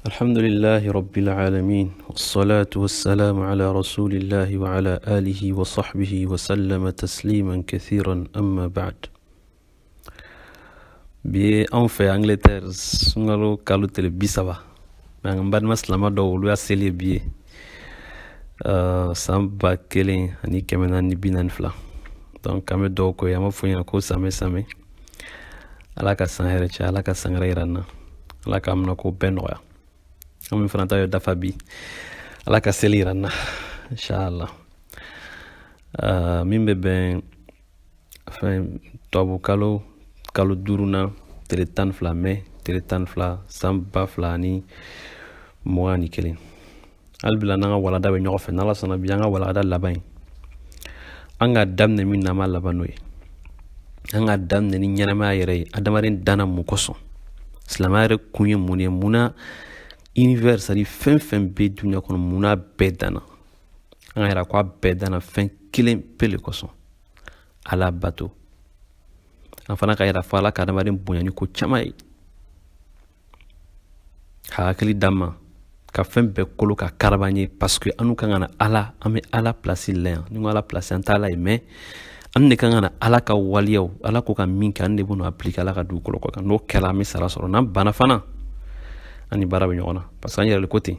الحمد لله رب العالمين، والصلاة والسلام على رسول الله وعلى آله وصحبه وسلم تسليما كثيرا، أما بعد. Bi anw fɛ Angleterre, sunkalo kalo tile 30, mais an balima silama dɔw, olu y'a seli ye bi ye, san 1442. Donc an bɛ dɔw ko ye, an b'a fɔ ɲɛna ko sanbɛ sanbɛ, Ala ka san hɛrɛ cɛ, Ala ka san wɛrɛ yira an na, Ala k'an minɛ k'o bɛɛ nɔgɔya. An min fana ta ye dafa bi, Ala ka seli yira an na inshallah. Min bɛ bɛn fɛn tubabu kalo, kalo duurunan tile 12, mai tile 12, san 2021. Hali bila n'an ka walada bɛ ɲɔgɔn fɛ, n'Ala sɔnna. Bi an ka walada laban ye, an ka daminɛ min na, an b'a laban n'o ye. An ka daminɛ ni ɲɛnamaya yɛrɛ ye, adamaden danna mun kosɔn? Silamɛya yɛrɛ kun ye mun ye? Munna univers, c'est à dire fɛn fɛn bɛ dunuya kɔnɔ, munna bɛɛ danna? An ka yira ko a bɛɛ danna fɛn kelen pe le kosɔn, Ala bato. An fana ka yira fɔ Ala ka adamaden bonya ni ko caman ye, ka hakili d'an ma, ka fɛn bɛɛ kolo ka karaba ye, parce que an kan ka na Ala, an bɛ Ala place la yan. Ni ko Ala place, an t'a la yen, mais an de kan ka na Ala ka waleyaw, Ala ko ka min kɛ, an de b'o appliquer Ala ka dugukolo kɔ kan. N'o kɛra, an bɛ sara sɔrɔ. N'an banna fana, an ni baara bɛ ɲɔgɔn na, parce que an yɛrɛ ko ten,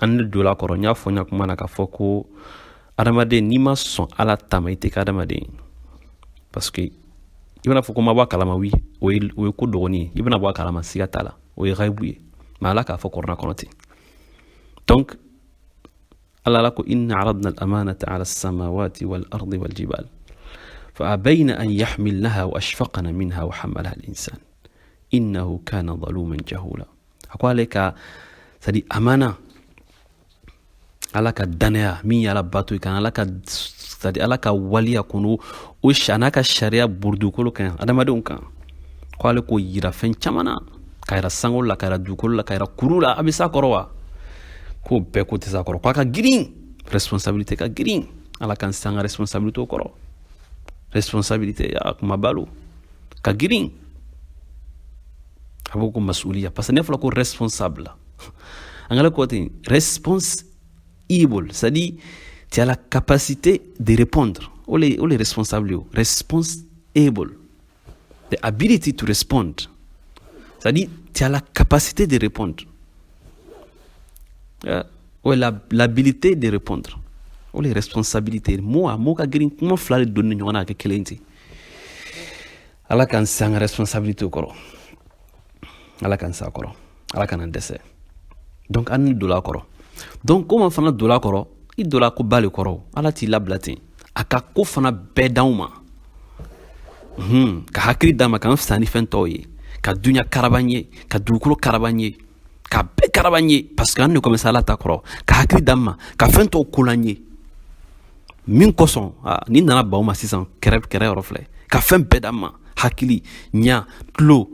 an ne donna a kɔrɔ. N y'a fɔ n ka kuma na k'a fɔ ko adamaden, n'i ma sɔn Ala ta ma, i tɛ kɛ adamaden ye, parce que i bɛna fɔ ko ma bɔ a kalama. Wi, o ye ko dɔgɔnin ye, i bɛna bɔ a kalama, siga t'a la, o ye ghayibu ye, mais Ala k'a fɔ kɔrɔna kɔnɔ ten. Donc Ala ko: إنا عرضنا الأمانة على السماوات والأرض والجبال فأبين أن يحملنها وأشفقن منها وحملها الإنسان إنه كان ظلوما جهولا. A ko ale ka, c'est à dire amana, Ala ka danaya min ye Ala bato kan, Ala ka, c'est à dire Ala ka waliya kɔnɔ, o a n'a ka sariya burudukolo kan, adamadenw kan, ko ale k'o yira fɛn caman na, ka yira sankolo la, ka yira dugukolo la, ka yira kuru la, a bɛ s'a kɔrɔ wa? K'o bɛɛ ko tɛ s'a kɔrɔ, k'a ka girin, responsabilité ka girin. Ala k'an se an ka responsabilité kɔrɔ. Responsabilité a kuma balo ka girin, a b'o ko masuliya, parce que ne fɔra ko responsable, anglais ko ten, responsible, c'est à dire tu as la capacité de répondre. O le responsable yo, responsible, the ability to respond, c'est à dire tu as la capacité de répondre. Yeah. O l'habilité de répondre, o les responsabilités. Mo a mo ka girin, kuma fila de donni ɲɔgɔn na ka kɛ kelen ten. Ala k'an se an ka responsabilité kɔrɔ, Ala k'an se a kɔrɔ, Ala kana dɛsɛ. Donc an ni donna a kɔrɔ. Donc komi an fana donna a kɔrɔ, i donna ko ba le kɔrɔ, Ala t'i labila ten. A ka ko fana bɛɛ d'anw ma, ka hakili d'an ma, k'an fisaya ni fɛn tɔw ye, ka duɲa karaban ye, ka dugukolo karaban ye, ka bɛɛ karaban ye, parce que an de kɔmɛ Ala ta kɔrɔ, ka hakili d'an ma, ka fɛn tɔw kolan ye. Min kosɔn n'i nana baw ma sisan, kɛrɛ kɛrɛ yɔrɔ filɛ, ka fɛn bɛɛ d'an ma, hakili, ɲa, tulo,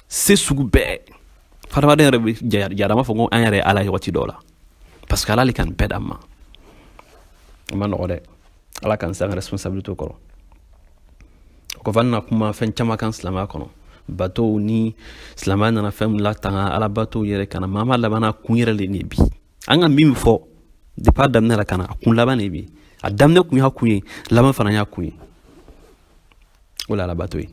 se sugu bɛɛ. Hadamaden yɛrɛ bɛ jara, b'a fɔ ko an yɛrɛ ye Ala ye waati dɔw la, parce que Ala le ka nin bɛɛ d'an ma. O ma nɔgɔ dɛ. Ala k'an se an ka responsabilité kɔrɔ. O kɔfɛ, an na kuma fɛn caman kan silamɛya kɔnɔ, batow ni silamɛya nana fɛn min latanga, Ala batow yɛrɛ kana maa ma laban kun yɛrɛ le nin bi. An ka min fɔ depuis a daminɛ la ka na, a kun laban de bi. A daminɛ kun y'a kun ye, laban fana y'a kun ye, o la Ala bato ye.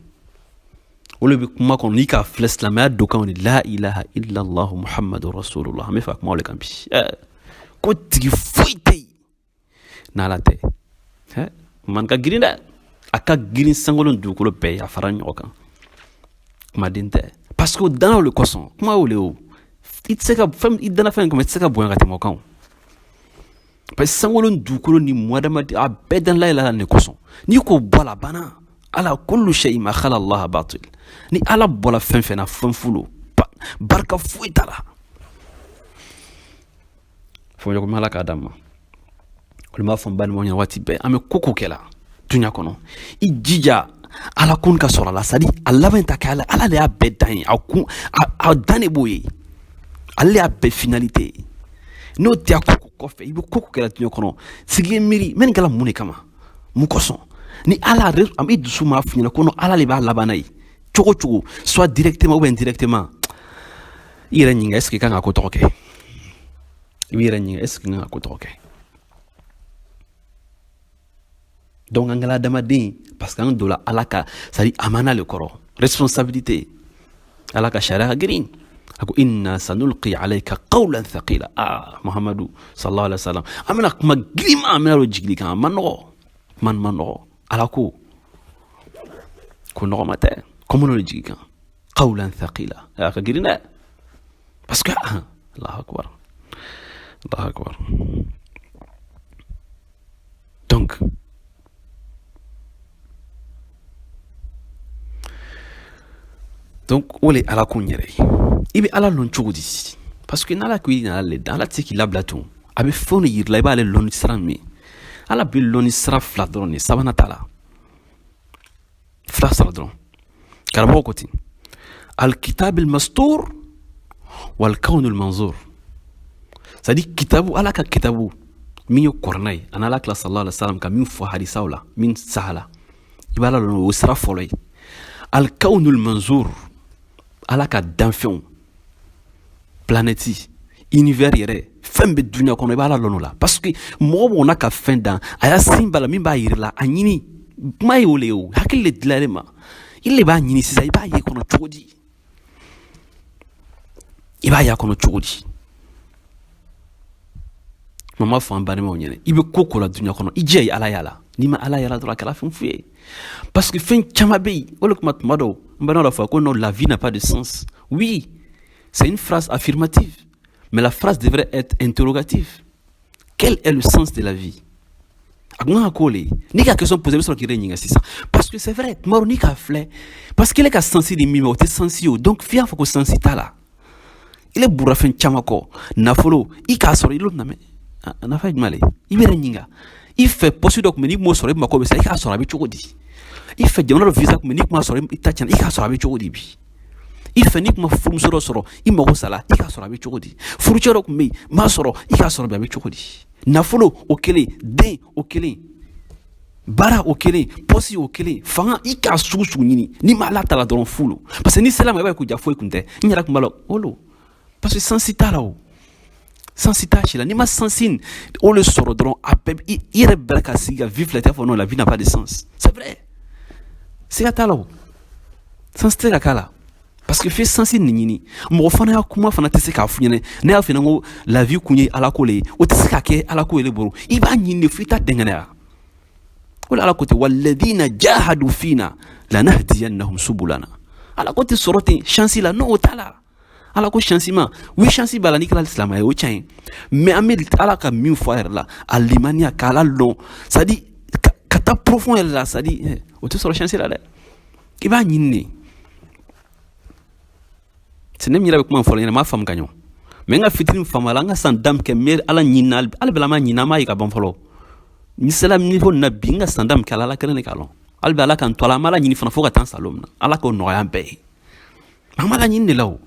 O le bɛ kuma kɔnɔ n'i k'a filɛ silamɛya don kan de, لا إله إلا الله محمد رسول الله. An bɛ fɛ ka kuma o de kan bi. Ko tigi foyi tɛ yen n'Ala tɛ. Man ka girin dɛ, a ka girin sankolo ni dugukolo bɛɛ ye, a fara ɲɔgɔn kan, kumaden tɛ, parce que o danna o le kosɔn. Kuma y'o le o, i tɛ se ka fɛn, i danna fɛn kama, i tɛ se ka bonya ka tɛmɛ o kan o, parce que sankolo ni dugukolo ni mu adamaden, a bɛɛ dan la ilaha de kosɔn. N'i k'o bɔ a la, a banna. Ala كل شيء ما خلا الله باطل. Ni Ala bɔra fɛn fɛn na, fɛn fu, barika foyi t'a la. Fɔ Ala k'a d'an ma. Olu b'a fɔ n balimaw ɲɛna waati bɛɛ, an bɛ ko ko kɛ la duɲa kɔnɔ, i jija Ala kun ka sɔrɔ a la, c'est à dire a laban ta kɛ Ala. Ala de y'a bɛɛ dan ye, a kun a dan de b'o ye, ale de y'a bɛɛ finalité ye. N'o tɛ, a ko kɔfɛ, i bɛ ko ko kɛ la duɲa kɔnɔ, sigi miiri n bɛ nin kɛla mun de kama, mun kosɔn? Ni Ala i dusu m'a f'i ɲɛna ko non, Ala de b'a laban ye cogo cogo, soit directement ou indirectement. I yɛrɛ ɲininka, est ce que i kan ka ko tɔgɔ kɛ? I b'i yɛrɛ ɲininka, est ce que n kan ka ko tɔgɔ kɛ? Donc an kɛla adamaden parce que an donna Ala ka, c'est à dire amana le kɔrɔ, responsabilité. Ala ka sariya ka girin. A ko inna sanulqi alayka qawlan thaqila. Ah, Muhammadu sallallahu alaihi wasallam, an bɛna kuma girinma, an bɛna don jigili kan. A ma nɔgɔ, kuma ma nɔgɔ. Ala ko ko nɔgɔma tɛ, ko minnu de jigi kan qawlan thaqila, a ka girin dɛ, parce que ah, Allahu akbar, Allahu akbar. Donc o le Ala ko n yɛrɛ ye. I bɛ Ala lɔn cogo di? Parce que n'Ala ko i nana le dan, Ala tɛ se k'i labila tun. A bɛ fɛnw de yir'i la, i b'ale lɔn ni sira min ye. Ala bɛ lɔn ni sira fila dɔrɔn de, sabanan t'a la, fila sira dɔrɔn. Karamɔgɔ ko ten: alkitab almastur walkawn almanzur. C'est à dire kitabu, Ala ka kitabu min ye kɔrɔna ye, ani Ala kila sallallahu alaihi wasallam ka min fɔ hadisaw la, min sahala, i b'Ala lɔn, o sira fɔlɔ ye. Alkawnul manzur, Ala ka danfɛnw, planète, univers yɛrɛ, fɛn bɛ dunuya kɔnɔ, i b'Ala lɔn o la, parce que mɔgɔ mɔgɔ n'a ka fɛn dan, a y'a sin b'a la min b'a yir'i la. A ɲini kuma ye o le ye, o hakili le dilalen ma, i le b'a ɲini sisan. I b'a ye kɔnɔ cogo di? I b'a ye a kɔnɔ cogo di? Mama fɔ an balimaw ɲɛna, i bɛ ko ko la dunuya kɔnɔ, i jɛ ye Ala y'a la. N'i ma Ala yala dɔrɔn, a kɛra fɛn fu ye, parce que fɛn caman bɛ yen. O de kuma, tuma dɔw n balimaw b'a fɔ ko non, la vie n'a pas de sens. Oui, c'est une phrase affirmative, mais la phrase devrait être interrogative: quel est le sens de la vie? A kun kan ka k'o le ye. N'i ka question posé, i bɛ sɔrɔ k'i yɛrɛ ɲininka sisan, parce que c'est vrai, tuma dɔ n'i k'a filɛ, parce que ele ka sens di min ma, o tɛ sens ye o. Donc f'i y'a fɔ ko sens t'a la. Ile burra fɛn caman kɔ, nafolo, i k'a sɔrɔ, i l'o namɛ, a nafa ye jumɛn le? I bɛ yɛrɛ ɲininka. I fɛ poste dɔ tun bɛ, n'i m'o sɔrɔ, i mako bɛ sa, i k'a sɔrɔ, a bɛ cogo di? I fɛ jamana dɔ visa tun bɛ, n'i kuma sɔrɔ, i ta tiɲɛna, i k'a sɔrɔ, a bɛ cogo di bi? I fɛ n'i kuma furumuso dɔ sɔrɔ, i mago sala, i k'a sɔrɔ, a bɛ cogo di? Furucɛ dɔ tun bɛ yen, m'a sɔrɔ, i k'a sɔrɔ bi, a bɛ cogo di? Nafolo o kelen, den o kelen, baara o kelen, poste o kelen, fanga, i k'a sugu sugu ɲini, n'i ma Ala ta la dɔrɔn, fu lo. Parce que n'i sera ma, i b'a ye ko ja foyi kun tɛ. N yɛrɛ kun b'a la o lo, parce que sens t'a la, o sens t'a si la. N'i ma sens o le sɔrɔ dɔrɔn, a bɛɛ i yɛrɛ bɛrɛ ka sigi ka vie filɛ, i t'a fɔ non, la vie n'a pas de sens. C'est vrai, siga t'a la, o sens tɛ ka k'a la, parce que f'i sens nin ɲini. Mɔgɔ fana y'a kuma fana tɛ se k'a f'u ɲɛna. Ne y'a f'i ɲɛna ko la vie kun ye Ala ko le ye, o tɛ se ka kɛ Ala ko ye ne bolo. I b'a ɲini de f'i ta dɛngɛnɛya. O la Ala ko ten: walladina jahadu fina lanahdiyannahum subulana. Ala ko tɛ sɔrɔ ten chance la, non, o t'a la. Ala ko chance ma, oui, chance b'a la n'i kɛra silamɛ ye, o tiɲɛ ye, mais an bɛ Ala ka min fɔ a yɛrɛ la, a limaniya k'Ala lɔn, c'est à dire ka taa profond yɛrɛ la, c'est à dire o tɛ sɔrɔ chance la dɛ, i b'a ɲini de. C'est ne min yɛrɛ bɛ kuma fɔlɔ ɲɛna, n m'a faamu ka ɲɛ, mais n ka fitinin faamu a la. N ka san dan kɛ n bɛ Ala ɲini, hali bi an m'a ɲini, an m'a ye ka ban fɔlɔ. Ni sera niveau nin na bi, n ka san dan kɛ, Ala kelen de k'a lɔn. Hali bi Ala k'an to a la, an b'Ala ɲini fana fo ka taa an sa don min na. Ala k'o nɔgɔya an bɛɛ ye. An b'Ala ɲini de la. O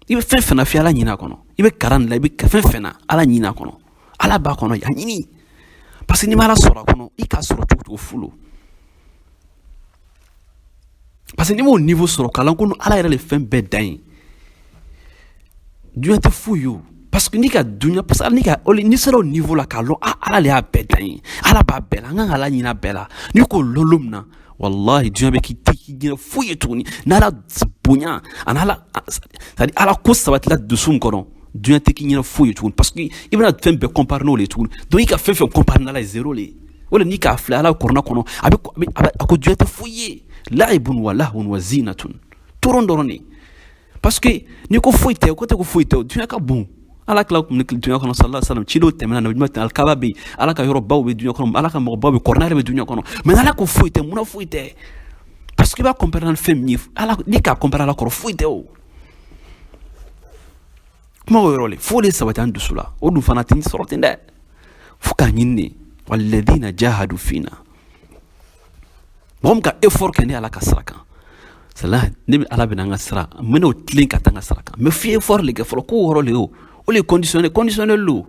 i bɛ fɛn fɛn na, f'i Ala ɲini a kɔnɔ. I bɛ kalan de la, i bɛ fɛn fɛn na, Ala ɲini a kɔnɔ. Ala b'a kɔnɔ, a ɲini, parce que n'i ma Ala sɔrɔ a kɔnɔ, i k'a sɔrɔ cogo cogo, fu lo. Parce que n'i m'o niveau sɔrɔ kalan ko Ala yɛrɛ de fɛn bɛɛ dan ye, dunuya tɛ foyi ye o. Parce que n'i ka dunuya, parce que n'i ka, n'i sera o niveau la k'a lɔn, ah, Ala de y'a bɛɛ dan ye, Ala b'a bɛɛ la, an kan ka Ala ɲini a bɛɛ la. N'i k'o lɔn don min na, wallahi, dunuya bɛ k'i tɛ k'i ɲinɛ foyi ye tuguni. N'Ala bonya ani Ala, c'est à dire Ala ko sabatila dusu kɔnɔ, dunuya tɛ k'i ɲinɛ foyi ye tuguni, parce que i bɛna fɛn bɛɛ comparer n'o de ye tuguni. Donc i ka fɛn fɛn comparer n'Ala ye, zéro le ye. O de n'i k'a filɛ Ala kɔrɔna kɔnɔ, a bɛ a ko dunuya tɛ foyi ye, laibun wa lahun wa zinatun, toron dɔrɔn de. Parce que n'i ko foyi tɛ, ko tɛ ko foyi tɛ, dunuya ka bon. Ala kila kun dunuya kɔnɔ sallallahu alaihi wasallam, cidenw tɛmɛna, nabi ɲuman tɛmɛna, alikaba bɛ yen, Ala ka yɔrɔbaw bɛ dunuya kɔnɔ, Ala ka mɔgɔbaw bɛ, kɔrɔna yɛrɛ bɛ dunuya kɔnɔ, mais Ala ko foyi tɛ. Munna foyi tɛ? Parce que i b'a comparer ni fɛn min ye, Ala, n'i k'a comparer Ala kɔrɔ, foyi tɛ. O kuma o yɔrɔ le fo de sabati an dusu la. O dun fana tɛ sɔrɔ ten dɛ, fo k'a ɲini de. Walladina jahadu fina, mɔgɔ min ka effort kɛ ne Ala ka sira kan, sala ne bɛ Ala bɛna an ka sira, n bɛna o tilen ka taa n ka sira kan, mais f'i effort le kɛ fɔlɔ. Ko yɔrɔ le o, o le conditionnel, conditionnel lo.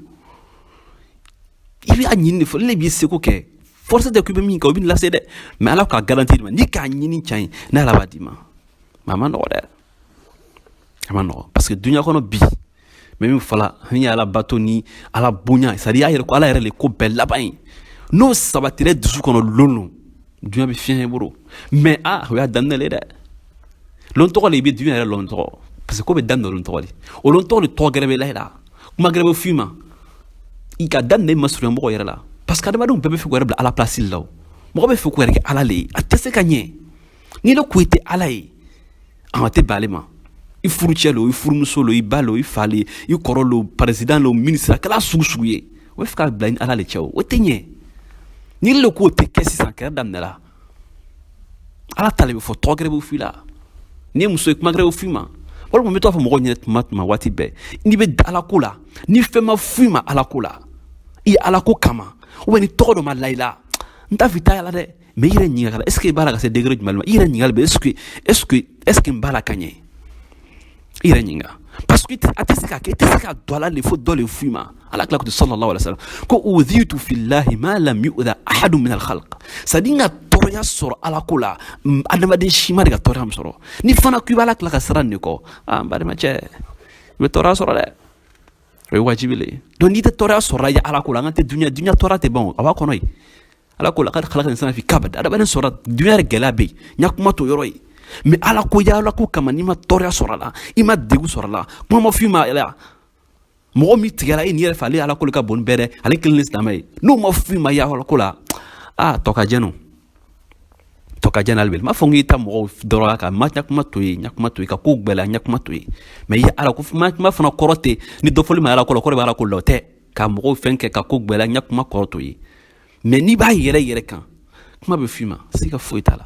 I b'a ɲini de fɔlɔ, ne b'i seko kɛ. Force tɛ k'i bɛ min kɛ, o bɛ lase dɛ, mais Ala ka garantie di ma, n'i k'a ɲini, tiɲɛ ye, ne Ala b'a d'i ma. Mais a ma nɔgɔ dɛ. A ma nɔgɔ, parce que duɲa kɔnɔ bi, mɛ min fɔla ni ye ala bato ni ala bonya, c'est à dire y'a yɛrɛ ko ala yɛrɛ le ko bɛɛ laban ye, n'o sabatira dusu kɔnɔ lon lon, duɲa bɛ fiɲɛ i bolo. Mais ah, o y'a daminɛ le dɛ. Lon tɔgɔ le i bɛ duɲa yɛrɛ lon tɔgɔ, parce que ko bɛ daminɛ lon tɔgɔ de. O lon tɔgɔ de, tɔgɔ gɛrɛ bɛ la i la, kuma gɛrɛ bɛ f'i ma, i ka daminɛ i masurunya mɔgɔ yɛrɛ la, parce que adamadenw bɛɛ bɛ fɛ k'u yɛrɛ bila ala place la. O mɔgɔ bɛ fɛ k'u yɛrɛ kɛ ala le ye, a tɛ se ka ɲɛ. N'i le ko i tɛ ala ye, a tɛ bɛn ale ma. I furucɛ lo, i furumuso lo, i ba lo, i fa le, i kɔrɔ lo, président lo, ministre, a kɛla sugu sugu ye, o bɛ fɛ k'a bila i ni ala le cɛ. O tɛ ɲɛ. N'i le k'o tɛ kɛ sisan, kɛlɛ daminɛla. Ala ta le bɛ fɔ, tɔgɔ gɛrɛ bɛ f'i la. N'i ye muso ye, kuma gɛrɛ bɛ f'i ma. Walima n bɛ to fɔ mɔgɔw ɲɛna tuma tuma, waati bɛɛ, n'i bɛ ala ko la, ni fɛn ma f'i ma ala ko la, i ye ala ko kama, ou bien ni tɔgɔ dɔ ma la i la, n t'a fɔ i t'a la dɛ, mais i yɛrɛ ɲininka, est ce que i b'a la ka se degré jumɛn ma? I yɛrɛ ɲininkali bɛ, est ce que n b'a la ka ɲɛ? I yɛrɛ ɲininka, parce que a tɛ se ka kɛ, i tɛ se ka don ala le fo dɔ le f'i ma. Ala kila ko sallallahu alaihi wasallam ko udhitu fillahi ma lam yu'dha ahadun min al-khalq, c'est à dire n ka tɔɔrɔya sɔrɔ ala ko la, adamaden si ma de ka tɔɔrɔya min sɔrɔ. Ni fana ko i b'ala tila ka sira nin de kɔ, ah, n balimacɛ, i bɛ tɔɔrɔya sɔrɔ dɛ, o ye wajibi le ye. Donc n'i tɛ tɔɔrɔya sɔrɔ i ala ko la, an ka tɛ duɲa, duɲa tɔɔrɔya tɛ ban o, a b'a kɔnɔ yen. Ala ko laqad khalaqna insana fi kabad, adamaden sɔrɔ duɲa yɛrɛ gɛlɛya bɛ yen, n ya kuma t'o yɔrɔ ye. Mais ala ko, ya ala ko kama, n'i ma tɔɔrɔya sɔrɔ a la, i ma degun sɔrɔ a la, kuma ma f'i ma la, mɔgɔ min tigɛra e nin yɛrɛ fɛ, ale ala ko ka bon ni bɛɛ dɛ, ale kelen ni silamɛ ye, n'o ma f'i ma ya ala ko la, ah, tɔ ka jɛ no, tɔ ka jɛ n'ale bɛ. N m'a fɔ k'i ta mɔgɔw dɔrɔn kan, ma ɲakuma to ye, ɲakuma to ye ka ko gbɛlɛya, ɲakuma to ye. Mais i ye ala ko kuma fana kɔrɔ tɛ ni dɔ fɔli ma ala ko la, kɔrɔ bɛ ala ko la, o tɛ ka mɔgɔw fɛn kɛ ka ko gbɛlɛya, ɲakuma kɔrɔ to ye. Mais n'i b'a yɛrɛ yɛrɛ kan, kuma bɛ f'i ma, siga foyi t'a la.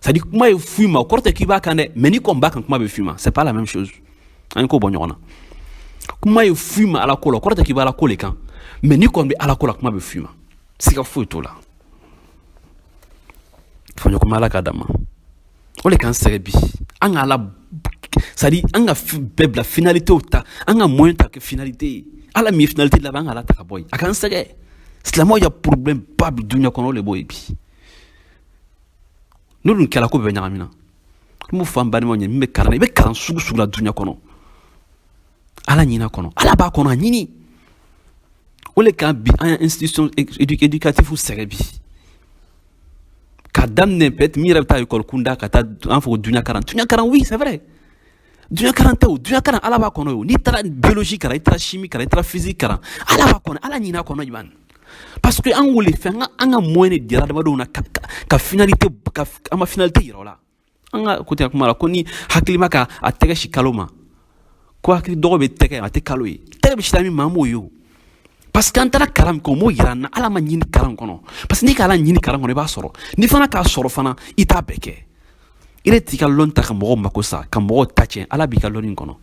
C'est à dire kuma ye f'i ma, o kɔrɔ tɛ k'i b'a kan dɛ, mais n'i kɔni b'a kan, kuma bɛ f'i ma. C'est pas la même chose, an ye ko bɔ ɲɔgɔn na. Kuma ye f'i ma ala ko la, o kɔrɔ tɛ k'i b'a ala ko le kan, mais n'i kɔni bɛ ala ko la, kuma bɛ f'i ma, siga foyi t'o la. Fɔɲɔgɔn ala k'a d'an ma, o de k'an sɛgɛn bi. An ka ala, c'est à dire an ka bɛɛ bila finalité ta, an ka moyen ta kɛ finalité ye. Ala min ye finalité laban, an ka ala ta ka bɔ yen, a k'an sɛgɛn. Silamɛw ya problème ba bi duɲɛ kɔnɔ, o de b'o ye bi. N'o dun kɛra, ko bɛɛ ɲagamina. N b'o fɔ an balimaw ɲɛ, min bɛ kalan na, i bɛ kalan sugu sugu la duɲɛ kɔnɔ, ala ɲin'a kɔnɔ, ala b'a kɔnɔ, a ɲini. O le kan bi an ya institution éducative sɛgɛn bi, ka daminɛ peut-être min yɛrɛ bɛ taa école kunda ka taa an fɔ ko duɲa kalan, duɲa kalan, oui, c'est vrai, duɲa kalan tɛ o, duɲa kalan ala b'a kɔnɔ. O n'i taara biologie kalan, i taara chimie kalan, i taara physique kalan, ala b'a kɔnɔ, ala ɲin'a kɔnɔ jumɛn? Parce que an wele fɛn, an ka moyen de dira adamadenw na ka finalité, ka an ma finalité yira o la. An ka ko tɛ kuma la ko ni hakili ma ka a tɛgɛ si kalo ma, ko hakili dɔgɔ bɛ tɛgɛ, a tɛ kalo ye, tɛgɛ bɛ sira min ma, an b'o ye o. Parce que an taara kalan min kɛ, o m'o yira an na. Ala ma ɲini kalan kɔnɔ, parce que n'i ka ala ɲini kalan kɔnɔ, i b'a sɔrɔ. N'i fana k'a sɔrɔ fana, i t'a bɛɛ kɛ. I yɛrɛ t'i ka lɔnni ta ka mɔgɔw mako sa, ka mɔgɔw ta tiɲɛ. Ala b'i ka lɔnni kɔnɔ,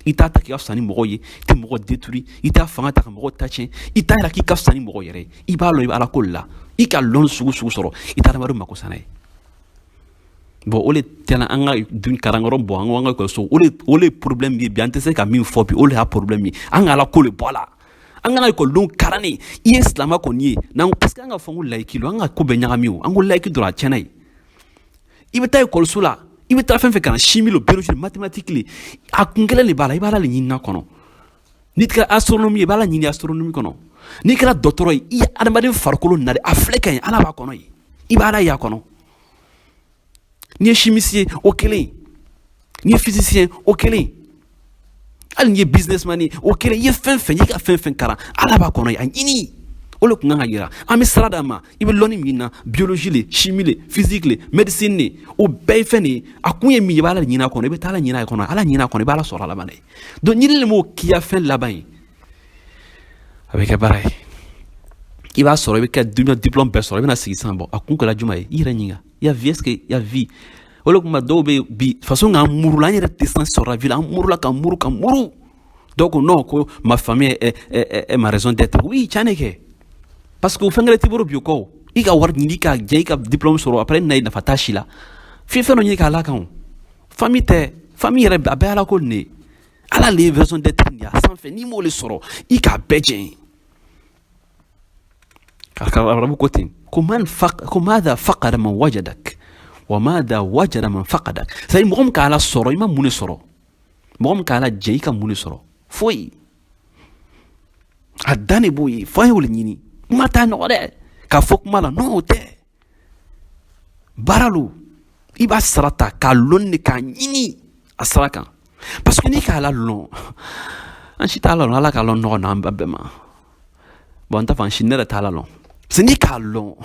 i t'a ta k'i ka fisa ni mɔgɔw ye, i tɛ mɔgɔ détruire, i t'a fanga ta ka mɔgɔw ta tiɲɛ, i t'a yira k'i ka fisa ni mɔgɔw yɛrɛ ye. I b'a lɔn i bɛ ala ko de la, i ka lɔnni sugu sugu sɔrɔ, i t'a adamadenw mako sa n'a ye. Bon, o de tɛna an ka dun kalanyɔrɔ bɔ, an ka ekɔliso, o de problème ye bi. An tɛ se ka min fɔ bi, o de y'a problème ye. An ka ala ko de bɔ a la, an ka ekɔlidenw kalan. I ye silamɛ kɔni ye n'an, parce que an ka fɔ ko laïque lo, an ka ko bɛɛ ɲagami. O an ko laïque dɔrɔn, a tiɲɛna ye. I bɛ taa ekɔliso la, i bɛ taa fɛn fɛn kalan, chimie lo, biologie, mathématique le, a kun kelen de b'a la, i b'a la de ɲini kɔnɔ. N'i kɛra astronomie ye, i b'a la ɲini astronomie kɔnɔ. N'i kɛra dɔgɔtɔrɔ ye, i ye adamaden farikolo nari, a filɛ ka ɲi, ala b'a kɔnɔ yen, i b'a la ye a kɔnɔ. N'i ye chimiste ye, o kelen. N'i ye physicien, o kelen. Hali n'i ye businessman ye, o kelen. I ye fɛn fɛn, i ka fɛn fɛn kalan, ala b'a kɔnɔ yen, a ɲini. O de kun kan ka yira. An bɛ sira d'a ma, i bɛ lɔnni min na, biologie le, chimie le, physique le, médecine le, o bɛɛ ye fɛn de ye. A kun ye min ye, i b'a ala ɲini a kɔnɔ, i bɛ taa ala ɲini a kɔnɔ, ala ɲini a kɔnɔ, i b'a ala sɔrɔ a laban dɛ. Donc ɲinili de m'o k'i ya fɛn laban ye, a bɛ kɛ baara ye. I b'a sɔrɔ, i bɛ kɛ dunuya diplôme bɛɛ sɔrɔ, i bɛna sigi sisan. Bɔn, a kun kɛra jumɛn ye? I yɛrɛ ɲininka i ya vie, est ce que ya vie? O de kuma dɔw bɛ bi façon k'an murula, an yɛrɛ tɛ sens sɔrɔ la vie la, an murula ka muru ka muru. Dɔw ko non, ko ma famille est ma raison d'être. Oui, tiɲɛ de kɛ, parce que o fɛn kɛrɛ t'i bolo bi o kɔ. I ka wari ɲini, ka jɛ, i ka diplôme sɔrɔ, après na ye, nafa t'a si la. F'i fɛn dɔ ɲini k'a la kan. O famille tɛ, famille yɛrɛ, a bɛɛ ala ko nin de ye. Ala le ye raison d'être nin ye a sanfɛ. N'i m'o le sɔrɔ, i k'a bɛɛ jɛn. Arabu ko ten ko man faq ko madha faqada man wajadak wa madha wajada man faqadak. C'est à dire mɔgɔ min ka ala sɔrɔ, i ma mun de sɔrɔ? Mɔgɔ min k'ala jɛn, i ka mun de sɔrɔ? Foyi. A dan de b'o ye. Fo an y'o de ɲini. Kuma t'a nɔgɔ dɛ, k'a fɔ kuma la, non, o tɛ. Baara lo, i b'a sara ta k'a lɔn de, k'a ɲini a sara kan, parce que n'i k'a la lɔn, an si t'a la lɔn. Ala k'a lɔn nɔgɔ n'an bɛɛ ma. Bon, n t'a fɔ an si, ne yɛrɛ t'a la lɔn, parce que n'i k'a lɔn,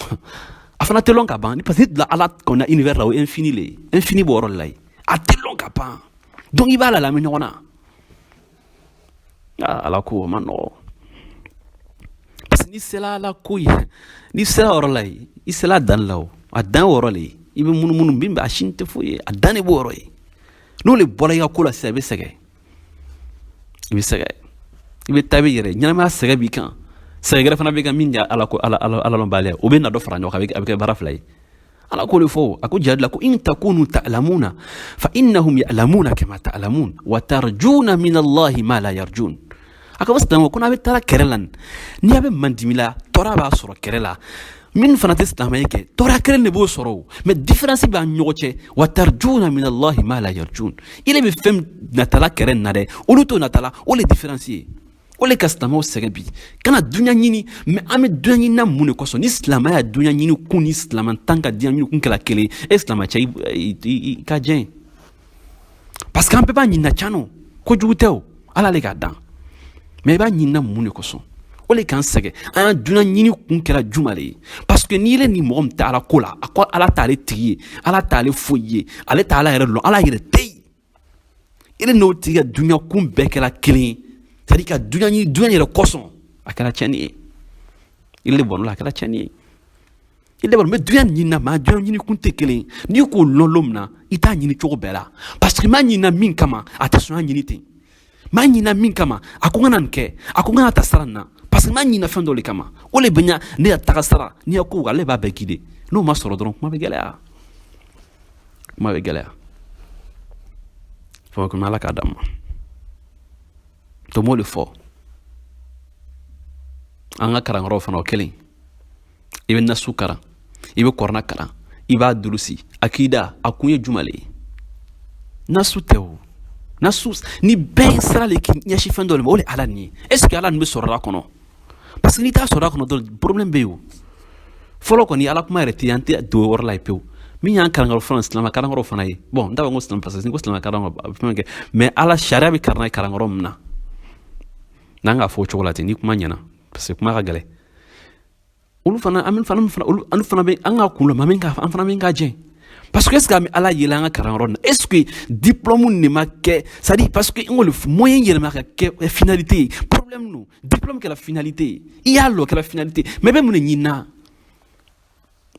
a fana tɛ lɔn ka ban, parce que n'i bila Ala kɔnɔ univers la, o ye infini le ye. Infini b'o yɔrɔ de la yen, a tɛ lɔn ka ban. Donc i b'a la lamɛn ɲɔgɔn na. Ala ko o ma nɔgɔ, parce que n'i sera Ala ko ye, n'i sera yɔrɔ la yen, i sera a dan la. O a dan o yɔrɔ le ye. I bɛ munumunu min bɛ a si tɛ foyi ye, a dan de b'o yɔrɔ ye. N'o le bɔra i ka ko la sisan, i bɛ sɛgɛn, i bɛ sɛgɛn, i bɛ taa i bɛ yɛrɛ ɲɛnamaya. Sɛgɛn b'i kan, sɛgɛn gɛrɛ fana b'i kan min Ala ko Ala lɔnbaliya, o bɛ na dɔ fara ɲɔgɔn kan, a bɛ kɛ baara fila ye. Ala ko de fɔ, a ko jihad la ko in takunu ta'lamuna fa innahum ya'lamuna kama ta'lamun wa tarjuna min Allahi ma la yarjun. A ka fɔ silamɛw ko n'a bɛ taara kɛrɛ la, n'i a bɛ mandimi la, tɔɔrɔ b'a sɔrɔ kɛrɛ la. Min fana tɛ silamɛ ye kɛ, tɔɔrɔ kelen de b'o sɔrɔ o, mais différence b'an ɲɔgɔn cɛ. Wa tarjuna min Allahi ma la yarjun. Ile bɛ fɛn natala kɛrɛ nin na dɛ, olu t'o natala. O le différence ye. O le ka silamɛw sɛgɛn bi kana duɲa ɲini. Mais an bɛ duɲa ɲini na mun de kosɔn? Ni silamɛya duɲa ɲini kun ni silamɛ tan ka duɲa ɲini kun kɛra kelen, e silamɛ cɛ, i ka jɛn, parce que an bɛɛ b'a ɲini na can no. Kojugu tɛ o, Ala le k'a dan. Mais i b'a ɲini na mun de kosɔn? O le k'an sɛgɛn. An ya duɲa ɲini kun kɛra juma le ye? Parce que n'i yɛrɛ ni mɔgɔ min tɛ Ala ko la, a ko Ala t'ale tigi ye, Ala t'ale foyi ye, ale t'Ala yɛrɛ lɔn, Ala yɛrɛ tɛ yen, i n'o tigi ka duɲa kun bɛɛ kɛra kelen ye. C'est à dire ka duɲa ɲini duɲa yɛrɛ kosɔn, a kɛra tiɲɛni ye. I le bɔnɔ la, a kɛra tiɲɛni ye. I le bɔnɔ mɛ duɲa ɲini na, maa duɲa ɲini kun tɛ kelen ye. N'i k'o lɔn lon min na, i t'a ɲini cogo bɛɛ la, parce que maa ɲinina min kama, a tɛ sɔn a ɲini ten. Maa ɲinina min kama, a ko n kana nin kɛ, a ko n kana ta sara nin na, parce que maa ɲinina fɛn dɔ de kama. O le bɛ ɲa ne ya taga sara. N'i ya ko, ale b'a bɛɛ guider. N'o ma sɔrɔ dɔrɔn, kuma bɛ gɛlɛya, kuma bɛ gɛlɛya. Fɔ komi Ala k'a d'an ma to, m'o de fɔ. An ka kalanyɔrɔw fana, o kelen. I bɛ nasu kalan, i bɛ kɔrɔna kalan, i b'a durusi akida. A kun ye juma le ye? Nasu tɛ o. Nasu ni bɛɛ ye sira le k'i ɲɛsin fɛn dɔ de ma, o de Ala nin ye. Est ce que Ala nin bɛ sɔrɔ a kɔnɔ? Parce que n'i t'a sɔrɔ a kɔnɔ dɔrɔn, problème bɛ yen. O fɔlɔ kɔni, Ala kuma yɛrɛ tɛ yen, an tɛ don o yɔrɔ la yen pewu. Min y'an kalankɔrɔ fɔlɔ, silamɛ kalankɔrɔ fana ye. Bon, n t'a fɔ ko silamɛ, parce que ni ko silamɛ kalankɔrɔ, a bɛ fɛn kɛ. Mais Ala sariya bɛ kalan kalankɔrɔ min na, n'an k'a fɔ o cogo la ten, ni kuma ɲɛna, parce que kuma ka gɛlɛn. Olu fana, an fana olu, an fana bɛ an ka kun la, min ka an fana min ka jɛ, parce que est ce que an bɛ Ala yɛlɛ an ka kalanyɔrɔ na? Est ce que diplôme de ma kɛ, c'est à dire, parce que n ko le moyen yɛlɛma ka kɛ finalité ye, problème no. Diplôme kɛra finalité ye, i y'a lɔ kɛra finalité. Mais i bɛ mun de ɲini na?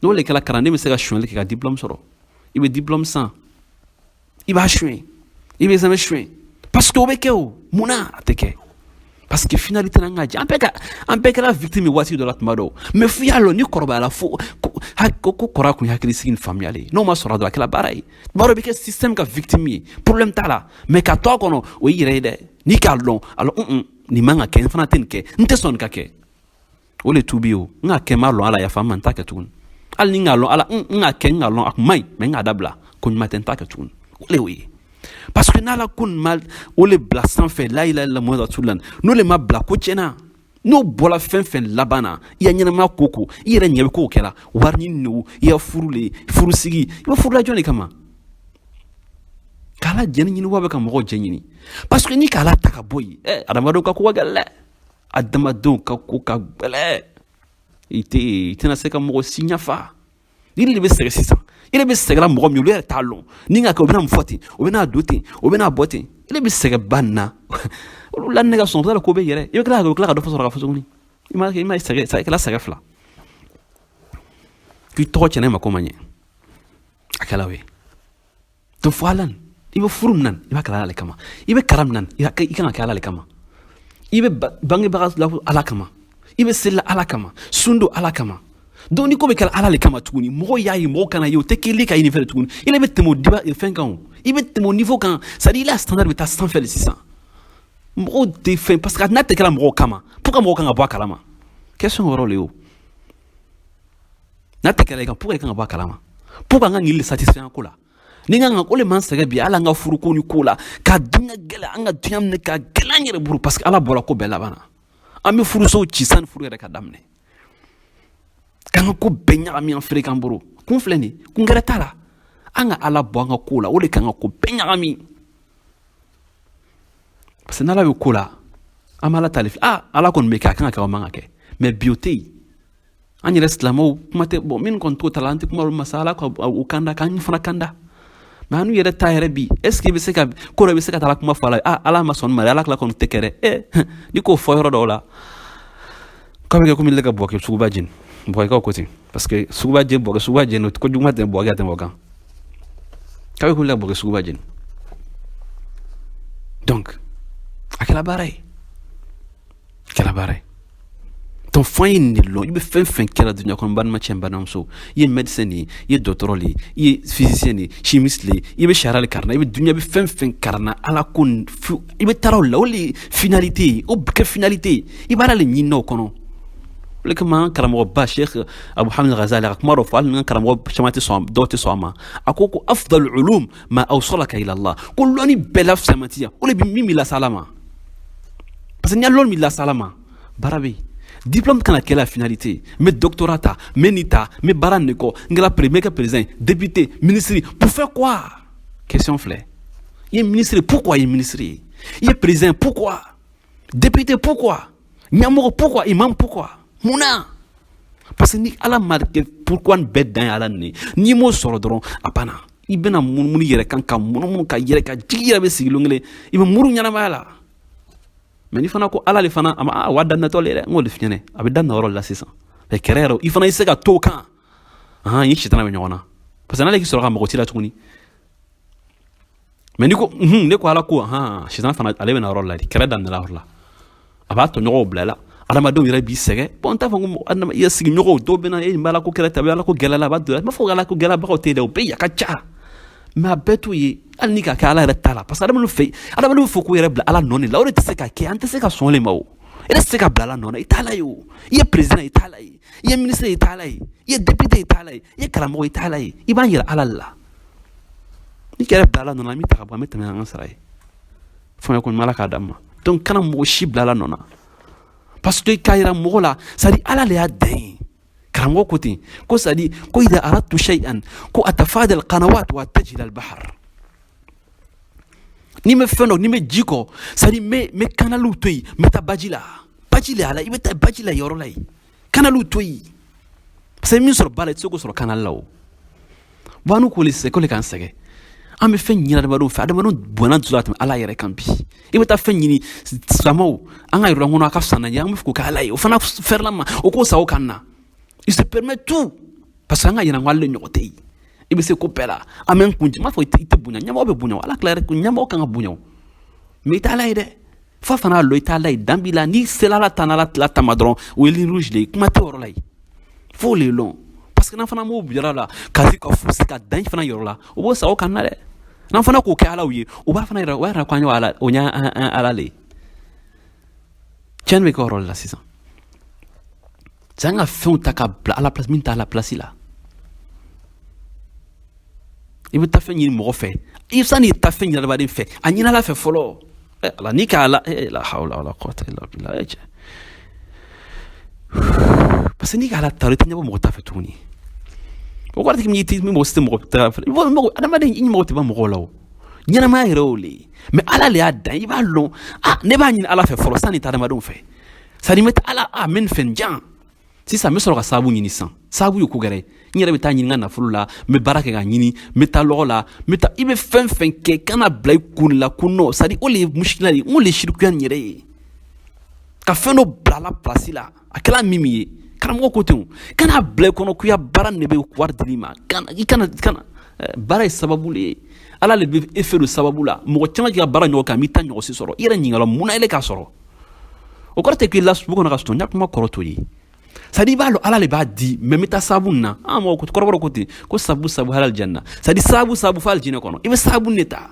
N'o le kɛra, kalanden bɛ se ka sonyali kɛ ka diplôme sɔrɔ. I bɛ diplôme san, i b'a suɲɛ, i bɛ examen suɲɛ, parce que o bɛ kɛ. O munna a tɛ kɛ? Parce que finalité n'an ka jɛ, an bɛɛ kɛra victime ye waati dɔ la, tuma dɔw. Mais f'i y'a lɔn ni kɔrɔbayara, fo ko kɔrɔ kun ye hakili sigi ni faamuyali ye. N'o ma sɔrɔ dɔrɔn, a kɛra baara ye. Tuma dɔw i bɛ kɛ système ka victime ye, problème t'a la, mais ka to a kɔnɔ, o y'i yɛrɛ ye dɛ. N'i k'a lɔn alors, nin man ka kɛ, n fana tɛ nin kɛ, n tɛ sɔn nin ka kɛ. O le tuubi. O n k'a kɛ, n m'a lɔn, Ala yafa n ma, n t'a kɛ tuguni. Hali ni n k'a lɔn, Ala, n k'a kɛ, n k'a lɔn a kun man ɲi, mais n k'a dabila, ko ɲuman tɛ, n t'a kɛ tuguni. O le y'o ye, parce que n'Ala ko nin ma o le bila sanfɛ, la ilaha illallah Muhammadu rasulullah, n'o le ma bila, ko tiɲɛna. N'o bɔra fɛn fɛn laban na, i ya ɲɛnamaya ko i yɛrɛ ɲɛ bɛ kow kɛra wari ɲini o, i ya furu le, furu sigi, i bɛ furu la jɔn de kama? K'Ala jɛni ɲini wa bɛ ka mɔgɔw jɛ ɲini, parce que n'i k'Ala ta ka bɔ yen, ɛ, adamadenw ka ko ka gɛlɛn dɛ, adamadenw ka ko ka gɛlɛn. I tɛ, i tɛna se ka mɔgɔ si ɲafa. I de bɛ sɛgɛn sisan, i de bɛ sɛgɛnna mɔgɔ min, olu yɛrɛ t'a lɔn. Ni ka kɛ, o bɛna mun fɔ ten, o bɛna don ten, o bɛna bɔ ten. I de bɛ sɛgɛn ba nin na, olu la ne ka sɔn ko bɛ yɛrɛ. I bɛ tila ka dɔ sɔrɔ ka fɔ tuguni, i ma sɛgɛn, i kɛla sɛgɛn fila k'i tɔgɔ tiɲɛ ne ma, ko ma ɲɛ. A kɛla o ye to fɔ Ala. I bɛ furu min na, i b'a kɛ Ala le kama. I bɛ kalan min na, i kan ka kɛ Ala le kama. I bɛ bangebaga la Ala kama, i bɛ seli la Ala kama, sun don Ala kama. Donc ni ko bɛ kɛra Ala le kama tuguni, mɔgɔw y'a ye, mɔgɔw kana ye, o tɛ kelen ka ɲini fɛnɛ tuguni. I bɛ tɛmɛ o diba fɛn kan, o i bɛ tɛmɛ o niveau kan, c'est à dire i la standard bɛ taa sanfɛ de sisan. Mɔgɔw tɛ fɛn, parce que n'a tɛ kɛra mɔgɔw kama, pourquoi mɔgɔw kan ka bɔ a kalama? Question yɔrɔ le ye o. N'a tɛ kɛra i kan, pourquoi i kan ka bɔ a kalama? Pourquoi an ka ɲini le satisfait an ko la? Ni kan ka o le m'an sɛgɛn bi, hali an ka furuko ni ko la, ka dunya gɛlɛya, an ka dunya minɛ ka gɛlɛya an yɛrɛ bolo, parce que Ala bɔra ko bɛɛ laban na. An bɛ furusow ci sani furu yɛrɛ ka daminɛ, k'an ka ko bɛɛ ɲagami an feere k'an bolo. Kun filɛ nin, kun gɛrɛ t'a la. An ka Ala bɔ an ka ko la, o de k'an ka ko bɛɛ ɲagami, parce que n'Ala bɛ ko la, an b'Ala ta le filɛ. Ah, Ala kɔni bɛ kɛ, a kan ka kɛ, o man ka kɛ. Mais bi o tɛ yen. An yɛrɛ silamɛw, kuma tɛ bɔn minnu kɔni t'o ta la, an tɛ kuma olu ma sa. Ala ka o kanda, k'an fana kanda. Mais an yɛrɛ ta yɛrɛ bi, est ce que i bɛ se ka ko dɔ, i bɛ se ka taa kuma fɔ a la? Ah, Ala ma sɔn ma dɛ, Ala tila kɔni tɛ kɛ dɛ. N'i k'o fɔ yɔrɔ dɔw la, k'a bɛ kɛ komi ne ka Bouaké suguba jeni. Bouakékaw ko ten, parce que suguba jeni, Bouaké suguba jeni, ko jugu ma tɛmɛ Bouaké ka tɛmɛ o kan. K'a bɛ komi ne ka Bouaké suguba jeni. Donc a kɛra baara ye, a kɛra baara ye. Donc fo an ye nin de lɔn. I bɛ fɛn fɛn kɛra dunuya kɔnɔ, n balimacɛ, n balimamuso, i ye médecin de ye, i ye dɔgɔtɔrɔ de ye, i ye physicien de ye, chimiste de ye, i bɛ sariya de kalan na, i bɛ dunuya bɛ fɛn fɛn kalan na, Ala ko i bɛ taara o la, o de ye finalité ye, o bɛ kɛ finalité ye. I b'a de ɲini o kɔnɔ. O de kama an karamɔgɔba Sheikh Abu Hamid Ghazali a ka kuma dɔ fɔ, hali ni an karamɔgɔ caman tɛ sɔn, dɔw tɛ sɔn a ma. A ko ko أفضل العلوم ما أوصلك إلى الله, ko lɔnni bɛɛ la fisamantiya, o de bɛ min b'i lase Ala ma, parce que n'i ya lɔnni b'i lase Ala ma, baara bɛ yen. Diplôme kana kɛ la finalité. N bɛ doctorat ta, n bɛ nin ta, n bɛ baara nin de kɔ, n kɛra n bɛ kɛ président, député, ministre, pour faire quoi? Question filɛ. I ye ministre, pourquoi i ye ministre ye? I ye président, pourquoi? Député, pourquoi? Ɲɛmɔgɔ, pourquoi? Imam, pourquoi? Mun na? Parce que ni Ala ma kɛ, pourquoi nin bɛɛ dan ye Ala nin ye. N'i m'o sɔrɔ dɔrɔn, a banna. I bɛna munumunu yɛrɛ kan, ka munumunu ka yɛrɛ ka jigi yɛrɛ bɛ sigi lon kelen, i bɛ muru ɲɛnamaya la. Mais ni fana ko Ala le fana a ma a wa daminɛtɔ le dɛ, n k'o de f'i ɲɛnɛ, a bɛ daminɛ yɔrɔ de la sisan. Mais kɛrɛ yɛrɛ, i fana i se ka to o kan, ahan, i sitana bɛ ɲɔgɔn na, parce que n'ale k'i sɔrɔ ka mɔgɔ ci la tuguni. Mais ni ko ne ko Ala ko, ahan, sitana fana ale bɛ na yɔrɔ la de, kɛrɛ daminɛla yɔrɔ la, a b'a tɔɲɔgɔnw bila la, adamadenw yɛrɛ b'i sɛgɛn. Bon, n t'a fɔ ko i ya sigiɲɔgɔnw dɔw bɛ na e nin b'a la ko kɛrɛ ta, a bɛ Ala ko gɛlɛya la, a b'a don. N b'a fɔ ko Ala ko gɛlɛyabagaw tɛ yen dɛ, o bɛɛ ya ka ca, mais a bɛɛ t'o ye. Hali ni k'a kɛ Ala yɛrɛ ta la, parce que adamadenw fɛ, adamadenw fɛ k'u yɛrɛ bila Ala nɔ de la, o de tɛ se ka kɛ. An tɛ se ka sɔn o de ma. O e tɛ se ka bila Ala nɔ na, i t'a la ye. O i ye président, i t'a la ye, i ye ministre, i t'a la ye, i ye député, i t'a la ye, i ye karamɔgɔ, i t'a la ye. I b'an yɛrɛ Ala de la. N'i kɛra bila Ala nɔ na, an bɛ ta ka bɔ, an bɛ tɛmɛ n'an ka sara ye. Fɛn ko Ala k'a d'an ma. Donc kana mɔgɔ si bila Ala nɔ na, parce que k'a yira mɔgɔ la, c'est à dire Ala de y'a dan ye. Karamɔgɔ ko ten ko, c'est à dire ko إذا أردت شيئا ko أتفادى القنوات وأتجه إلى البحر. Ni bɛ fɛn dɔ, ni bɛ ji kɔ, c'est à dire n bɛ kanaliw to yen, n bɛ taa baji la, baji la ala, i bɛ taa baji la yɔrɔ la yen, kanaliw to yen, parce que min sɔrɔ ba la, i tɛ se k'o sɔrɔ kanali la. O bon, an k'o le sɛgɛ, k'o le k'an sɛgɛn. An bɛ fɛn ɲini adamadenw fɛ, adamadenw bɔnna dusu la ka tɛmɛ Ala yɛrɛ kan. Bi i bɛ taa fɛn ɲini silamɛw an ka yɔrɔ kɔnɔ, a ka fisa n'an ye, an bɛ fɛ k'o kɛ Ala ye, o fana fɛrɛla ma, o k'o sa o kan na. Il se permet tout, parce que an ka yira ko ale de ɲɔgɔn tɛ yen, i bɛ se ko bɛɛ la. An bɛ n kun n b'a fɔ i tɛ bonya, ɲɛmɔgɔ bɛ bonya, Ala tila yɛrɛ, ɲɛmɔgɔ kan ka bonya, mais i tɛ Ala ye dɛ. Fa fana y'a lɔ, i tɛ Ala ye, dan b'i la. N'i sera Ala ta n'Ala tila tama dɔrɔn, o ye ligne rouge de ye, kuma tɛ o yɔrɔ la yen. F'o le lɔn, parce que n'an fana m'o yɔrɔ la ka se ka fu ka dan fana yɔrɔ la, o b'o sa o kan na dɛ. N'an fana k'o kɛ Alaw ye, o b'a fana yira, o b'a yira k'an y'o Ala, o y'an Ala le ye. Tiɲɛni bɛ kɛ o yɔrɔ de la sisan. C'est an ka fɛnw ta ka bila Ala place min t'a la place la. I bɛ taa fɛn ɲini mɔgɔ fɛ, i sani i taa fɛn ɲini adamaden fɛ, a ɲini Ala fɛ fɔlɔ. Ala n'i ka Ala لا حول ولا قوة إلا بالله. Cɛ, parce que n'i ka Ala ta, i tɛ ɲɛbɔ mɔgɔ ta fɛ tuguni. O kɔrɔ tɛ k'i tɛ mɔgɔ si tɛ mɔgɔ ta fɛ. Mɔgɔ adamaden, i mɔgɔ tɛ ban mɔgɔw la. O ɲɛnamaya yɛrɛ y'o le ye, mais Ala le y'a dan, i b'a lɔn. Ah, ne b'a ɲini Ala fɛ fɔlɔ sanni tɛ adamadenw fɛ. C'est à dire n bɛ taa Ala, ah, n bɛ nin fɛn jan sisan, n bɛ sɔrɔ ka sababu ɲini sisan. Sababu ye ko wɛrɛ ye. N yɛrɛ bɛ taa ɲini n ka nafolo la, n bɛ baara kɛ ka ɲini, n bɛ taa lɔgɔ la, n bɛ taa. I bɛ fɛn fɛn kɛ, kana bila i kun la ko non. C'est à dire o le ye musikila de ye, o le ye sirikuya nin yɛrɛ ye, ka fɛn dɔ bila a la place la, a kɛra min min ye. Karamɔgɔ ko ten, o kana bila i kɔnɔ k'i ya baara nin de bɛ wari di ma. Kana i kana baara ye sababu le ye. Ala le bɛ e fɛ don sababu la. Mɔgɔ caman k'i ka baara ɲɔgɔn kan, m'i ta ɲɔgɔn si sɔrɔ. I yɛrɛ ɲininka la, mun na ele k'a sɔrɔ? O kɔrɔ tɛ k'i la sugu kɔnɔ ka sunɔgɔ. N y'a kuma kɔrɔ t'o ye. C'est à dire i b'a dɔn Ala de b'a di, mais n bɛ taa sababu nin na. An mɔgɔ kɔrɔbɔrɔ ko ten ko sabu sabu halal janna, c'est à dire sababu sabu fo alijinɛ kɔnɔ. I bɛ sababu de ta,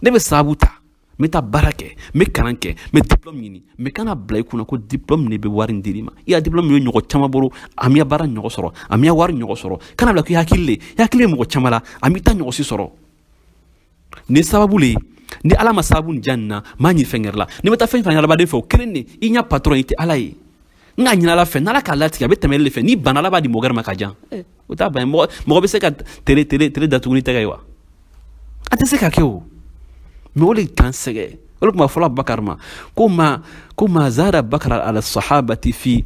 ne bɛ sababu ta. N bɛ taa baara kɛ, n bɛ kalan kɛ, n bɛ diplôme ɲini. Mais kana bila i kunna ko diplôme de bɛ wari in dir'i ma. I ya diplôme ye ɲɔgɔn caman bolo, a m'i baara ɲɔgɔn sɔrɔ, a m'i wari ɲɔgɔn sɔrɔ. Kana bila ko i hakili le, i hakili ye mɔgɔ caman la, a m'i ta ɲɔgɔn si sɔrɔ. Nin sababu le ye. Ni Ala ma sababu nin diya nin na, n m'a ɲini fɛn wɛrɛ la. N'i ma taa fɛn fɛn adamaden fɛ, o kelen de i ɲɛ patron, i tɛ Ala ye. N k'a ɲini Ala fɛ, n'Ala k'a latigɛ, a bɛ tɛmɛ e de fɛ. N'i banna, Ala b'a di mɔgɔ wɛrɛ ma ka jan. O t'a ban ye. Mɔgɔ bɛ se ka télé datugu ni tɛgɛ ye wa? A tɛ se ka kɛ o. Mais o de k'an sɛgɛn. O de tun b'a fɔla Bakari ma ko ma zada Bakara ala sahabati fi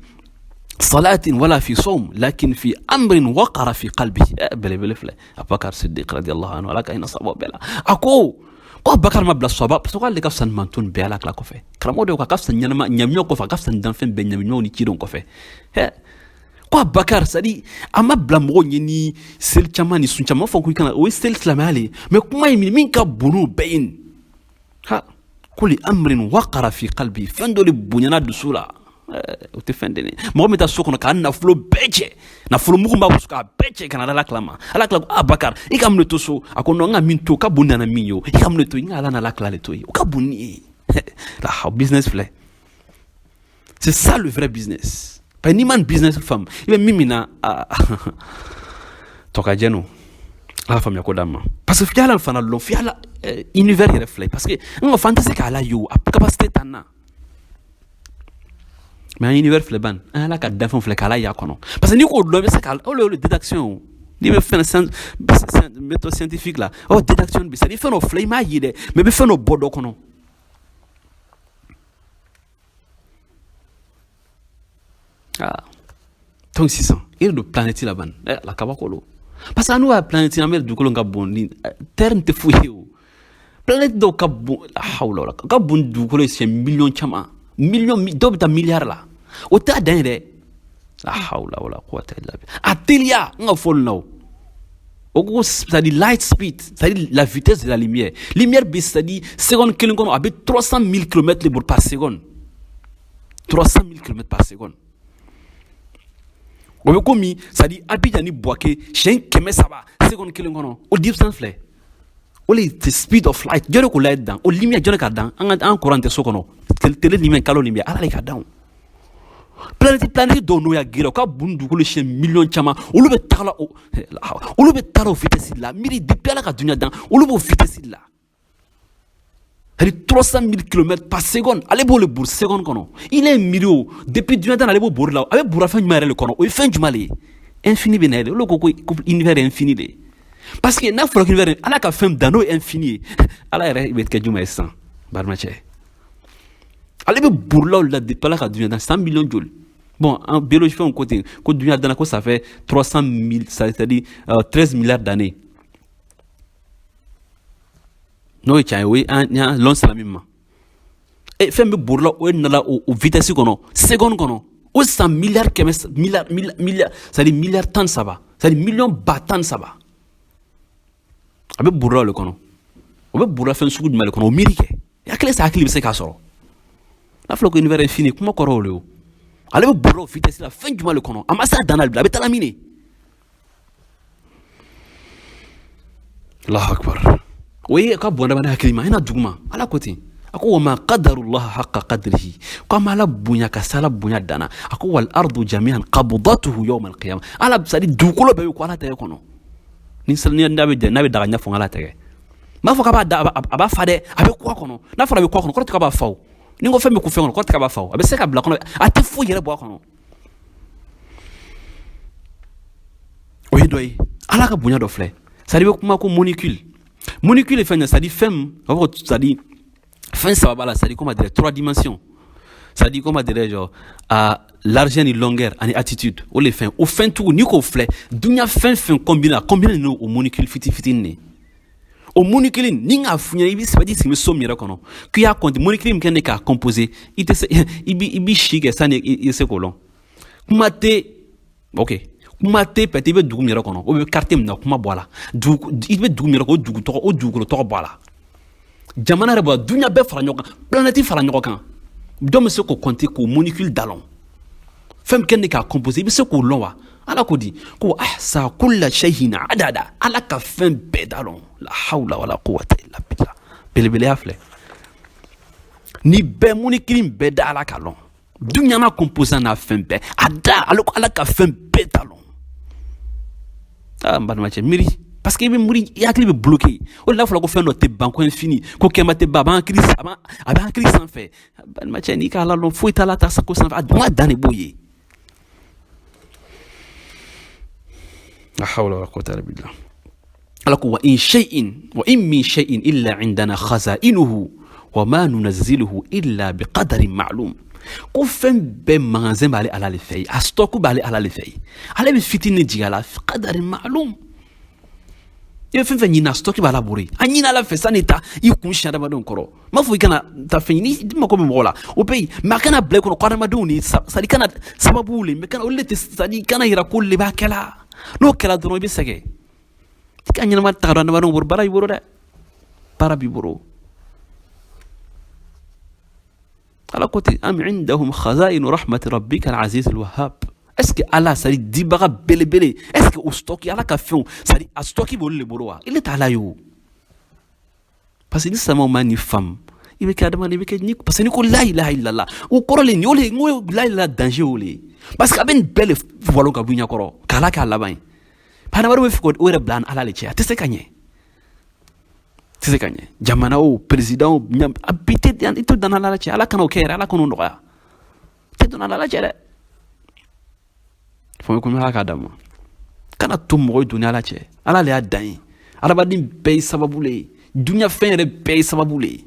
salatin wala fi sawm lakin fi amrin waqara fi qalbi. Belebele filɛ, Abubakar Siddiq radiyallahu anhu, Ala ka hinɛ sababu bɛɛ la. A ko Abubakar ma bila sɔba parce que k'ale ka fisa ni mantɔn bɛɛ Ala kila kɔfɛ. Karamɔgɔ dɔw ko a ka fisa ɲɛnama ɲamiɲɔ kɔfɛ, a ka fisa ni danfɛn bɛɛ ɲamiɲɔw ni cidenw kɔfɛ. Ko Abubakar, c'est à dire a ma bila mɔgɔw ɲɛ ni seli caman ni sun caman fɔ ko i kana o ye seli silamɛya le ye. Mais kuma ye min ka bon n'o bɛɛ ye nin ha ko li amrin waqara fi qalbi, fɛn dɔ de bonyana dusu la. O tɛ fɛn den ye. Mɔgɔ min taa so kɔnɔ k'a nafolo bɛɛ cɛ, nafolo mugu b'a bolo k'a bɛɛ cɛ ka na Ala kila ma. Ala kila ko Abubakar, i ka mun de to so? A ko non, n ka min to ka bon nana min ye o, i ka mun de to? N ka Ala n'Ala kila de to yen, o ka bon ni ye. La business filɛ, c'est ça le vrai business. Parce que n'i ma nin business faamu, i bɛ min na tɔ ka jɛ n'o. Ala faamuya ko d'an ma. Parce que f'i Ala fana lɔn, f'i Ala univers yɛrɛ filɛ. Parce que n ka fɔ an tɛ se k'Ala ye o, a capacité t'an na. Mais an univers filɛ ban, an Ala ka danfɛnw filɛ k'Ala y'a kɔnɔ. Parce que n'i k'o dɔn, i bɛ se ka o le déduction o. N'i bɛ fɛn méthode scientifique la, o déduction bɛ, c'est à dire fɛn dɔ filɛ, i m'a ye dɛ, mais i bɛ fɛn dɔ bɔ dɔ kɔnɔ. Ah. Donc sisan i yɛrɛ don planète la ban, la kabako don. Parce que an n'u ka planète, an bɛ dugukolo ka bon ni terre tɛ foyi ye o. Planète dɔw ka bon, la hawla wala, ka bon dugukolo ye siɲɛ miliyɔn caman, miliyɔn dɔw bɛ taa miliyari la. O t'a dan ye dɛ. La hawla wala quwwata illa billah. A teliya n ka fɔli la o. O ko c'est à dire light speed, c'est à dire la vitesse de la lumière. Lumière bɛ, c'est à dire seconde kelen kɔnɔ, a bɛ 300 000 km par seconde. 300 000 km par seconde. O bɛ komi, c'est à dire Abidjan ni Bouaké siɲɛ 300 seconde kelen kɔnɔ. O distance filɛ, o le the speed of light. Jɔn de k'o light dan? O lumière jɔn de k'a dan? An ka an courant tɛ so kɔnɔ, télé lumière, kalo lumière, Ala de k'a dan o. Planète dɔw n'o y'a gera, o ka bon dugukolo siɲɛ miliyɔn caman. Olu bɛ taga la o, olu bɛ taga o vitesse la. Miiri depuis Ala ka dunuya dan, olu b'o vitesse la. C'est-à-dire 300 000 km par seconde. Ale b'o le bori seconde kɔnɔ. Il est miiri o depuis dunuya dan, ale b'o bori la. A bɛ bori fɛn jumɛn yɛrɛ le kɔnɔ? O ye fɛn jumɛn le ye? Infini bɛ na yɛrɛ. Olu ko univers est infini de. Parce que n'a fɔra ko univers, Ala ka fɛn dan n'o ye infini ye, Ala yɛrɛ bɛ kɛ jumɛn ye sisan? Balimacɛ, ale bɛ borilaw la depuis Ala ka dunuya dan 100 millions joli. Bon, en biologie fɛnw ko ten ko dunuya danna ko ça fait 300 000, c'est-à-dire 13 milliards d'années. N'o ye tiɲɛ ye, o ye an lɔn sira min ma. E fɛn bɛ borila o nana o vitesse kɔnɔ seconde kɔnɔ, o san miliyari kɛmɛ miliyari miliyari, c'est à dire miliyari 13, c'est à dire miliyɔn 13 000. A bɛ borila o de kɔnɔ. O bɛ borila fɛn sugu jumɛn de kɔnɔ? O miiri kɛ. Hakili sa hakili bɛ se k'a sɔrɔ. N'a fɔra ko univers infini, kuma kɔrɔ o de ye o. Ale bɛ borila o vitesse la fɛn jumɛn de kɔnɔ? A ma se a dan na, a bɛ taga min de? Allahu akbar. O ye ka bon adamadenya hakili ma, i na duguma. Ala ko ten, a ko wa ma qadarullah haqqa qadrihi, ko an ma Ala bonya ka se Ala bonya danna. A ko wal ardu jami'an qabdatuhu yawm al qiyamah. Ala, c'est à dire dugukolo bɛɛ bɛ ko Ala tɛgɛ kɔnɔ. Ni n'a bɛ n'a bɛ daga ɲɛfɔ Ala tɛgɛ, n b'a fɔ k'a b'a da, a b'a fa dɛ, a bɛ kɔ a kɔnɔ. N'a fɔra a bɛ kɔ a kɔnɔ, kɔrɔ tɛ k'a b'a fa o. Ni n ko fɛn bɛ ko fɛn kɔnɔ, kɔrɔ tɛ k'a b'a fa o. A bɛ se ka bila kɔnɔ, a tɛ foyi yɛrɛ bɔ a kɔnɔ. O ye dɔ ye. Ala ka bonya dɔ filɛ. C'est à dire i bɛ kuma ko molécule. Molécule ye fɛn ye, c'est à dire fɛn, a b'a fɔ, c'est à dire fɛn saba b'a la, c'est à dire comment dire, trois dimensions, c'est à dire comment dirais je, a largeur ni longueur ani altitude. O le fɛn o fɛn tugun, n'i k'o filɛ, dunuya fɛn fɛn combine combine n'o o molécule fitinin fitinin de. O molécule ni k'a f'u ɲɛna, i bɛ sabati sigi bɛ so min yɛrɛ kɔnɔ k'i y'a compter, molécule min kɛ ne k'a composer, i tɛ se, i b'i si kɛ sani i se k'o lɔn. Kuma tɛ, ok, kuma tɛ peut-être i bɛ dugu min yɛrɛ kɔnɔ, o bɛ quartier min na, kuma bɔ a la. Dugu, i bɛ dugu min yɛrɛ kɔnɔ, o dugu tɔgɔ, o dugukolo tɔgɔ bɔ a la. Jamana yɛrɛ bɔ a la, dunuya bɛɛ fara ɲɔgɔn kan, planète fara ɲɔgɔn kan. Dɔw bɛ se k'o compter k'o molécule dalɔn. Fɛn min kɛ ne k'a composer, i bɛ se k'o lɔn wa? Ala ko di ko ahsa kulla shay'in adada. Ala ka fɛn bɛɛ dalɔn. La hawla wala quwwata illa billah. Belebeleya filɛ. Ni bɛɛ munikiri bɛɛ da Ala ka lɔn. Duɲa n'a composant n'a fɛn bɛɛ. A da ale ko Ala ka fɛn bɛɛ ta lɔn. Ah, n balimacɛ, miiri. Parce que i bɛ miiri, i hakili bɛ bloqué. O de la fɔra ko fɛn dɔ tɛ ban, ko infini, ko kɛma tɛ ban, a bɛ hakili sanfɛ. Balimacɛ, n'i ka Ala lɔn, foyi t'a la ta ko sanfɛ. A dun ka dan de b'o ye. La hawla wala quwwata illa billah. Ala ko wa in shay'in wa in min shay'in illa indana khaza'inuhu wa ma nunazziluhu illa biqadarin ma'lum. Ko fɛn bɛɛ magasin b'ale Ala le fɛ yen, a stock b'ale Ala le fɛ yen. Ale bɛ fitinin de jigin a la, qadarin ma'lum. I bɛ fɛn fɛn ɲini, a stock b'Ala bolo yen. A ɲini Ala fɛ sanni ta i kun siɲɛ adamadenw kɔrɔ. N m'a fɔ i kana taa fɛn ɲini, i mako bɛ mɔgɔ la, o bɛ yen, mais a kana bila i kɔnɔ ko adamadenw ni c'est à dire kana sababu le, mais kana olu de tɛ, c'est à dire kana yira k'olu de b'a kɛ la. N'o kɛra dɔrɔn, i bɛ sɛgɛn. I ka ɲɛnama ta ka don adamadenw bolo, baara b'i bolo dɛ, baara b'i bolo. Ala ko ten, am indahum khazainu rahmati rabbika al-aziz al-wahhab. Est-ce que Ala, c'est à dire dibaga belebele, est-ce que o stock Ala ka fɛnw, c'est à dire a stock b'olu le bolo wa? Ile t'Ala ye o. Parce que ni samaw ma ni faamu, i bɛ kɛ adamaden, i bɛ kɛ ni, parce que n'i ko la ilaha illallah, o kɔrɔ le nin, o le n ko la ilaha danger o le ye. Parce que a bɛ nin bɛɛ le walon ka bɔ i ɲɛkɔrɔ k'Ala k'a laban ye. Adamadenw bɛ fɛ k'o yɛrɛ bila Ala le cɛ, a tɛ se ka ɲɛ. Tɛ se ka ɲɛ. Jamana o, président o, a bi tɛ, i tɛ dan Ala cɛ. Ala kana o kɛ yɛrɛ, Ala kana o nɔgɔya. Tɛ dan Ala cɛ dɛ. Fɔ ko Ala k'a d'a ma. Kana to mɔgɔ ye donni Ala cɛ. Ala le y'a dan ye. Adamaden bɛɛ ye sababu le ye. Dunuya fɛn yɛrɛ bɛɛ ye sababu le ye.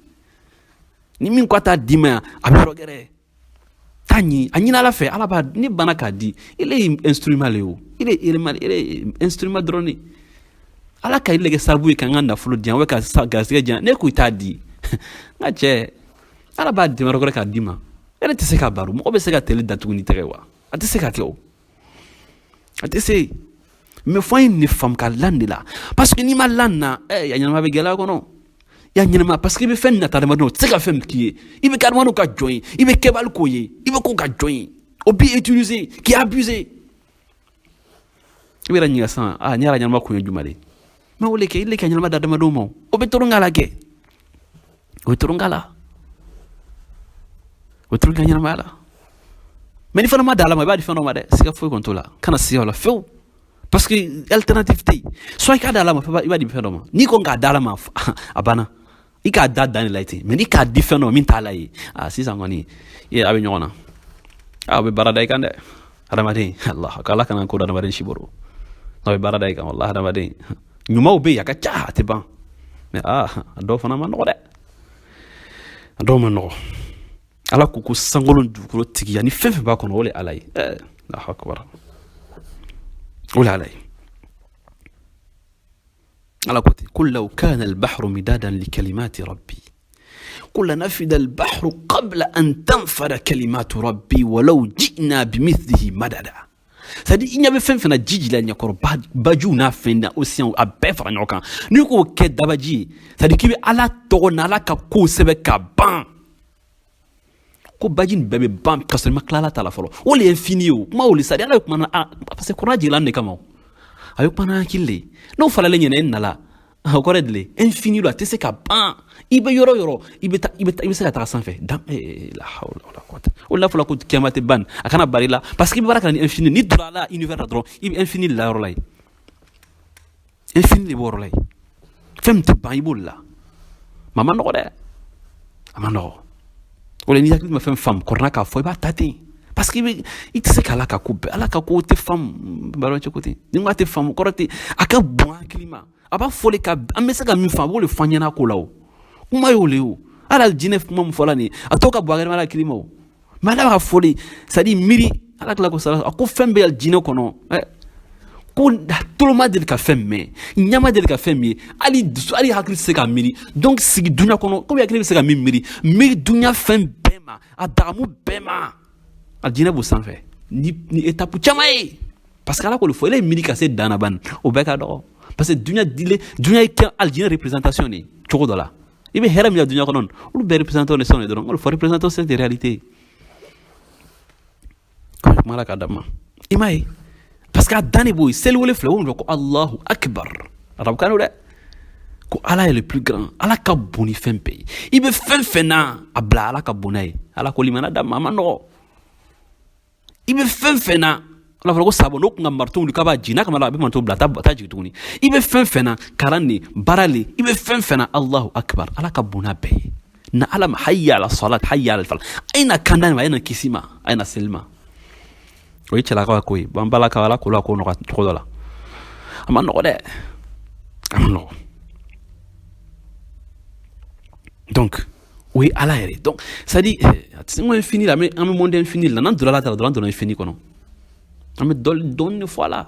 Ni min ko a t'a d'i ma yan, a bɛ yɔrɔ gɛrɛ. T'a ɲini, a ɲini Ala fɛ, Ala b'a ni banna k'a di. Ile ye instrument le ye o. Ile ye élément, ile ye instrument dɔrɔn de. Ala ka ile kɛ sababu ye ka n ka nafolo di yan, walima ka garisɛgɛ di yan, ne ko i t'a di. N ka cɛ, Ala b'a dɛmɛ yɔrɔ wɛrɛ k'a d'i ma. E yɛrɛ tɛ se k'a baro. Mɔgɔ bɛ se ka télé datugu ni tɛgɛ wa? A tɛ se ka kɛ o. A tɛ se. Mais fo an ye nin faamu ka lan de la. Parce que n'i ma lan na, ya ɲɛnama bɛ gɛlɛya kɔnɔ. Ya ɲɛnama, parce que i bɛ fɛn nata adamadenw, o tɛ se ka fɛn k'i ye. I bɛ kɛ adamadenw ka jɔn ye, i bɛ kɛbali k'o ye, i bɛ k'o ka jɔn ye. O b'i utiliser, k'i abuser. I bɛ yɛrɛ ɲininka sisan, ah, ne yɛrɛ ɲɛnama kun ye jumɛn de ye? Mais o le kɛ, ile ka ɲɛnama di adamadenw ma, o bɛ tɔrɔ la kɛ. O bɛ tɔrɔ la. O bɛ tɔrɔ ka ɲɛnamaya la. Mais ni fana ma da Ala ma, i b'a di fɛn dɔ ma dɛ, siga foyi kɔni t'o la. Kana siga o la fewu. Parce que alternative tɛ yen. Soit i k'a da Ala ma, i b'a di fɛn dɔ ma. N'i ko k'a da Ala ma, a banna. I k'a da dan de la ten. Mais n'i k'a di fɛn dɔ ma min t'a la ye, ah, sisan kɔni, i a bɛ ɲɔgɔn na. Ah, o bɛ baara da i kan dɛ. Adamaden, Allah, ko Ala kana ko da adamaden si bolo. A bɛ baara da i kan, wallahi, adamaden. Ɲumanw bɛ yen, a ka ca, a tɛ ban. Mais ah, a dɔw fana ma nɔgɔ dɛ. A dɔw ma nɔgɔ. Ala ko ko sankolo ni dugukolo tigiya ni fɛn fɛn b'a kɔnɔ, o le Ala ye. Allahu akbar. O le Ala ye. Ala ko ten, qul law kana al-bahru midadan li kalimati rabbi qul lanafida al-bahru qabla an tanfada kalimatu rabbi walau ji'na bimithlihi madada. C'est-à-dire, i ɲɛ bɛ fɛn fɛn na ji jila ɲɛkɔrɔ, bajiw n'a fɛn na, océan, a bɛɛ fara ɲɔgɔn kan. N'i k'o kɛ dabaji ye, c'est-à-dire k'i bɛ Ala tɔgɔ n'Ala ka kow sɛbɛn ka ban, ko baji nin bɛɛ bɛ ban ka sɔrɔ i ma tila Ala ta la fɔlɔ. O le ye infini ye o. Kuma o le, c'est-à-dire Ala bɛ kuma na, parce que kuran jiginna de kama o. A bɛ kuma n'a hakili le ye. N'o faralen ɲɛna e nana, o kɔrɔ ye di le? Infini don, a tɛ se ka ban. I bɛ yɔrɔ o yɔrɔ, i bɛ taa, i bɛ taa, i bɛ se ka taga sanfɛ. Dan, la hawla wala quwwata. O de la fɔla ko kiyama tɛ ban, a kana bari la, parce que i bɛ baara kɛ ni infini. N'i donna Ala univers la dɔrɔn, i bɛ infini de la yɔrɔ la yen. Infini de b'o yɔrɔ la yen. Fɛn min tɛ ban, i b'o de la. Mais a ma nɔgɔ dɛ. A ma nɔgɔ. O la n'i hakili ma fɛn faamu, kɔrɔna k'a fɔ, i b'a ta ten. Parce que i tɛ se k'Ala ka ko bɛɛ, Ala ka ko tɛ faamu, balimakɛ ko ten. Ni n ko a tɛ faamu, kɔrɔ tɛ a ka bon hakili ma. A b'a fɔ de ka an bɛ se ka min faamu, a b'o de fɔ an ɲɛna ko la o. Kuma y'o le ye o. Ala jinɛ kuma min fɔla nin ye, a tɔ ka bon hakili hakili ma o. Mais Ala b'a fɔ de, c'est à dire miiri, Ala tila ko sara, a ko fɛn bɛ jinɛ kɔnɔ. Ko tolo ma deli ka fɛn mɛn, ɲɛ ma deli ka fɛn min ye, hali dusu, hali hakili tɛ se ka miiri. Donc sigi dunuya kɔnɔ, komi hakili bɛ se ka min miiri, miiri dunuya fɛn bɛɛ ma, a dagamu bɛɛ ma. A jinɛ b'o sanfɛ ni étape caman ye. Parce que Ala k'o fɔ, ele ye miiri ka se dan na ban, o bɛɛ ka dɔgɔ. Parce que dunuya dile, dunuya ye kɛ alijinɛ représentation de ye cogo dɔ la. I bɛ hɛrɛ min na dunuya kɔnɔ, olu bɛɛ représentation de sɔn de dɔrɔn. Olu fɔ représentation de réalité. Kuma la k'a d'a ma. I m'a ye? Parce que a dan de b'o ye. Seli wele filɛ, o ko Allahu akbar. Arabukan don dɛ. Ko Ala est le plus grand. Ala ka bon ni fɛn bɛɛ ye. I bɛ fɛn fɛn na, a bila Ala ka bon n'a ye. Ala ko limana da ma, a ma nɔgɔ. I bɛ fɛn fɛn na, ala fɔra ko sabo n'o kun ka marteau wuli k'a b'a jigin, n'a kama la a bɛ marteau bila, a t'a jigin tuguni. I bɛ fɛn fɛn na, kalan de, baara le, i bɛ fɛn fɛn na, Allahu akbar, Ala ka bon n'a bɛɛ ye. Na Ala ma, hayya ala salat, hayya ala falah. A ye na kanda ma, a ye na kisi ma, a ye na seli ma. O ye cɛlakaw ka ko ye. An balakaw, Ala k'olu ko nɔgɔya cogo dɔ la. A ma nɔgɔ dɛ, a ma nɔgɔ. Donc o ye Ala yɛrɛ. Donc c'est à dire, a tɛ se ko infini la, an bɛ monde infini la. N'an donna Ala ta la dɔrɔn, an donna infini kɔnɔ. An bɛ dɔɔni de fɔ a la,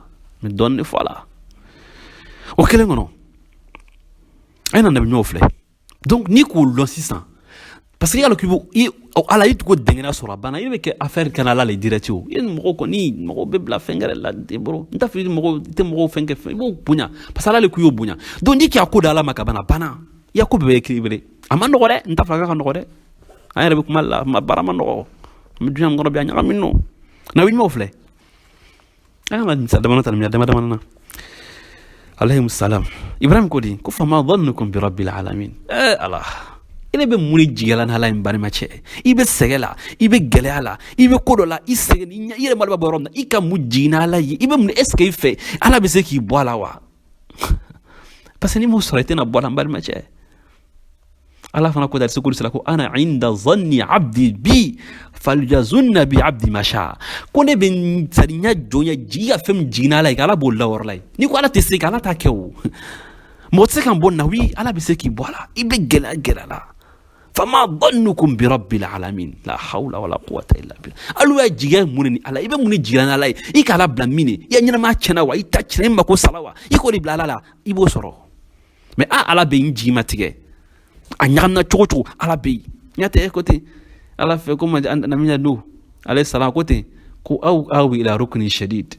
an bɛ dɔɔni de fɔ a la. O kelen kɔnɔ, a ye na nabi ɲumanw filɛ. Donc n'i k'o lɔn sisan, parce que i y'a dɔn k'i b'o i Ala i tugu dɛngɛnɛ sɔrɔ, a banna. I bɛ kɛ affaire kana Ala la direct. O i ni mɔgɔw kɔni, mɔgɔw bɛ bila fɛn wɛrɛ la i bolo. N t'a fɔ i mɔgɔw i tɛ mɔgɔw fɛn kɛ fɛn, i b'o bonya, parce que Ala de ko i y'o bonya. Donc n'i k'a ko da Ala ma ka ban, a banna. I ya ko bɛɛ bɛ équilibré. A ma nɔgɔ dɛ, n t'a fɔ a ka nɔgɔ dɛ. An yɛrɛ bɛ kuma la, baara ma nɔgɔ. An bɛ duɲa min kɔnɔ bi, a ɲagaminen don. Nabi ɲumanw filɛ. An ka misali dama ta, dama dama na. Alayhi salam. Ibrahim ko di ko fama dhannukum bi rabbil alamin. Eh Ala, i bɛ mun de jigila ni Ala ye? N balimacɛ, i bɛ sɛgɛ la, i bɛ gɛlɛya la, i bɛ ko dɔ la, i sɛgɛn, i yɛrɛ malo bɛ bɔ yɔrɔ min na, i ka mun jigin Ala ye? I bɛ mun, est ce que i fɛ Ala bɛ se k'i bɔ a la wa? Parce que ni m'o sɔrɔ, i tɛna bɔ a la, n balimacɛ. Ala fana ko da se sera ko ana inda zanni abdi bi falyazunna bi abdi ma sha. Ko ne bɛ sari n ya jɔnya jigi ka fɛn min jiginna Ala ye, Ala b'o lawɔrɔ la ye. N'i ko Ala tɛ se ka, Ala t'a kɛ o. Mɔgɔ tɛ se ka bɔ na. Oui, Ala bɛ se k'i bɔ a la. I bɛ gɛlɛya gɛlɛya la. Fama dhannukum bi rabbil alamin, la hawla wala quwwata illa billah. Alu ya jigiya mun ni Ala, i bɛ mun ni jiginna ni Ala ye? I k'Ala bila min ye, i ya ɲɛnamaya tiɲɛna wa, i ta tiɲɛna, i mako sala wa, i k'o de bila Ala la, i b'o sɔrɔ. Mais a Ala bɛ n jigi ma tigɛ, a ɲagamina cogo cogo, Ala bɛ yen. N y'a tɛ e ko ten Ala fɛ ko namina Nuhu alayhi salam ko ten ko aw aw ila rukuni shadid.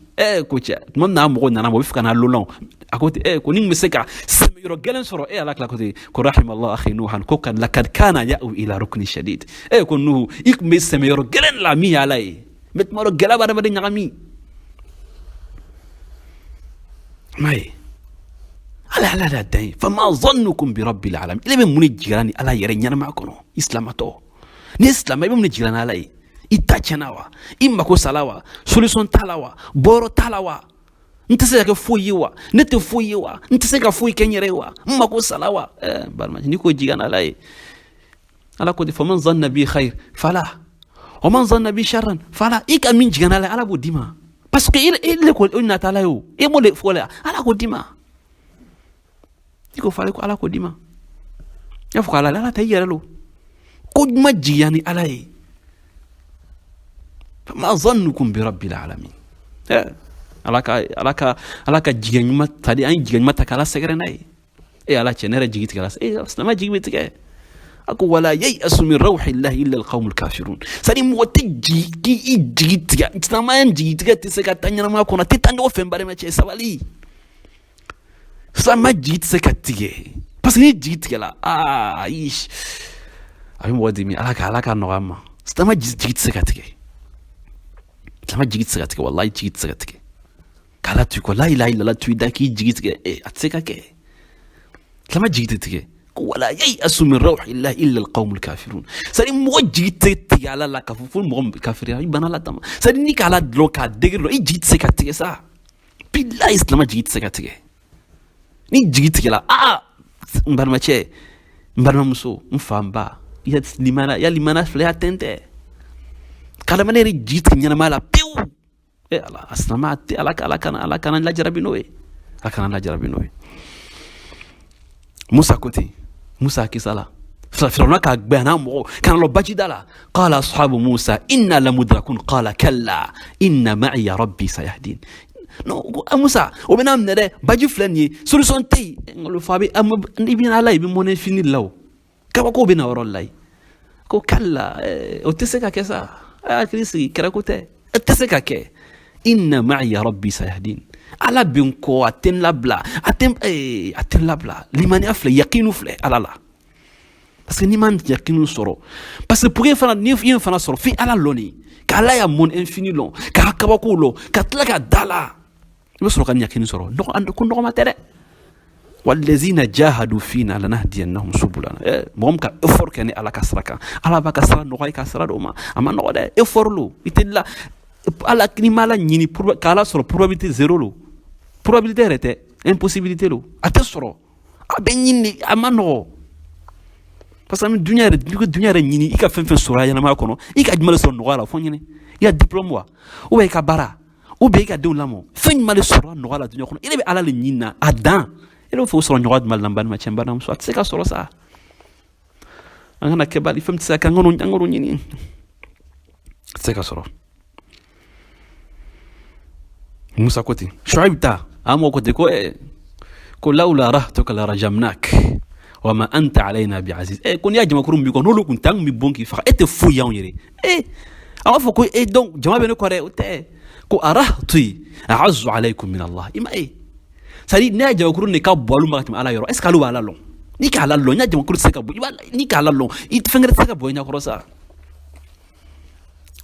Ko cɛ, tuma min na mɔgɔ nana ma, o bɛ fɛ ka na lolɔn, a ko ten ko ni n bɛ se ka sɛmɛ yɔrɔ gɛlɛn sɔrɔ. Ala tila ko ten ko rahimallahu akhi Nuhan, ko kad lakad kana ya'u ila rukuni shadid. Ko Nuhu, i tun bɛ sɛmɛ yɔrɔ gɛlɛn la min ye Ala ye. Mais tuma dɔ gɛlɛya bɛ adamaden ɲagami. M'a ye Ala, Ala de dan ye. Fama zannukum bi rabbil alamin. Ile bɛ mun de jigira ni Ala yɛrɛ ɲɛnamaya kɔnɔ? I silamatɔ, n'i ye silamɛ, i bɛ mun de jigira ni Ala ye? I ta tiɲɛna wa, i mako sala wa, solution t'a la wa, bɔyɔrɔ t'a la wa, n tɛ se ka kɛ foyi ye wa, ne tɛ foyi ye wa, n tɛ se ka foyi kɛ n yɛrɛ ye wa, n mako sala wa? Balima, n'i ko jigira ni Ala ye, Ala ko ten faman zanna bi khair fala wa man zanna bi sharran fala. I ka min jigira ni Ala ye, Ala b'o d'i ma, parce que i le ko o nata Ala ye, o e m'o de fɔ la, Ala k'o d'i ma. I ko fɔ ale ko Ala k'o d'i ma. I y'a fɔ ko Ala, Ala tɛ i yɛrɛ lo ko ma jigiya ni Ala ye. Fama zannukum bi rabbil alamin. Ala ka Ala ka Ala ka jigiya ɲuman ta di an ye, jigiya ɲuman ta k'Ala sɛgɛrɛ n'a ye. Ala cɛ, ne yɛrɛ jigi tigɛra. Silamɛ jigi bɛ tigɛ. A ko wala yayasu min rawhillahi illa alqawmul kafirun. C'est à dire, mɔgɔ tɛ jigi k'i jigi tigɛ. Silamɛya jigi tigɛ tɛ se ka taa ɲɛnamaya kɔnɔ, a tɛ taa ɲɔgɔn fɛ. N balima cɛ, sabali. Silamɛya jigi tɛ se ka tigɛ, parce que ni jigi tigɛla, aa ayi, a bɛ mɔgɔ dimi. Ala ka Ala ka nɔgɔya ma. Silamɛya jigi tɛ se ka tigɛ, silamɛya jigi tɛ se ka tigɛ, walayi jigi tɛ se ka tigɛ. K'Ala to i kɔ, la ilaha illallah to i da k'i jigi tigɛ, a tɛ se ka kɛ. Silamɛya jigi tɛ tigɛ. Ko wala yayasu min rawhillahi illa alqawmul kafirun. C'est à dire, mɔgɔ jigi tɛ tigɛ Ala la k'a fɔ fo mɔgɔ kafiriya, i banna Ala ta ma. C'est à dire, n'i k'Ala dɔn k'a dege dɔn, i jigi tɛ se ka tigɛ sa. Bilayi, silamɛ jigi tɛ se ka tigɛ. Ni jigi tigɛla, aa n balimacɛ, n balimamuso, n fa, n ba, ya limana, ya limana filɛ, ya tɛntɛ k'adamaden yɛrɛ jigi tigɛ ɲɛnamaya la pewu. Ala, a silamɛ tɛ. Ala ka Ala kana Ala kana lajarabi n'o ye, Ala kana lajarabi n'o ye. Musa ko ten, Musa kisa la, Firawuna k'a gbɛ n'a mɔgɔ kana lɔ bajida la. Qala ashabu Musa inna lamudrakun, qala kalla inna ma'iya rabbi sayahdin. Non, Musa, o bɛna minɛ dɛ, baji filɛ nin ye, solution tɛ yen. Nkalon fa bɛ i bɛ Ala, i bɛ mɔnɛ fini la, o kabako bɛ na yɔrɔ la yen. Ko kalla, o tɛ se ka kɛ sa, a hakili sigi, kɛrɛko tɛ, o tɛ se ka kɛ. Inna ma'iya rabbi sayahdin. Ala bɛ n kɔ, a tɛ n labila, a tɛ n labila. Limaniya filɛ, yakinu filɛ Ala la. Parce que n'i ma yakinu sɔrɔ, parce que pour que fana n'i ye fana sɔrɔ, f'i Ala lɔn de, k'Ala ya monde infini lɔn, k'a kabako lɔn, ka tila ka da la, i bɛ sɔrɔ ka yakinu sɔrɔ. Ko nɔgɔma tɛ dɛ. Wallazina jahadu fina lanahdiyannahum subulana. Mɔgɔ min ka effort kɛ ni Ala ka sira kan, Ala b'a ka sira nɔgɔya i ka sira dɔ ma. A ma nɔgɔ dɛ, effort lo. I tɛ la Ala n'i ma Ala ɲini k'Ala sɔrɔ, probabilité zéro lo, probabilité yɛrɛ tɛ, impossibilité lo, a tɛ sɔrɔ. A bɛ ɲini, a ma nɔgɔ, parce que an bɛ dunuya yɛrɛ, n'i ko dunuya yɛrɛ ɲini, i ka fɛn fɛn sɔrɔ a ɲɛnamaya kɔnɔ, i ka jumɛn de sɔrɔ nɔgɔya la? Fo ɲini i ka diplôme wa, ou bien i ka baara, ou bien i ka denw lamɔ, fɛn jumɛn de sɔrɔ nɔgɔya la dunuya kɔnɔ? E de bɛ Ala de ɲini na a dan, e de bɛ fɛ o sɔrɔ nɔgɔya jumɛn la? N balima cɛ, n balimamuso, a tɛ se ka sɔrɔ sa. An kana kɛ bali fɛn tɛ se ka kɛ, an kan'o ɲini, a tɛ se ka sɔrɔ. Musa ko ten, Shuaib ta a mɔgɔ ko ten, ko ko lawla rahtuka la rajamnak wa ma anta alayna bi aziz. Ko n'i y'a jamakuru min b'i kɔ, n'olu kun tɛ, an kun bɛ bon k'i faga, e tɛ foyi y'anw yɛrɛ. A b'a fɔ ko donc jama bɛ ne kɔ dɛ, o tɛ. Ko arahti a'azzu alaykum min Allah. I ma ye, c'est à dire ne y'a jamakuru de ka bɔ alu ma ka tɛmɛ Ala yɔrɔ. Est ce que alu b'a la lɔn? N'i k'a la lɔn, n y'a jamakuru tɛ se ka bɔ i b'a, n'i k'a la lɔn, i fɛn wɛrɛ tɛ se ka bɔ i ɲɛkɔrɔ sa.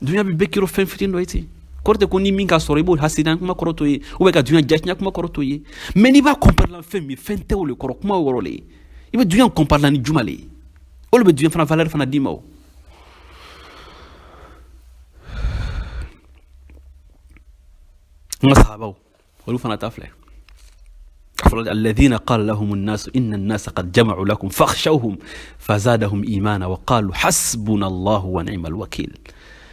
Dunuya bɛ bɛɛ kɛrɔ fɛn fitinin dɔ ye ten. Kɔrɔ tɛ ko ni min ka sɔrɔ i b'o hasida kuma kɔrɔ t'o ye, ou bien ka dunuya jatiɲɛ kuma kɔrɔ t'o ye. Mais n'i b'a comparer la fɛn min, fɛn tɛ o le kɔrɔ, kuma o yɔrɔ le ye. I bɛ dunuya comparer la ni juma le ye, o le bɛ dunuya fana valeur fana d'i ma. O n ka sahabaw, olu fana ta filɛ. الذين قال لهم الناس إن الناس قد جمعوا لكم فاخشوهم فزادهم إيمانا وقالوا حسبنا الله ونعم الوكيل.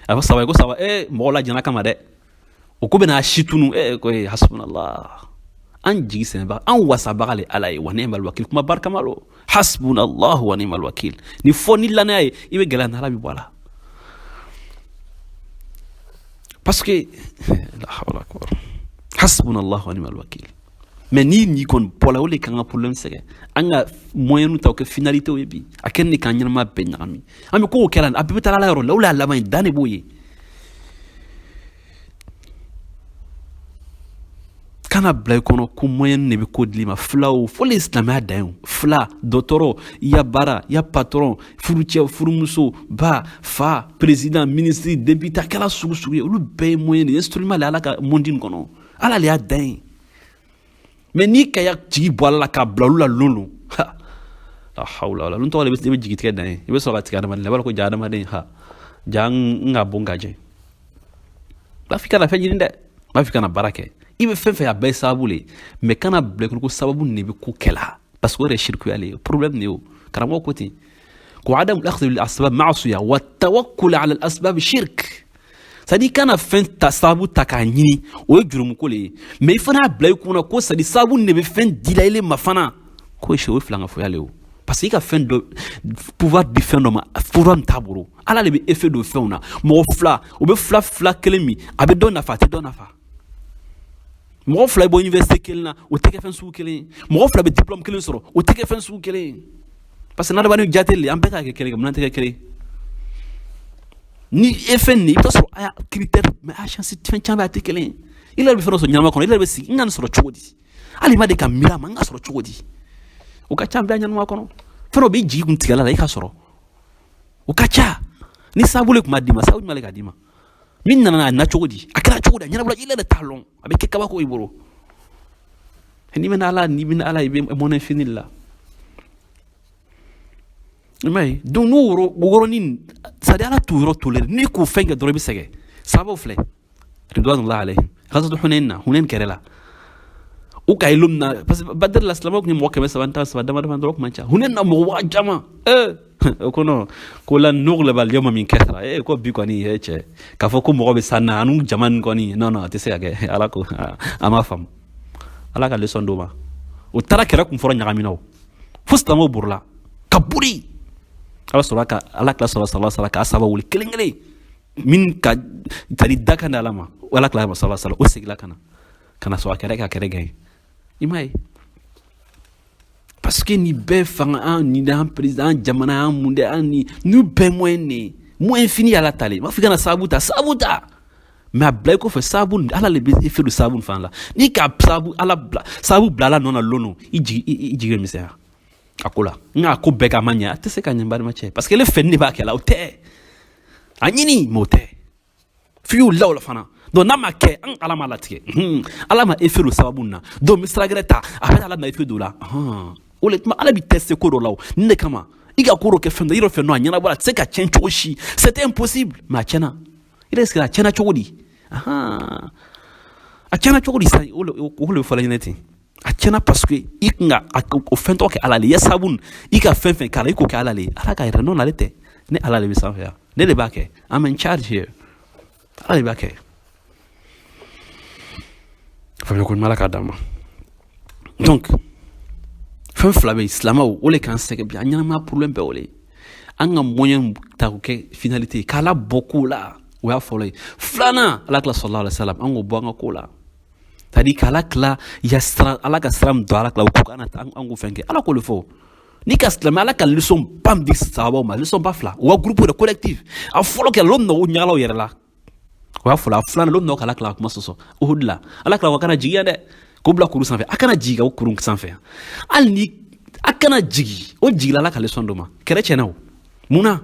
A fɔ saba ko saba mɔgɔ la jana kama dɛ, o ko bɛna si tunu. Ko hasbunallah, an jigi sɛnɛbaga, an wasabaga le Ala ye, wa ni'mal wakil, kuma barikama lo, hasbunallah wa ni'mal wakil. Ni fɔ ni lanaya ye, i bɛ gɛlɛya n'Ala bɛ bɔ a la, parce que la hawla akbar, hasbunallah wa ni'mal wakil. Mais ni nin kɔni bɔla, o de kan ka problème sɛgɛn. An ka moyen ta o kɛ finalité ye bi, a kɛ ne k'an ɲɛnama bɛɛ ɲagami. An bɛ kow kɛla, a bɛɛ bɛ taa Ala yɔrɔ la, o de y'a laban ye, dan de b'o ye. Kana bila i kɔnɔ ko moyen de bɛ ko dil'i ma. Filaw fo le silamɛya dan ye o. Fila, dɔgɔtɔrɔ, i ya baara, i ya patron, furucɛ, furumuso, ba, fa, président, ministre, député, a kɛra sugu sugu ye, olu bɛɛ ye moyen de ye, instrument le Ala ka monde nin kɔnɔ, Ala le y'a dan ye. Mais n'i ka ya jigi bɔ Ala la k'a bila olu la lon lon, ha la hawla wala, n tɔgɔ de bɛ jigi tigɛ dan ye. I bɛ sɔrɔ ka tigɛ adamaden la, i b'a dɔn ko ja adamaden, ha ja n ka bon ka jɛ. B'a fɔ i kana fɛn ɲini dɛ, b'a fɔ i kana baara kɛ, i bɛ fɛn fɛn a bɛɛ ye sababu le. Mais kana bila i kɔnɔ ko sababu nin de bɛ ko kɛ la, parce que o yɛrɛ sirikuya le ye, problème de ye. O karamɔgɔ ko ten, ko adam al-akhdh bil asbab ma'siya wa tawakkul ala al asbab shirk. C'est à dire kana fɛn ta, sababu ta k'a ɲini, o ye jurumuko le ye. Mais i fana y'a bila i kunna ko c'est à dire sababu de bɛ fɛn dila ile ma fana, k'o ye o ye filankafoya le ye o. Parce que i ka fɛn dɔ pouvoir di fɛn dɔ ma, pouvoir min t'a bolo, Ala de bɛ effet don fɛnw na. Mɔgɔ fila, o bɛ fila fila kelen min, a bɛ dɔ nafa, a tɛ dɔ nafa. Mɔgɔ fila bɛ bɔ université kelen na, o tɛ kɛ fɛn sugu kelen ye. Mɔgɔ fila bɛ diplôme kelen sɔrɔ, o tɛ kɛ fɛn sugu kelen ye. Parce que n'adamaden jate le, an bɛɛ k'a kɛ kelen ye, mun tɛ kɛ kelen ye? Ni e fɛn nin, i bɛ taa sɔrɔ a y'a critère, mais a chance fɛn caman bɛ, a tɛ kelen ye. I yɛrɛ bɛ fɛn dɔ sɔrɔ ɲɛnama kɔnɔ, i yɛrɛ bɛ sigi, n ka nin sɔrɔ cogo di? Hali i ma de ka miiri a ma, n ka sɔrɔ cogo di? O ka ca bɛɛ ɲɛnama kɔnɔ. Fɛn dɔ b'i jigi kun tigɛ la, i ka sɔrɔ o ka ca. Ni sababu le tun b'a d'i ma, sababu jumɛn le k'a d'i ma? Min nana a na cogo di? A kɛra cogo di? A ɲɛnabɔla, i yɛrɛ t'a lɔn, a bɛ kɛ kabako i bolo. N'i bɛna Ala, n'i bɛna Ala, i bɛ mɔnɛ fini la, i m'a ye. Donc n'o yɔrɔ, o yɔrɔnin, c'est à dire Ala t'o yɔrɔ toléré. N'i k'o fɛn kɛ dɔrɔn, i bɛ sɛgɛn. Sababu filɛ, ridwanullah alayhim, ghazwatu Hunain na, Hunain kɛlɛ la, u ka ye na, parce que Badr la, silamɛw tun ye mɔgɔ 313 dama dama dɔrɔn, kuma ca. Hunain na, mɔgɔ waa caman. O ko non, ko la nughlaba al-yawma min kathra. Ko bi kɔni, cɛ, k'a fɔ ko mɔgɔ bɛ san na anu jama nin kɔni, non non, a tɛ se ka kɛ. Ala ko a ma faamu, Ala ka leçon d'o ma. O taara kɛlɛ kun fɔlɔ ɲagamina, o fo silamɛw borila ka bori. Ala sɔrɔ ka Ala kila sɔrɔ sala sala k'a saba wuli kelen kelen min ka tari da kan di Ala ma. Ala kila sala sala, o segila ka na ka na sɔrɔ a kɛrɛ ka kɛrɛ gɛn, i m'a ye. Parce que nin bɛɛ fanga, an ni an président, an jamana, an mun de, an ni n'u bɛɛ moyen de moyen fini. Ala talen b'a fɔ i kana sababu ta, sababu ta, mais a bila i kɔfɛ, sababu Ala le bɛ effet don sababu fana la. N'i ka sababu Ala bila, sababu bila Ala nɔ na lon, i jigi i jigi bɛ misɛnya a ko la. Nka a ko bɛɛ ka ma ɲɛ, a tɛ se ka ɲɛ, n balima cɛ, parce que ele fɛn de b'a kɛ la, o tɛ a ɲini, mais o tɛ f'i y'o la o la fana. Donc n'a ma kɛ, an Ala ma latigɛ, Ala ma effet don sababu na, donc n bɛ sira gɛrɛ ta, a bɛ Ala ma effet don la. O le tuma Ala b'i tester ko dɔ la. O nin de kama i ka ko dɔ kɛ fɛn dɔ, i yɛrɛ fɛ nɔ a ɲɛnabɔ, a tɛ se ka tiɲɛ cogo si, c'était impossible, mais a tiɲɛna. I yɛrɛ a tiɲɛna cogo di? A tiɲɛna cogo di sisan? O le bɛ fɔla ɲɛnɛ ten. A tiɲɛna parce que i kun ka o fɛn tɔgɔ kɛ Ala le ye sababu, i ka fɛn fɛn k'a la, i k'o kɛ Ala le ye. Ala k'a yɛrɛ nɔ, ale tɛ ne Ala de bɛ sanfɛ yan, ne de b'a kɛ. I'm in charge here. Ala de b'a kɛ. Faamuya ko ɲuman Ala k'a d'an ma. Donc fɛn fila bɛ yen, silamɛw, o le k'an sɛgɛn bi. An ɲɛnamaya problème bɛɛ o le ye. An ka moyen ta k'o kɛ finalité ye, k'Ala bɔ ko la, o y'a fɔlɔ ye. Filanan, Ala kila sallallahu alaihi wasallam, an k'o bɔ an ka ko la, c'est à dire k'Ala kila ya sira, Ala ka sira min don, Ala kila o ko an k'o fɛn kɛ. Ala k'o le fɔ n'i ka silamɛ. Ala ka leçon ba min di sahabaw ma, leçon ba fila, u ka groupe yɛrɛ collectif. A fɔlɔ kɛra l'o nɔ ɲagalaw yɛrɛ la, o y'a fɔlɔ. A filanan, l'o nɔ k'Ala kila ka kuma sɔsɔ Uhud la. Ala kila ko a kana jigin yan dɛ, k'o bila kuru sanfɛ, a kana jigin ka o kurun sanfɛ, hali ni a kana jigin. O jigila, Ala ka leçon dɔ ma, kɛlɛ tiɲɛna. O mun na?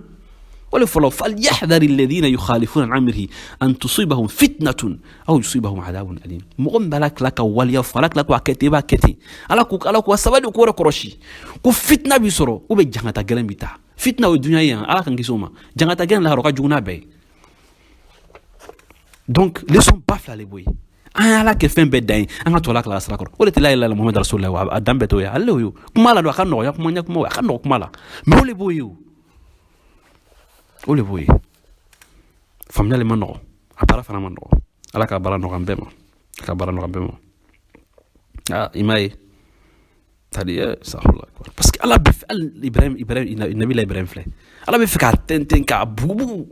O le fɔlɔ, falyahdhari alladhina yukhalifuna an amrihi an tusibahum fitnatun aw yusibahum adhabun alim. Mɔgɔ min bɛ Ala kila ka waliya fɔ, Ala kila ko a kɛ ten, i b'a kɛ ten. Ala ko, Ala ko a sabali, ko yɛrɛ kɔlɔsi ko fitna b'i sɔrɔ, ou bɛ jangata gɛlɛn b'i ta. Fitna o ye dunuya ye yan, Ala k'an kisi o ma. Jangata gɛlɛn lahara, o ka jugu n'a bɛɛ ye. Donc leçon ba fila le b'o ye. An ye Ala kɛ fɛn bɛɛ dan ye, an ka to Ala kila sira kɔrɔ. O de tɛ la ilaha Muhammad rasulullah, a dan bɛɛ t'o ye. Ale y'o ye kuma la don, a ka nɔgɔya kuma ɲɛ kuma, a ka nɔgɔ kuma la, mais o le b'o ye, o le b'o ye. Faamuyali ma nɔgɔ, a baara fana ma nɔgɔ. Ala ka baara nɔgɔ an bɛɛ ma, a ka baara nɔgɔ an bɛɛ ma. Ah, i m'a ye, c'est-à-dire parce que Ala bɛ fɛ, hali Ibrahim, Ibrahim, nabila Ibrahim filɛ, Ala bɛ fɛ k'a tɛntɛn, k'a bugubugu.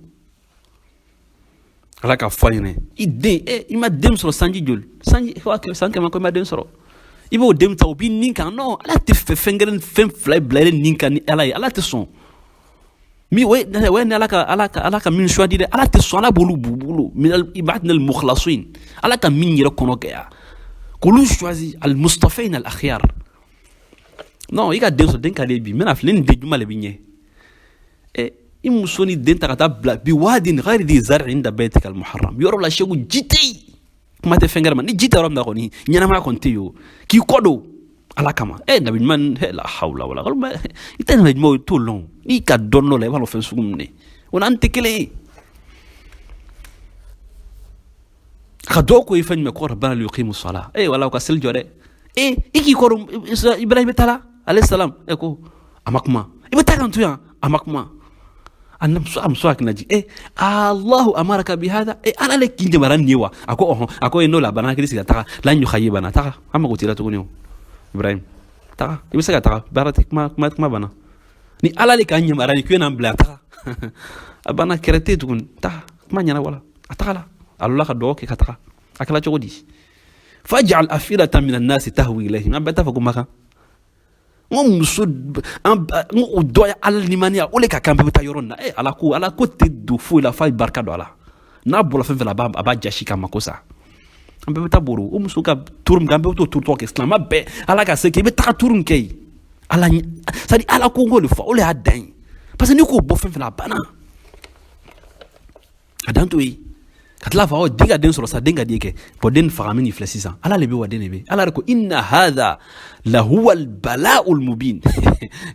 Ala ka fɔ a ɲɛna, i den, i ma den sɔrɔ sanji joli, sanji san 100 ko i ma den sɔrɔ, i b'o den ta, o b'i nin kan. Non, Ala tɛ fɛ fɛn kelen, fɛn fila bila i nin kan ni Ala ye. Ala tɛ sɔn mi o ye ni Ala ka min choisi dɛ, Ala tɛ sɔn. Ala b'olu bugubugulu min ibadina al mukhlasin, Ala ka min yɛrɛ kɔnɔ kɛ ya, k'olu choisi, al mustafain al akhyar. Non, i ka den sɔrɔ, den ka di bi, n bɛna filɛ nin den juma le bɛ ɲɛ. I muso ni den ta ka taa bila bi wadin ghayri di zar'in inda baytika al muharram, yɔrɔ la segu ji tɛ yen, kuma tɛ fɛn gɛrɛ ma. Ni ji tɛ yɔrɔ min na kɔni, ɲɛnamaya kɔni tɛ yen. O k'i kɔ don Ala kama, nabi ɲuman, la hawla wala quwwata. I tɛ nabi ɲuman, i t'o lɔn. N'i ka dɔn dɔ la, i b'a dɔn fɛn sugu min de o n'an tɛ kelen ye. Ka dɔw ko i fɛn jumɛn ko rabbana liyuqimu sala, wala u ka seli jɔ dɛ. I k'i kɔ don Ibrahim bɛ taa la alayhi salam, ko a ma kuma, i bɛ taa kan to yan, a ma kuma. A muso hakili jigin, Allahu amaraka bi hada, Ala le k'i jamana nin ye wa? A ko ɔhɔn. A ko n'o la bana, hakili sigi ka taga la yukhayibana, taga, an mago t'i la tuguni. O Ibrahim, taga, i bɛ se ka taga, baara tɛ, kuma kuma kuma banna. Ni Ala le k'an yamaruya ni k'e n'an bila, taga, a banna, kɛrɛ tɛ tuguni, taga, kuma ɲɛna wala. A taga la, a lɔla ka dugawu kɛ ka taga. A kɛla cogo di? Faj'al afidatan minan nasi tahwi ilayhim. An bɛɛ t'a fɔ ko Makan, n ko muso, an n ko o dɔ ye Ala limaniya, o le ka kan bɛɛ bɛ taa yɔrɔ nin na. Ala ko, Ala ko tɛ don foyi la f'a ye barika don a la. N'a bɔra fɛn fɛn la, a b'a jasi k'a mako sa. An bɛɛ bɛ taa boro o muso ka turu min kɛ, an bɛɛ bɛ t'o turu tɔgɔ kɛ. Silamɛ bɛɛ, Ala ka se kɛ, i bɛ taga turu min kɛ yen. Ala, c'est à dire Ala ko, n k'o de fɔ, o de y'a dan ye. Parce que n'i k'o bɔ fɛn fɛn la, a banna, a dan t'o ye. Ka tila fɔ den ka den sɔrɔ sa, den ka di kɛ bɔn, den faga min filɛ sisan, Ala le bɛ wa, den de bɛ. Ala de ko inna hadha lahuwa albala'ul mubin.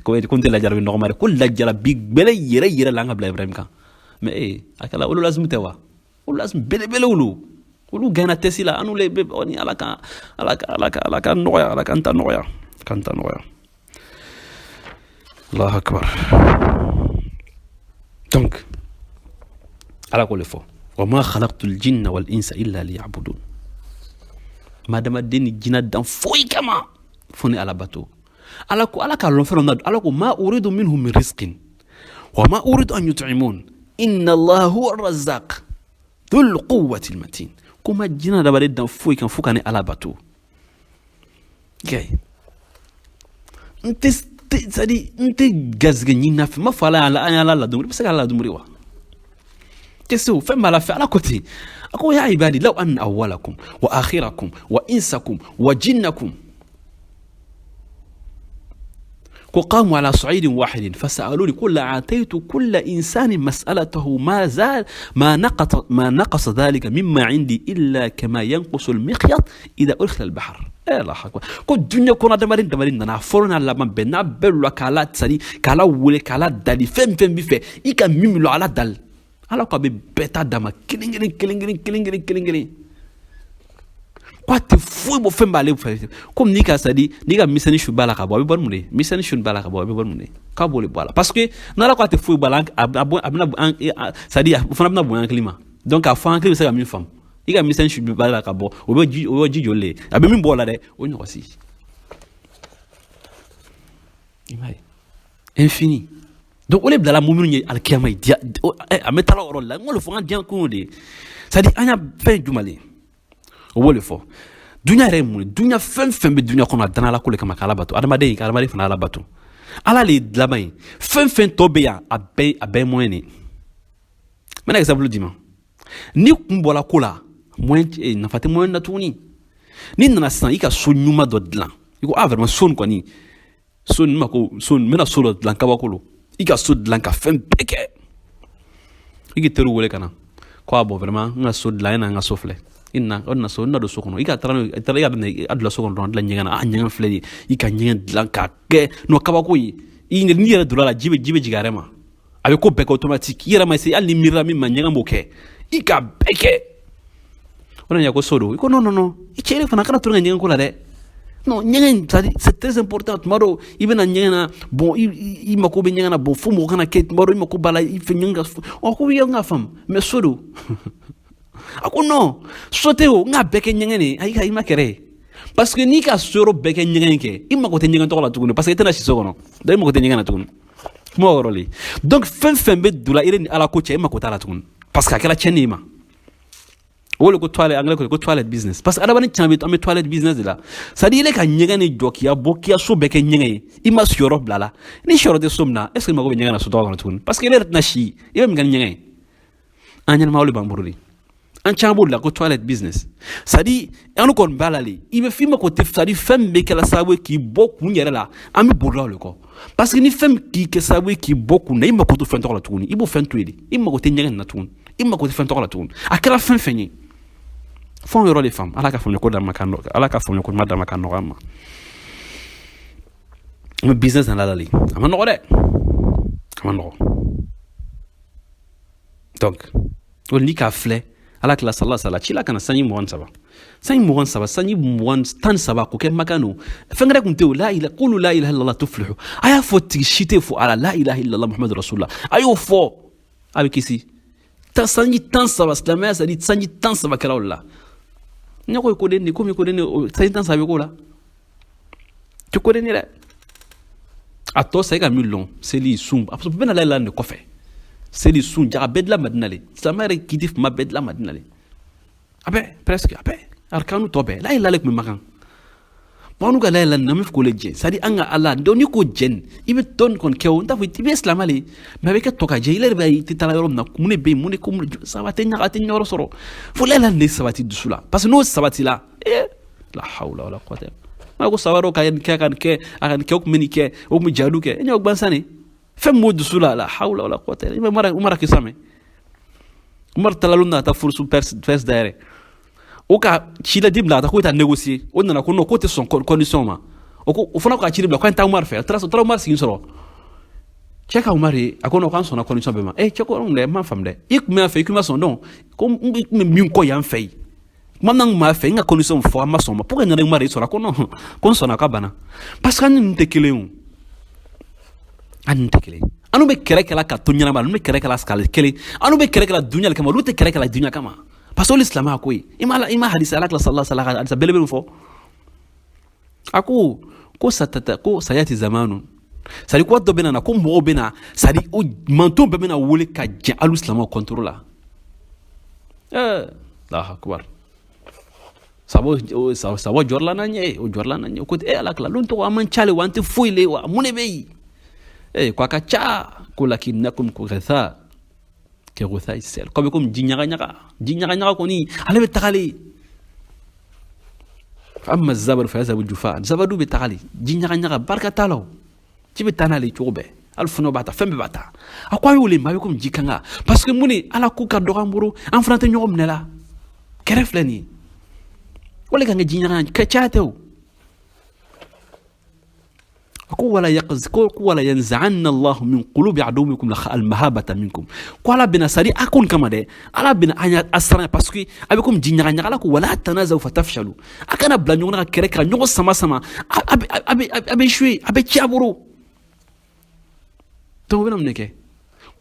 Ko n tɛ lajarabi nɔgɔma dɛ, ko lajarabi gbɛlɛ yɛrɛ yɛrɛ la an ka bila Ibrahim kan. Mais a kɛla olu lazimi tɛ wa? Olu lazimi belebelew lo, olu gɛnna tɛsi la. An n'olu bɛ ni Ala ka Ala ka Ala ka Ala ka nɔgɔya, Ala k'an ta nɔgɔya, k'an ta nɔgɔya. Allahu akbar. Donc Ala k'o le fɔ, wa ma khalaqtul jinna wal insa illa liya'budun. Ma adamaden ni jinɛ dan foyi kama fo ni Ala bato. Ala ko, Ala k'a lɔn fɛn dɔ na. Ala ko ma uridu minhum min rizqin wa ma uridu an yut'imun inna Allaha huwa razzaq dhul quwwati matin. Ko ma jinɛ adamaden dan foyi kan fo ka ni Ala bato. Kɛ n tɛ, c'est à dire n tɛ garisɛgɛ ɲini na fɛ, n ma fɔ Ala an y'Ala ladumuri, i bɛ se ka Ala ladumuri wa? Tɛ se o fɛn b'a la fɛ. Ala ko ten, a ko ya ibadi law anna awwalakum wa akhirakum wa insakum wa jinnakum Ko قاموا على صعيد واحد فسألوني ko لأعطيت كل إنسان مسألته ما زال ما نقص ذلك مما عندي إلا كما ينقص المخيط إذا أدخل البحر. Eh, الله أكبر. Ko dunya kɔnɔ adamaden adamaden nana fɔlɔ n'a laban bɛɛ n'a bɛɛ lɔ k'ala sari k'ala wele k'ala dali fɛn fɛn b'i fɛ i ka min lɔ ala dali ala ko a bɛ bɛɛ ta d'a ma kelen kelen kelen kelen kelen kelen kelen kelen ko a tɛ foyi bɔ fɛn b'ale fɛ komi n'i ka sadi n'i ka misɛnnin su b'a la ka bɔ a bɛ bɔ ni mun de ye misɛnnin su b'a la ka bɔ a bɛ bɔ ni mun de ye k'a b'o de bɔ a la parce que n'ala ko a tɛ foyi bɔ a la a bɛna an c'est à dire o fana bɛna bonya hakili ma. Donc k'a fɔ an hakili bɛ se ka min faamu i ka misɛnnin su b'a la ka bɔ o bɛ ji o bɛ ji joli de ye a bɛ min bɔ o la dɛ o ɲɔgɔn si i m'a ye infini. Donc o de bilala muminu ye alikiyama ye diya an bɛ taa o yɔrɔ la n k'o de fɔ n ka diɲɛ kun de ye c'est à dire an y'a fɛn jumɛn de o b'o de fɔ duɲa yɛrɛ ye mun ye duɲa fɛn fɛn bɛ duɲa kɔnɔ a danna ala ko de kama k'ala bato adamaden ka adamaden fana ala bato ala le ye laban ye fɛn fɛn tɔ bɛ yan a bɛɛ ye moyen de ye. N bɛna exemple d'i ma ni kun bɔra ko la moyen nafa tɛ moyen na tuguni. N'i nana sisan i ka so ɲuman dɔ dilan i ko ah vraiment so nin kɔni so nin ma ko so n bɛna so dɔ dilan kabako lo i ka so dilan ka fɛn bɛɛ kɛ i k'i teriw wele ka na ko a bon vraiment n ka so dilan e na n ka so filɛ i na o na so n na don so kɔnɔ i ka taara i taara i ka daminɛ a bila so kɔnɔ dɔrɔn dilan ɲɛgɛn na a ɲɛgɛn filɛ nin ye i ka ɲɛgɛn dilan k'a kɛ n'o kabako ye i n'i yɛrɛ donna la ji bɛ jigin a yɛrɛ ma a bɛ ko bɛɛ kɛ automatique i yɛrɛ ma se hali ni miirila min ma ɲɛgɛn b'o kɛ i ka bɛɛ kɛ o de ko so don i ko non non non i cɛ yɛrɛ fana kana to ka ɲɛgɛn ko la dɛ. Non, ɲɛgɛn c'est très important. Tuma dɔw i bɛna ɲɛgɛn na bon i mako bɛ ɲɛgɛn na bon fo mɔgɔ kana kɛ tuma dɔw i mako b'a la i fɛ ɲɛgɛn ka ɔ ko i ka faamu mais so don a ko non so tɛ o n k'a bɛɛ kɛ ɲɛgɛn de ayi i ma kɛrɛ ye parce que n'i ka so yɔrɔ bɛɛ kɛ ɲɛgɛn kɛ i mako tɛ ɲɛgɛn tɔgɔ la tuguni parce que i tɛna si so kɔnɔ donc i mako tɛ ɲɛgɛn na tuguni kuma o yɔrɔ le. Donc fɛn fɛn bɛ don la i ni ala ko cɛ i mako t'a la tuguni parce que a kɛra tiɲɛni ye ma o le ko toilette anglais ko toilet business parce que adamaden caman bɛ an bɛ toilet business de la. C'est à dire ile ka ɲɛgɛn de jɔ k'i bɔ k'i ka so bɛɛ kɛ ɲɛgɛn ye i ma siyɔrɔ bila la ni siyɔrɔ tɛ so min na est ce que mako bɛ ɲɛgɛn na so tɔgɔ kɔnɔ tuguni parce que e yɛrɛ tɛna si i bɛ min kɛ ni ɲɛgɛn ye an ɲɛnɛmaw de b'an bolo de an caman b'o de la ko toilet business. C'est à dire an kɔni b'a la le i bɛ f'i ma ko tɛ c'est à dire fɛn min bɛ kɛla sababu ye k'i bɔ kun yɛrɛ la an bɛ bolila o de kɔ parce que ni fɛn min k'i kɛ sababu ye k'i bɔ kun na i mako tɛ fɛn tɔgɔ la tuguni i b'o fɛn to yen de i mako tɛ ɲɛgɛn na tuguni i mako tɛ fɛn tɔgɔ la tuguni a kɛra fɛn fɛn ye fɛn yɔrɔ de faamu ala ka faamuya ko d'a ma ka nɔgɔ ala ka faamuya ko ɲuman d'a ma ka nɔgɔ an ma an bɛ business na la le a ma nɔgɔ dɛ a ma nɔgɔ. Donc o n'i k'a filɛ ala kila sala sala ci la ka na sanji 23 sanji 23 sanji 13 k'o kɛ makan no fɛn wɛrɛ kun tɛ o لا إله قولوا لا إله إلا الله تفلحوا a y'a fɔ tigi si tɛ fo ala لا إله إلا الله محمد رسول الله a y'o fɔ a bɛ kisi ta sanji 13 silamɛya sadi sanji 13 kɛra o de la ne ko ko den komi ko den sanji 13 bɛ k'o la tɛ ko den ye dɛ a tɔ sa i ka min lɔn seli sun a bɛɛ na la nin kɔfɛ seli sun jaga bɛɛ dilan madina le silamɛ yɛrɛ kiti kuma bɛɛ dilan madina le a bɛɛ presque a bɛɛ arkanu tɔ bɛɛ la ilaha le tun bɛ makan bon an ka la ilaha nin an bɛ fɛ k'o le jɛ c'est à dire an ka ala donc n'i ko jɛ i bɛ dɔɔni kɔni kɛ o n t'a fɔ i bɛ silamɛ le mais a bɛ kɛ tɔ ka jɛ i yɛrɛ b'a ye i tɛ taa yɔrɔ min na mun de bɛ yen mun de ko saba tɛ ɲaga a tɛ ɲɛyɔrɔ sɔrɔ fo la ilaha nin de sabati dusu la parce que n'o sabatila eh لا حول ولا قوة ma ko saba dɔ ka nin kɛ ka nin kɛ a ka nin kɛ o tun bɛ nin kɛ o tun bɛ jadu kɛ e ɲɛ o gansan de fɛn min b'o dusu la لا حول ولا قوة i bɛ Umar kisa mɛn Umar taala na taa furusu Perse dayɛlɛ o ka ciladen bila ka taa k'o taa négocier o nana ko non k'o tɛ sɔn condition ma o ko o fana ka ci bila k'an taa Umar fɛ a taara Umar sigi sɔrɔ cɛ ka Umar ye a ko non k'an sɔnna condition bɛɛ ma eh cɛ ko dɛ n m'a faamu dɛ i tun bɛ yan fɛ i kun ma sɔn donc ko n tun bɛ min kɔ yan fɛ yen kuma min kun b'a fɛ n ka condition fɔ an ma sɔn ma pour que nana Umar ye sɔrɔ a ko non ko n sɔnna ka banna parce que an ni ninnu tɛ kelen ye o an ninnu tɛ kelen ye an bɛ kɛlɛ kɛla ka to ɲɛnama olu bɛ kɛlɛ kɛla skali kelen an bɛ kɛlɛ kɛla duɲa kama olu tɛ kɛlɛ kɛla duɲa kama parce que olu silamɛya ko ye i ma hadisa ala kila صلى الله عليه hadisa belebele fɔ a ko ko satata ko سيأتي زمان c'est à dire ko dɔ bɛ na ko mɔgɔw bɛ na c'est à dire o manton bɛɛ bɛna wele ka jɛn alu silamɛw contre la eh الله أكبر sabo sabo jɔrɔla n'an ɲɛ o jɔrɔla n'an ɲɛ ko e ala kila lon tɔgɔ an man ca le wa an tɛ foyi le wa mun de bɛ yen eh ko a ka ca ko لكنكم غثاء كغثاء السيل ko bɛ komi ji ɲaga ɲaga ji ɲaga ɲaga kɔni ale bɛ tagale فأما الزبد فيذهب جفاء zabadu bɛ tagale ji ɲaga ɲaga barika t'a la o Ji bɛ taa n'ale cogo bɛɛ, hali fɔnɔ b'a ta, fɛn bɛɛ b'a ta. A ko a y'o le ma, a bɛ komi ji kanga, parce que mun de ala ko ka dɔgɔ an bolo, an fana tɛ ɲɔgɔn minɛ la. Kɛrɛ filɛ nin ye, o le kan kɛ ji ɲaga kɛ caya tɛ o. A ko wala yaqz ko wala yanza'anna Allah min qulubi aduwikum almahabata minkum. Ko ala bɛna, c'est à dire a ko nin kama dɛ, ala bɛna an a siran, parce que a bɛ komi ji ɲaga ɲaga. Ala ko wala tanazaw fatafshalu, a kana bila ɲɔgɔn na ka kɛrɛ ka ɲɔgɔn sama sama, a bɛ échouer, a bɛ ci a bolo. Donc o bɛna mun de kɛ?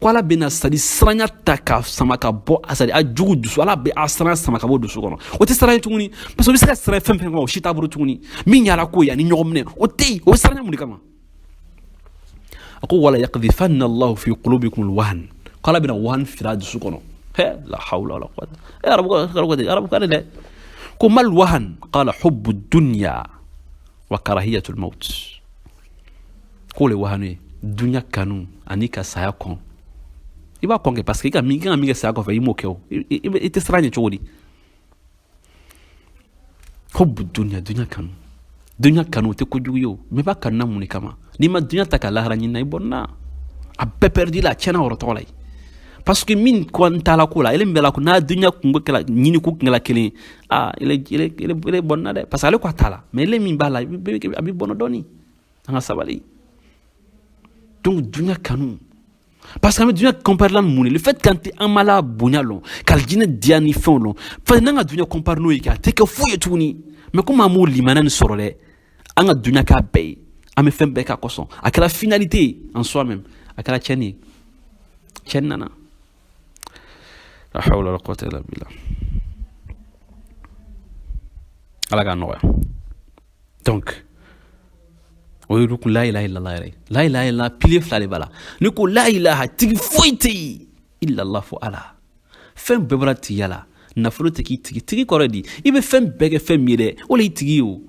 Ko ala bɛna, c'est à dire, siranya ta ka sama ka bɔ, c'est à dire a jugu dusu, ala bɛ a siranya sama ka bɔ dusu kɔnɔ. O tɛ siran ye tuguni, parce que o bɛ se ka siran fɛn fɛn kama, o si t'a bolo tuguni. Min y'ala ko ye ani ɲɔgɔn minɛ, o tɛ yen. O bɛ siranya mun de kama? A ko wala yaqdhifanna Allahu fi qulubikum alwahn, ko ala bɛna wahan fili a dusu kɔnɔ. He, la hawla wala quwwata. E arabu arabu arabu kan dɛ. Ko mal wahan? Qala hubbu dunya wa karahiyatu almaut. K'o le wahanu ye, dunya kanu ani ka saya kɔn. I b'a kɔn kɛ, parce que i ka min kan ka min kɛ saya kɔfɛ, i m'o kɛ o, i tɛ siran ɲɛ cogo di? Hubbu dunya, dunya kanu, dunya kanu o tɛ kojugu ye o, mais i b'a kanu na mun de kama? N'i ma dunya ta ka lahara ɲini na, i bɔnna a bɛɛ perdu la, a tiɲɛna yɔrɔ tɔgɔ la ye, parce que min ko n t'a la ko la, ele min bɛ la ko n'a dunya kungo kɛla ɲini ko kɛla kelen ye, aa, ele ele ele ele bɔnna dɛ, parce que ale ko a t'a la, mais ele min b'a la, a bɛ bɔnɔ dɔɔni. An ka sabali. Donc dunya kanu, parce que an bɛ dunya comparer la ni mun ye? Le fait qu'an tɛ an ma la bonya lɔn, ka alijinɛ diya ni fɛnw lɔn, fɛn n'an ka dunya comparer n'o ye kɛ, a tɛ kɛ foyi ye tuguni. Mais komi an m'o limaniya nin sɔrɔ dɛ, an ka dunya k'a bɛɛ ye, an bɛ fɛn bɛɛ k'a kosɔn, a kɛra finalité ye en soi même, a kɛra tiɲɛni ye, tiɲɛni nana. La hawla wala quwwata illa billah. Ala k'a nɔgɔya. Donc o ye rukun la ilaha illallah yɛrɛ. La ilaha illallah, pilier fila de b'a la. Ni ko la ilaha, tigi foyi tɛ yen, illallah, fo ala. Fɛn bɛɛ bɔra tigiya la. Nafolo tɛ k'i tigi. Tigi kɔrɔ di? I bɛ fɛn bɛɛ kɛ fɛn min ye dɛ, o le y'i tigi ye. O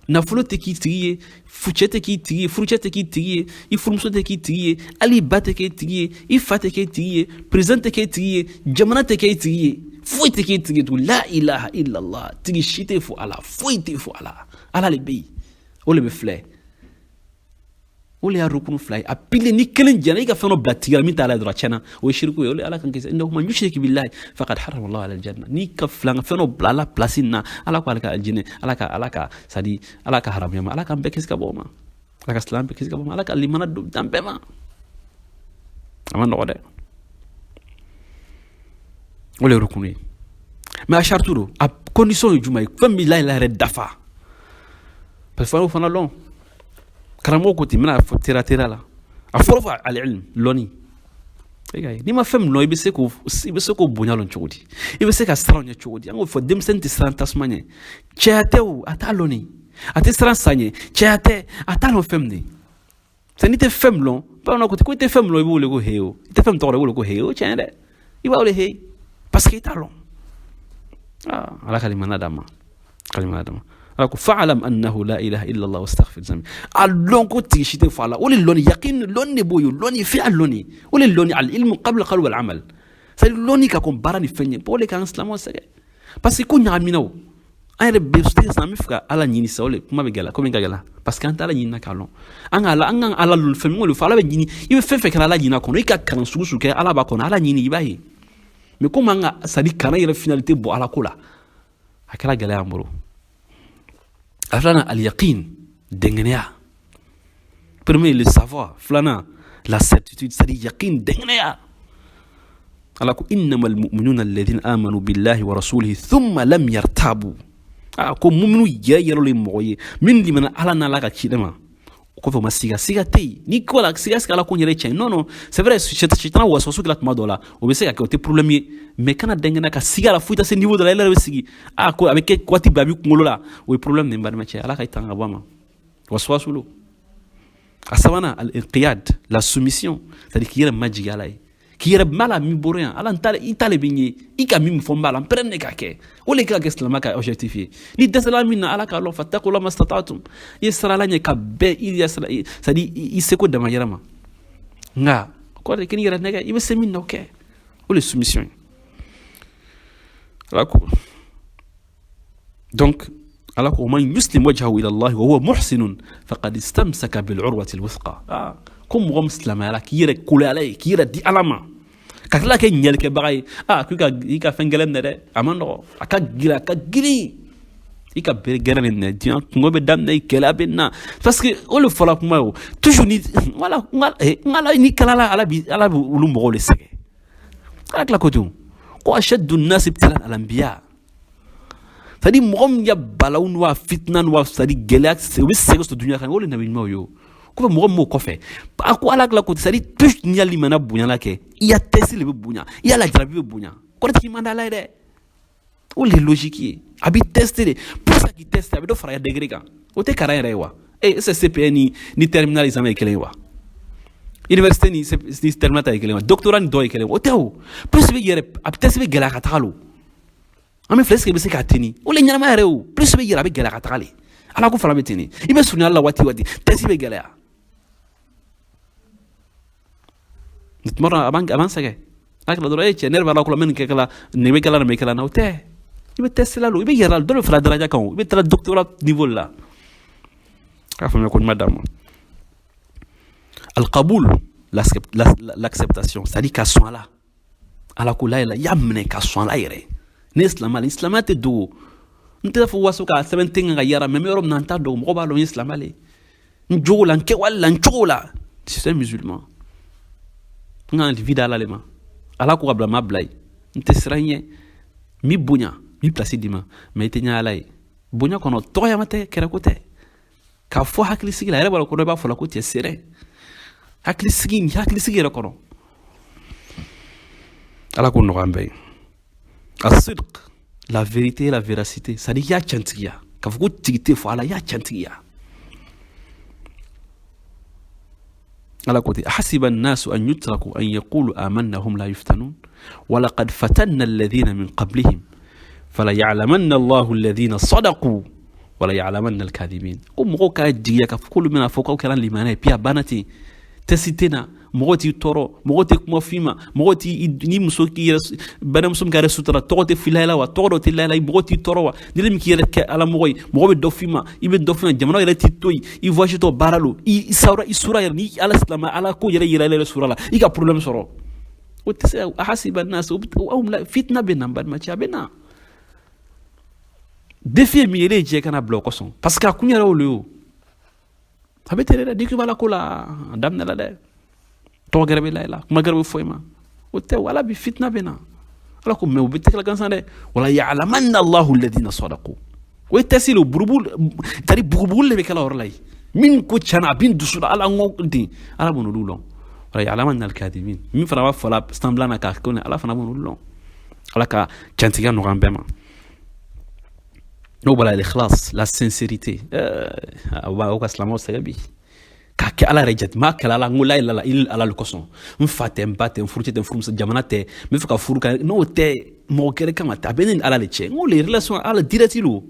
nafolo tɛ k'i tigi ye, cɛ tɛ k'i tigi ye, furucɛ tɛ k'i tigi ye, i furumuso tɛ k'i tigi ye, hali i ba tɛ k'e tigi ye, i fa tɛ k'e tigi ye, président tɛ k'e tigi ye, jamana tɛ k'e tigi ye, foyi tɛ k'e tigi ye tugun. La ilaha illallah, tigi si tɛ fo ala, foyi tɛ fo ala, ala le bɛ yen, o le bɛ filɛ. O le y'a rukunu fila ye, a pilier. Ni kelen jɛna, i ka fɛn dɔ bila tigi la min t'a la dɔrɔn, a tiɲɛna, o ye shiriku ye. O le ala kan kisi, innahu man yushrik billahi faqad harrama Allahu ala aljanna. N'i ka filan fɛn dɔ bila ala place nin na, ala ko ale ka aljinɛ, ala ka c'est à dire ala ka haramuya ma. Ala k'an bɛɛ kisi ka bɔ o ma, ala ka silamɛ bɛɛ kisi ka bɔ o ma, ala ka limana don dan bɛɛ ma. A ma nɔgɔ dɛ. O le ye rukunu ye, mais a shartu don, a condition ye jumɛn ye? Fɛn min la ilaha yɛrɛ dafa, parce que fana o fana lɔn, karamɔgɔ ko ten, n bɛna fɔ tera tera la. A fɔlɔ fɔ al-ilm, lɔnni. N'i ma fɛn min lɔn, i bɛ se k'o bonya lɔn cogo di? I bɛ se ka siran ɲɛ cogo di? An k'o fɔ, denmisɛnnin tɛ siran tasuma ɲɛ, cɛya tɛ o, a t'a lɔn nin, a tɛ siran sa ɲɛ, cɛya tɛ, a t'a lɔn fɛn min de. C'est n'i tɛ fɛn min lɔn, bamananw ko ten ko i tɛ fɛn min lɔn, i b'o wele ko he. O i tɛ fɛn min tɔgɔ dɔn, i b'o wele ko he. O tiɲɛ dɛ, i b'a wele he, parce que i t'a lɔn. Ah, ala ka limaniya d'an ma, ka limaniya d'an ma. Ala ko fa'alam annahu la ilaha illa allah wastaghfir zambi. A lɔn ko tigi si tɛ fɔ ala, o le lɔnni, yaqin, lɔnni de b'o ye, lɔnni fi a lɔnni, o le lɔnni, al ilmu qabla qawl wal amal, c'est à dire lɔnni ka kɔn baara ni fɛn ɲɛ. O le k'an silamɛw sɛgɛn, parce que ko ɲagamina o, an yɛrɛ bɛ sisan, an bɛ fɛ ka ala ɲini sisan, o le kuma bɛ gɛlɛya, komi ka gɛlɛya, parce que an tɛ ala ɲini k'a lɔn. An ka ala, an ka ala lɔn fɛn min, o le fɔ ala bɛ ɲini. I bɛ fɛn fɛn kɛra ala ɲini a kɔnɔ, i ka kalan sugu sugu kɛ, ala b'a kɔnɔ, ala ɲini, i b'a ye. Mais komi an ka, c'est à dire kalan yɛrɛ finalité bɔ ala ko la, a kɛra gɛlɛya an bolo. A filanan, al-yaqin, dɛngɛnɛya. Premier, le savoir. Filanan, la certitude, c'est à dire yaqin, dɛngɛnɛya. Ala ko innama almu'minuna alladhina amanu billahi wa rasulihi thumma lam yartabu. A ko muminu yɛrɛ yɛrɛ le mɔgɔ ye min limana ala n'ala ka ciden ma, o kɔfɛ o ma siga. Siga tɛ yen. Ni ko la siga siga ala ko yɛrɛ tiɲɛ. Non, non, c'est vrai, sitana waswasu kɛla tuma dɔ la, o bɛ se ka kɛ, o tɛ problème ye, mais kana dɛngɛnɛ ka siga la fo i ta se niveau dɔ la, e yɛrɛ bɛ sigi a ko a bɛ kɛ waati bɛɛ a b'i kunkolo la, o ye problème de ye. N balimacɛ, ala ka i tanga ka bɔ a ma, waswasu lo. A sabanan, al-inqiyad, la soumission, c'est à dire k'i yɛrɛ majigin ala ye, k'i yɛrɛ b'a la min bɔra yan, ala n ta, i ta le bɛ n ye, i ka min fɔ n b'a la, n pɛrɛn ne k'a kɛ. O le ka kɛ silamɛ ka objectif ye. Ni dɛsɛla min na, ala k'a lɔn, fattaqullah mastata'tum, i ye sira ala ɲɛ ka bɛn i yɛrɛ sira, c'est à dire i seko dama yɛrɛ ma, nka kɔrɔ de k'i yɛrɛ nɛgɛ, i bɛ se min na, o kɛ, o le soumission ye. Ala ko donc Ala ko man yuslim wajhahu ila Allah wa huwa muhsinun faqad istamsaka bil urwati al wuthqa. Ko mɔgɔ min silamɛyara k'i yɛrɛ kolo Ala ye, k'i yɛrɛ di Ala ma, ka tila kɛ ɲɛlikɛbaga ye, k'i ka i ka fɛn gɛlɛn minɛ dɛ, a man nɔgɔ, a ka girin, a ka girin, i ka bere gɛrɛ nin minɛ, diɲɛ kungo bɛ daminɛ, gɛlɛya bɛ na, parce que o de fɔla kuma ye. O toujours ni wala n ni kalala, Ala bi Ala bɛ olu mɔgɔw de sɛgɛn. Ala tila ko ten ko ashaddu nnasi ibtilan al anbiya, c'est à dire mɔgɔ min ya balawu n'u fitina n'u, c'est à dire gɛlɛya, u bɛ sɛgɛn sɔrɔ dunuya kan, o de nabi ɲumanw ye. O kɔfɛ mɔgɔ min b'o kɔfɛ, a ko Ala tila ko, c'est à dire plus n'i ya limaniya bonyana kɛ, i ya test le bɛ bonya, i ya lajarabi bɛ bonya. Kɔrɔ tɛ k'i man di Ala ye dɛ, o le logique ye. A b'i tester de, pour ça k'i tester, a bɛ dɔ fara i degré kan. O tɛ kalan yɛrɛ ye wa? Est ce que CPN ni terminal examen ye kelen ye wa? Université ni terminal ta ye kelen ye wa? Doctorat ni dɔ ye kelen ye? O tɛ. O plus bɛ yɛrɛ, a bɛ test bɛ gɛlɛya ka taga lo. An bɛ filɛ, est ce que i bɛ se k'a teni? O le ɲɛnama yɛrɛ. O plus bɛ yɛrɛ, a bɛ gɛlɛya ka taga le. Ala ko fana bɛ ten, i bɛ surunya la waati waati, test bɛ gɛlɛya. Tuma dɔ a b'an sɛgɛn, n'a kɛra dɔrɔn, e cɛ, ne yɛrɛ b'a la ko la, n bɛ nin kɛ la, nin bɛ kɛ la, nin bɛ kɛ la na. O tɛ, i bɛ test la lo, i bɛ yɛrɛ la, dɔ bɛ fara daraja kan, o i bɛ taara doctorat niveau la. K'a faamuya ko ɲuman d'a ma. Alqabul, l'acceptation, c'est à dire ka sɔn a la, Ala ko la yɛlɛ, i y'a minɛ ka sɔn a la yɛrɛ. Ne ye silamɛ, silamɛya tɛ dogo. N tɛ fɔ waso k'a sɛbɛn ten ka yara, mais n bɛ yɔrɔ min na, n t'a dɔn, mɔgɔ b'a dɔn n ye silamɛ le, n jogo la, n kɛwale la, n cogo la, je suis musulman. N ka vie d'Ala le ma, Ala ko ka bila, ma bila yen, n tɛ siran ɲɛ, n b'i bonya, n b'i place d'i ma, mais i tɛ ɲɛ Ala ye. Bonya kɔnɔ, tɔgɔyama tɛ, kɛrɛko tɛ, k'a fɔ hakilisigi la, a yɛrɛ b'a dɔn ko dɔ b'a fɔ la ko cɛ seerɛ, hakilisigi, hakilisigi yɛrɛ kɔnɔ. Ala k'o nɔgɔya an bɛɛ ye. Asidq, la vérité et la véracité, c'est à dire i y'a tiɲɛtigiya, k'a fɔ ko tigi tɛ fɔ Ala, i y'a tiɲɛtigiya. Ala ko ten, ahasiba annasu an yutraku an yaqulu amanna hum la yuftanun walaqad fatanna alladhina min qablihim fala ya'lamanna Allahu alladhina sadaqu wala ya'lamanna alkadhibin. Ko mɔgɔw k'a jigiya k'a fɔ k'olu bɛna fɔ k'aw kɛra limaniya ye, puis a banna ten, test tɛ na, mɔgɔ t'i tɔɔrɔ, mɔgɔ tɛ kuma f'i ma, mɔgɔ t'i ni muso k'i yɛrɛ balimamuso min ka yɛrɛ sutura, tɔgɔ tɛ f'i la wa, tɔgɔ dɔ tɛ la, mɔgɔ t'i tɔɔrɔ wa, ni min k'i yɛrɛ kɛ ala mɔgɔ ye, mɔgɔ bɛ dɔ f'i ma, i bɛ dɔ f'i ma, jamana yɛrɛ t'i to yen, i voyage tɔ baara lo, i sawura, i sura yɛrɛ, ni ala silamɛ ala ko yɛrɛ yɛrɛ yɛrɛ sura la, i ka problème sɔrɔ. O tɛ se. Ahasiba nas, aw fitina bɛ na, n balimacɛ, a bɛ na. Défi ye min ye, e jɛ kana bila o kosɔn, parce que a kun yɛrɛ y'o le ye. O a bɛ ten dɛ, n'i ko i b'a la ko la, a daminɛ la dɛ, tɔgɔ gɛrɛ bɛ la i la, kuma gɛrɛ bɛ fɔ i ma. O tɛ o, ala bi fitina bɛ na. Ala ko mais o bɛ tɛgɛ gansan dɛ, wala ya'lamanna Allahu alladhina sadaqu. O ye test le, burubu, c'est à dire bugubuguli de bɛ kɛ la yɔrɔ la yen. Min ko tiɲɛna, a bɛ n dusu la, ala n ko ten, ala b'o n'olu lɔn. Wala ya'lamanna al-kadhibin, min fana b'a fɔ la semblant na k'a ko ala fana b'o n'olu lɔn. Ala ka tiɲɛtigiya nɔgɔya an bɛɛ ma. N'o bɔra, l'ikhlas, la sincérité, o ka silamɛw sɛgɛn bi k'a kɛ Ala yɛrɛ jate m'a kɛlɛ ala, n ko la ilaha illa ala le kosɔn, n fa tɛ, n ba tɛ, n furucɛ tɛ, n furumuso, jamana tɛ, n bɛ fɛ ka furu ka n'o tɛ, mɔgɔ gɛrɛ kama tɛ, a bɛ ne ni Ala de cɛ. N ko les relations ala direct lo,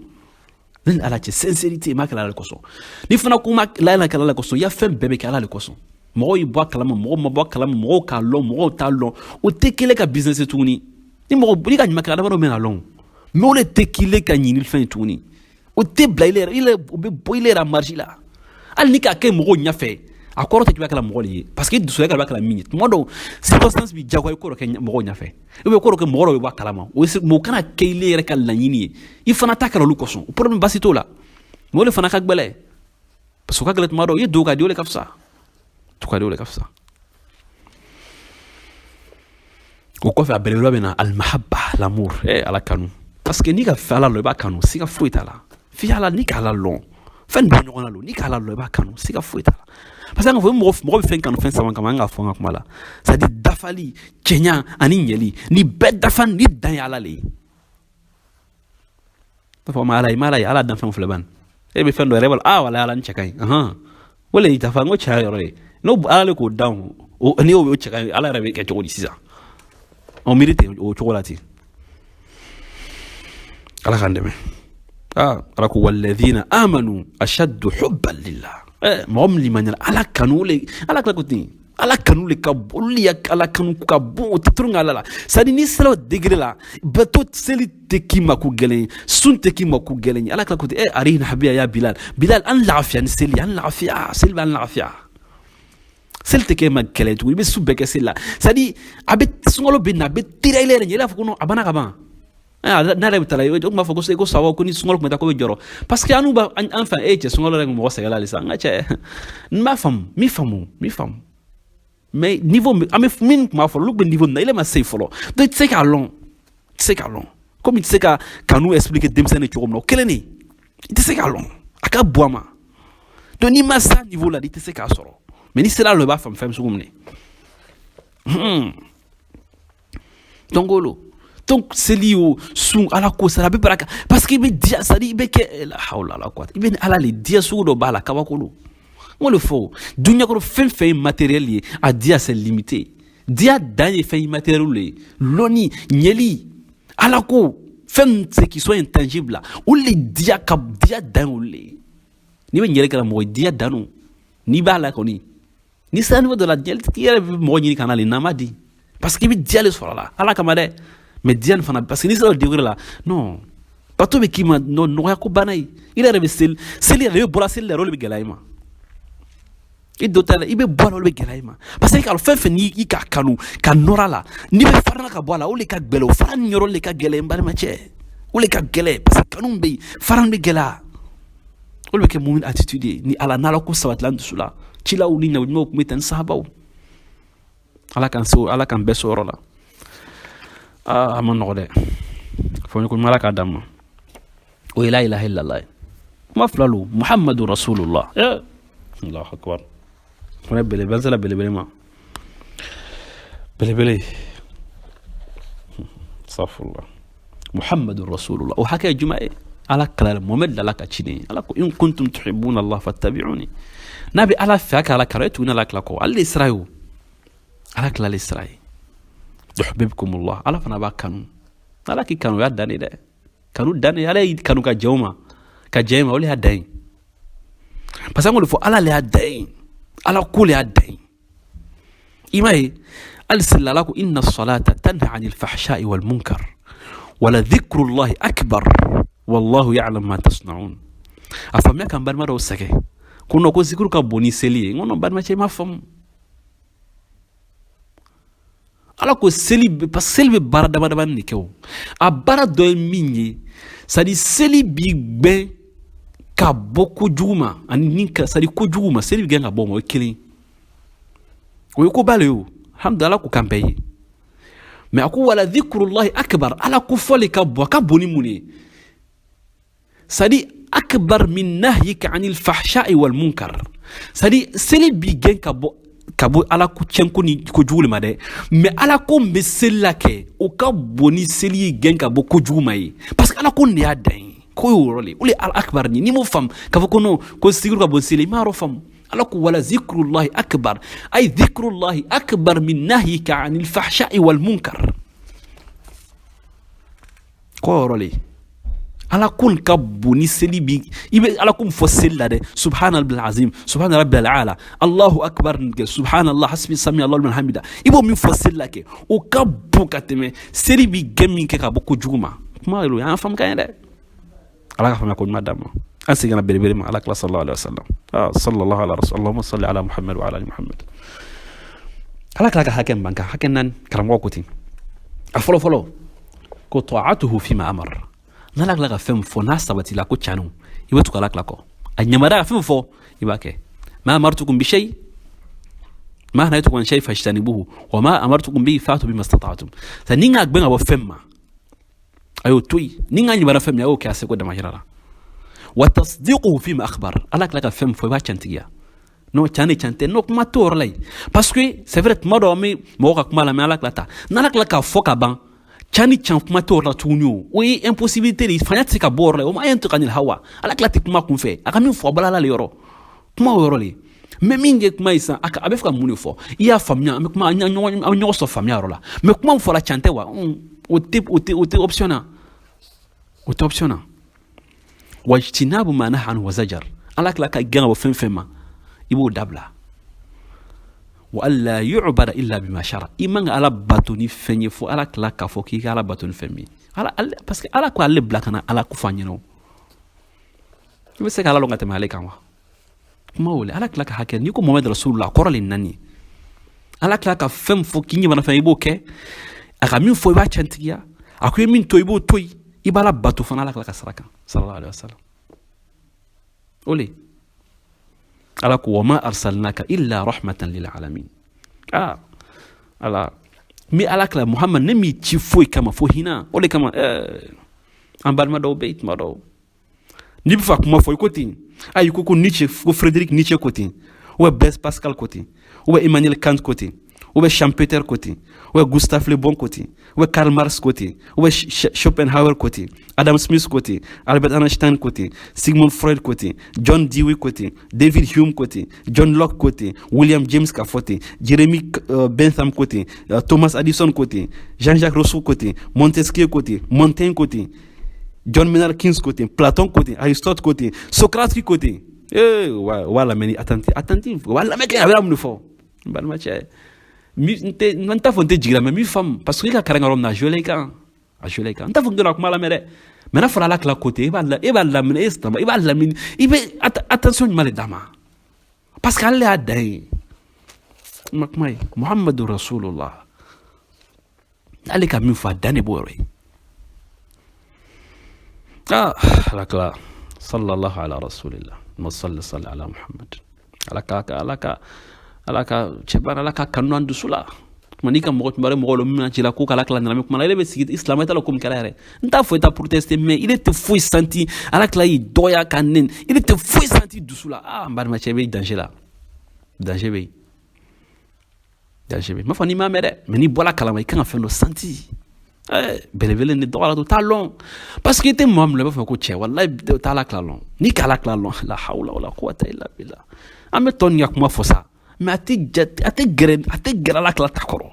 ne ni Ala cɛ, sincérité, m'a kɛlɛ ala le kosɔn. Ni fana ko ma la ilaha kɛlɛ ala kosɔn, i ya fɛn bɛɛ bɛ kɛ ala le kosɔn. Mɔgɔw y'i bɔ a kalama, mɔgɔw ma bɔ a kalama, mɔgɔw k'a lɔn, mɔgɔw t'a lɔn, o tɛ kelen ka business tuguni. Ni mɔgɔ n'i ka ɲuman kɛ, adamadenw bɛna lɔn, mais o de tɛ k'i ka ɲini fɛn ye tuguni. O tɛ bila i yɛrɛ, o bɛ bɔ i yɛrɛ marge la. Hali ni k'a kɛ mɔgɔw ɲɛfɛ, a kɔrɔ tɛ k'i b'a kɛla mɔgɔ de ye, parce que i dusu b'a kɛla min ye, tuma dɔw circonstance b'i jagoya i ko dɔ kɛ mɔgɔw ɲɛfɛ, ou bien ko dɔ kɛ mɔgɔ dɔ bɛ bɔ a kalama, o mɔgɔ kana kɛ ile yɛrɛ ka laɲini ye, i fana ta kɛra olu kosɔn, o problème basi t'o la. Mais o de fana ka gbɛlɛ, parce que o ka gɛlɛn tuma dɔw, i ye don ka di, o de ka fisa, to ka di, o de ka fisa. O kɔfɛ, a belebeleba bɛ na, almahabba, l'amour, Ala kanu, parce que n'i ka fɛ Ala lɔn, i b'a kanu, siga foyi t'a la. F'i Ala, n'i k'Ala lɔn, fɛn bɔ ɲɔgɔn na lo, n'i k'Ala lɔn, i b'a kanu, siga foyi t'a la. Parce que an ka fɔ mɔgɔ bɛ fɛn kanu fɛn saba kama, an k'a fɔ an ka kuma la, c'est à dire dafali, cɛɲa ani ɲɛli. Ni bɛɛ dafa ni dan ye Ala le ye. N'a fɔ ma Ala ye, ma Ala ye, Ala dan fɛnw filɛ ban, e bɛ fɛn dɔ yɛrɛ b'a la, wala Ala ni cɛ ka ɲi, o le y'i dafa, n ko cɛ yɔrɔ ye, n'o Ala le k'o dan, o n'i y'o cɛ ka ɲi, Ala yɛrɛ bɛ kɛ cogo di sisan? On miiri ten o cogo la ten. Ala k'an dɛmɛ. Ala ko walladhina amanu ashaddu hubban lillah. Mɔgɔ min limaniyara, Ala kanu le, Ala tila ko ten, Ala kanu le ka bon, olu ya Ala kanu ka bon, o tɛ tulonkɛ Ala la. C'est à dire n'i sera o degré la, bato seli tɛ k'i ma ko gɛlɛn ye, sun tɛ k'i ma ko gɛlɛn ye. Ala kila ko ten, ɛ arihna biha ya Bilal, Bilal an lafiya ni seli, an lafiya, seli b'an lafiya. Seli tɛ kɛ ma kɛlɛ tuguni, i bɛ su bɛɛ kɛ seli la. C'est à dire a bɛ sunkalo bɛ na, a bɛ teriya i la yɛrɛ ɲɛ, i b'a fɔ ko non, a banna ka ban. N'a yɛrɛ bɛ taa la, o tun b'a fɔ ko sawa ko ni sunkalo tun bɛ taa ko bɛ jɔrɔ, parce que an n'u b'a an fɛ e cɛ sunkalo yɛrɛ mɔgɔ sɛgɛn la halisa. N ka cɛ, n b'a faamu, n b'i faamu, n b'i faamu, mais niveau an bɛ min tun b'a fɔlɔ, olu bɛ niveau min na, ile ma se fɔlɔ, donc i tɛ se k'a lɔn, i tɛ se k'a lɔn. Komi i tɛ se ka kanu expliquer denmisɛnnin cogo min na, o kelen de, i tɛ se k'a lɔn, a ka bon a ma. Donc n'i ma s'a niveau la, i tɛ se k'a sɔrɔ, mais n'i sera a la, i b'a faamu fɛn sugu min de. Donc olu, donc seli o sun, Ala ko sara a bɛ baraka, parce que i bɛ diya, c'est à dire i bɛ kɛ la hawla la quwwata, i bɛ ni Ala le diya sugu dɔ b'a la, kabako don. N ko le fɔ, dunuya kɔnɔ fɛn fɛn ye matériel ye, a diya c'est limité. Diya dan ye fɛn immatériel le ye, lɔnni, ɲɛli, Ala ko fɛn, ce qui sont intangibles la, olu le diya ka diya dan ye olu le ye. N'i bɛ ɲɛli kɛra mɔgɔ ye, diya dan don. N'i b'a la kɔni, ni sera niveau dɔ la, ɲɛli i yɛrɛ bɛ mɔgɔ ɲini ka na le n'a ma di, parce que i bɛ diya le sɔrɔ a la Ala kama dɛ. Mais diya nin fana, parce que n'i sera o degré la, non, bato bɛ k'i ma nɔgɔya ko banna ye. I yɛrɛ bɛ seli, seli yɛrɛ, i bɛ bɔra seli la yɛrɛ, o de bɛ gɛlɛya i ma. I dɔ ta la, i bɛ bɔ a la, o de bɛ gɛlɛya i ma, parce que i ka fɛn fɛn n'i k'a kanu ka nɔrɔ a la, n'i bɛ farala ka bɔ a la, o de ka gɛlɛn. O fara nin yɔrɔ de ka gɛlɛn, n balimacɛ, o de ka gɛlɛn, parce que kanu bɛ yen, fara bɛ gɛlɛya. O de bɛ kɛ mun attitude ye ni Ala n'Ala ko sabatila n dusu la. Cilaw ni nabiɲumanw tun bɛ ten, ni sahabaw. Ala k'an se, Ala k'an bɛɛ so yɔrɔ la. Aa, a ma nɔgɔ dɛ, fɔ ko Ala k'a d'an ma. O ye la ilaha illallah ye, kuma fila lo, Muhammadu rasulullah. Eh, Allahu akbar, fana belebele, an sera belebele ma, belebele, safurla, Muhammadu rasulullah. O hakɛ ye jumɛn ye? Ala kala Muhammad la ka ciden ye. Ala ko in kuntum tuhibbuna Allah fattabi'uni. N'a bɛ Ala fɛ, a ka Ala kala, e tuguni Ala kila kɔ, ale de sira ye o, Ala kila le sira ye. Yuhibbukumullah, Ala fana b'a kanu. Ala k'i kanu, o y'a dan de dɛ, kanu dan de. Ala y'i kanu ka jɛ o ma, ka jɛ ma, o le y'a dan ye, parce que an k'o de fɔ, Ala le y'a dan ye, Ala ko le y'a dan ye. I m'a ye hali seli, Ala ko inna salata tanha anil fahsha'i wal munkar wala dhikrullahi akbar wallahu ya'lam ma tasna'un. A faamuya kan balima dɔw sɛgɛ ko non, ko zikuru ka bon ni seli ye. N ko non, balimacɛ, i m'a faamu. Ala ko seli, parce que seli bɛ baara dama damani de kɛ. O a baara dɔ ye min ye, c'est à dire seli b'i gbɛn ka bɔ kojugu ma, ani ni ka, c'est à dire kojugu ma, seli bɛ gɛn ka bɔ o ma. O ye kelen, o ye koba le ye. O alhamdulilah, Ala ko k'an bɛɛ ye. Mais a ko wala dhikrullahi akbar, Ala ko fɔli ka bon, a ka bon ni mun ye? C'est à dire akbar min nahyika anil fahsha'i wal munkar. C'est à dire seli b'i gɛn ka bɔ Ala ko tiɲɛko ni kojugu le ma dɛ, mais Ala ko min bɛ seli la kɛ, o ka bon ni seli ye gɛn ka bɔ kojugu ma ye, parce que Ala ko nin de y'a dan ye. Ko y'o yɔrɔ le, o le Ala akbar. Ni n'i m'o faamu k'a fɔ ko non, ko sigiru ka bɔ seli, i m'a yɔrɔ faamu. Ala ko wala zikrullahi akbar, ay dhikrullahi akbar min nahyika anil fahsha'i wal munkar. Ko yɔrɔ le, Ala ko nin ka bon ni seli bi. I bɛ Ala ko min fɔ seli la dɛ, subhana rabbil azim, subhana rabbil ala, Allahu akbar nin kɛ, subhanallah, hasbi sami Allahu liman hamida, i b'o min fɔ seli la kɛ, o ka bon ka tɛmɛ seli bi gɛn min kɛ ka bɔ kojugu ma. Kuma yɛrɛ y'an faamu ka ɲɛ dɛ. Ala ka faamuya ko ɲuman d'an ma. An seginna belebele ma, Ala kila sallallahu alaihi wasallam. Ah, sallallahu ala rasul, allahumma salli ala Muhammad wa ala ali Muhammad. Ala kila ka hakɛ min b'an kan, hakɛ naani, karamɔgɔ ko ten. A fɔlɔ fɔlɔ ko ta'atuhu fima amar. N'Ala kila ka fɛn min fɔ, n'a sabatila ko canu, i bɛ tugu Ala kila kɔ. A ɲamara ka fɛn fɔ, i b'a kɛ. Ma amartukum bi shay, ma nahaytukum an shay fajtanibuhu wa ma amartukum bihi fa'tu bima istata'tum. Sa ni n ka gbɛn ka bɔ fɛn ma, a y'o to yen. Ni n ka ɲamara fɛn min, a y'o kɛ a seko damayira la. Wa tasdiquhu fima akhbar. Ala kila ka fɛn min fɔ, i b'a cantigiya. Non, can de, can tɛ, non, kuma t'o yɔrɔ la yen, parce que c'est vrai, tuma dɔw an bɛ mɔgɔw ka kuma lamɛn. Ala kila ta, n'Ala kila k'a fɔ ka ban, can ni can kuma t'o yɔrɔ la tuguni. O ye impossibilité de ye, fanya tɛ se ka bɔ o yɔrɔ la. O ma yantiqu anil hawa, Ala kila tɛ kuma kun fɛ. A ka min fɔ, a bɔra Ala le yɔrɔ, kuma o yɔrɔ le. Mais min ye kuma ye sisan, a bɛ fɛ ka mun de fɔ? I y'a faamuya, an bɛ kuma, an bɛ ɲɔgɔn sɔrɔ faamuya yɔrɔ la. Mais kuma min fɔra, can tɛ wa? O tɛ option na, o tɛ option na. Wajtinabu ma naha anhu wa zajar. Ala kila ka gɛn ka bɔ fɛn fɛn ma, i b'o dabila. Wa alla yu'bada illa bima shara. I man ka Ala bato ni fɛn ye fo Ala tila k'a fɔ k'i ka Ala bato ni fɛn min. Ala, parce que Ala ko ale bila ka na Ala ko fɔ an ɲɛna. I bɛ se ka Ala lɔn ka tɛmɛ ale kan wa? Kuma o le, Ala tila ka hakɛ. N'i ko Muhamadu Rasulullah, a kɔrɔ le naani. Ala tila ka fɛn fɔ k'i ɲɛ fɛn, i b'o kɛ. A ka min fɔ, i b'a cantigiya. A ko i ye min to, i b'o to yen. I b'a la bato fana Ala tila ka sara kan, sallallahu alaihi wasallam. O le Ala ko: wa ma arsalnaka illa rahmatan lil alamin. Ah, Ala mi Ala kila Muhammad, ne m'i ci foyi kama fo hinɛ. O de kama an balima dɔw bɛ yen, tuma dɔw n'i bɛ fɛ ka kuma fɔ, i ko ten. Ayi, ko Nietzsche, ko Frédéric Nietzsche ko ten, ou bien Blaise Pascal ko ten, ou bien Emmanuel Kant ko ten, ou bien Schumpeter ko ten, ou bien Gustave Le Bon ko ten, ou bien Karl Marx ko ten, ou bien Schopenhauer ko ten, Adam Smith ko ten, Albert Einstein ko ten, Sigmund Freud ko ten, John Dewey ko ten, David Hume ko ten, John Locke ko ten, William James ka fɔ ten, Jeremy Bentham ko ten, Thomas Edison ko ten, Jean-Jacques Rousseau ko ten, Montesquieu ko ten, Montaigne ko ten, John Maynard Keynes ko ten, Platon ko ten, Aristote ko ten, Socrate ko ten. Eh, wa wa lamɛnni attentif, attentif, wa lamɛn kɛ, a bɛ mun de fɔ? N balimacɛ, n tɛ, n t'a fɔ n tɛ jigin la, mais n b'i faamu, parce que i ka kalan yɔrɔ min na, a joué i kan, a joué i kan. N t'a fɔ n donna kuma lamɛn dɛ, mais n'a fɔra Ala tila ko ten, e b'a lamɛn, e silamɛ, e b'a lamɛn, i bɛ attention ɲuman de d'a ma, parce que ale y'a dan ye. N ma kuma ye Muhammadu Rasulullah, ale ka min fɔ, a dan de b'o yɔrɔ ye. Ah, Ala kila, sallallahu ala rasulillah, ma salli salli ala Muhammad. Ala ka cɛba, Ala ka kanu an dusu la. Tuma n'i ka mɔgɔ tuma bɛ mɔgɔ dɔ min ci la ko k'Ala kila nana kuma la, e bɛ sigi silamɛ ta la ko min kɛra yɛrɛ. N t'a fɔ i ta protester, mais i tɛ foyi santi. Ala kila y'i dɔgɔya ka nɛni, i tɛ foyi santi dusu la. Ah, n balimacɛ, i bɛ danger la, danger bɛ yen, danger bɛ yen. N m'a fɔ n'i m'a mɛn dɛ, mais n'i bɔra kalama, i kan ka fɛn dɔ santi. Belebele ni dɔgɔyara to t'a lɔn, parce que i tɛ maa min i b'a fɔ ko cɛ, walayi, t'a Ala kila lɔn. N'i ka Ala kila lɔn, la hawla wala quwwata illa billah. An bɛ tɔ nin ka kuma fɔ sa, mais a tɛ jate, a tɛ gɛrɛ, a tɛ gɛrɛ Ala kila ta kɔrɔ.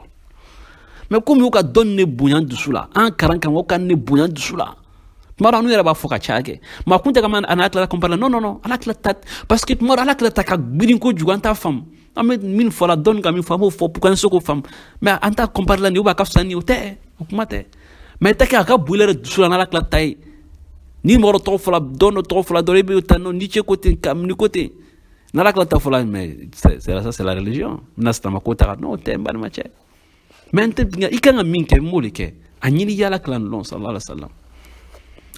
Mais komi y'u ka dɔnni ne bonya dusu la, an karan kan, o ka ne bonya dusu la. Tuma dɔ, an yɛrɛ b'a fɔ ka caya kɛ, mais a kun tɛ ka a n'a kila comparer. Non, non, non, Ala kila ta, parce que tuma dɔ Ala kila ta ka girin kojugu, an t'a faamu. An bɛ min fɔ la, dɔnni ka min fɔ, an b'o fɔ pour que an se k'o faamu, mais an t'a comparer la nin, ou bien a ka fisa ni o tɛ, o kuma tɛ. Mais tɛ kɛ a ka bon i yɛrɛ dusu la n'Ala kila ta ye. Ni mɔgɔ dɔ tɔgɔ fɔla, dɔn dɔ tɔgɔ fɔla dɔrɔn, i bɛ taa. Non, Nietzsche ko ten, ni ko ten, n'Ala kila ta fɔla, mais c'est ça, c'est la religion. N bɛna silamɛ ko ta ka n'o tɛ, n balimacɛ. Mais n tɛ, i kan ka min kɛ, n b'o de kɛ. A ɲini i Ala kila lɔn, sallallahu alaihi wa sallam.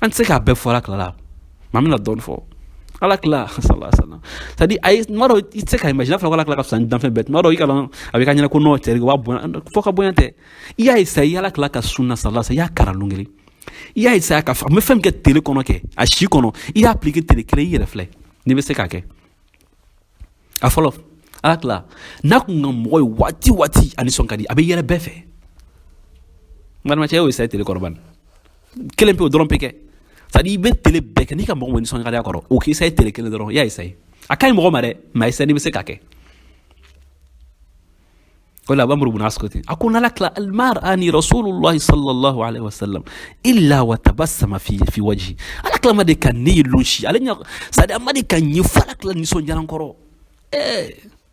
An tɛ se k'a bɛɛ fɔ Ala kila la, mais an bɛna dɔɔnin fɔ Ala kila, sallallahu alaihi wa sallam. C'est à dire, ayi, tuma dɔ i tɛ se ka imaginer, n'a fɔra ko Ala kila ka fisa ni danfɛn bɛɛ, tuma dɔ i ka a bɛ ka ɲɛna ko non, cɛ, o b'a bonya fɔ ka bonya tɛ. I y'a essayer, i Ala kila ka sunna, sallallahu alaihi wa sallam, i y'a kalan lon kelen, i y'a essayer ka fɔ n bɛ fɛn min kɛ tele kɔnɔ kɛ a si kɔnɔ, i y'a appliquer tele kelen, i yɛrɛ filɛ n'i bɛ se k'a kɛ. A fɔlɔ, Ala kila n'a kun ka mɔgɔ ye waati waati, a nisɔn ka di, a bɛ yɛlɛ bɛɛ fɛ. N balimacɛ, y'o essayer tele kɔrɔ bani kelen pe, o dɔrɔn pe kɛ. C'est à dire, i bɛ tele bɛɛ kɛ n'i ka mɔgɔ nisɔn ka di a kɔrɔ, o k'i essayer tele kelen dɔrɔn. I y'a essayer, a ka ɲi mɔgɔ ma dɛ, mais a essayer n'i bɛ se k'a kɛ. O la, Amru bun As ko ten, a ko n'Ala kila ma ra'ani Rasulullah sallallahu alaihi wasallam illa wa tabassama fi wajhi. Ala kila ma de ka ne ye lon si ale ɲa, c'est à dire a ma de ka ɲɛ fo Ala kila nisɔndiyara n kɔrɔ.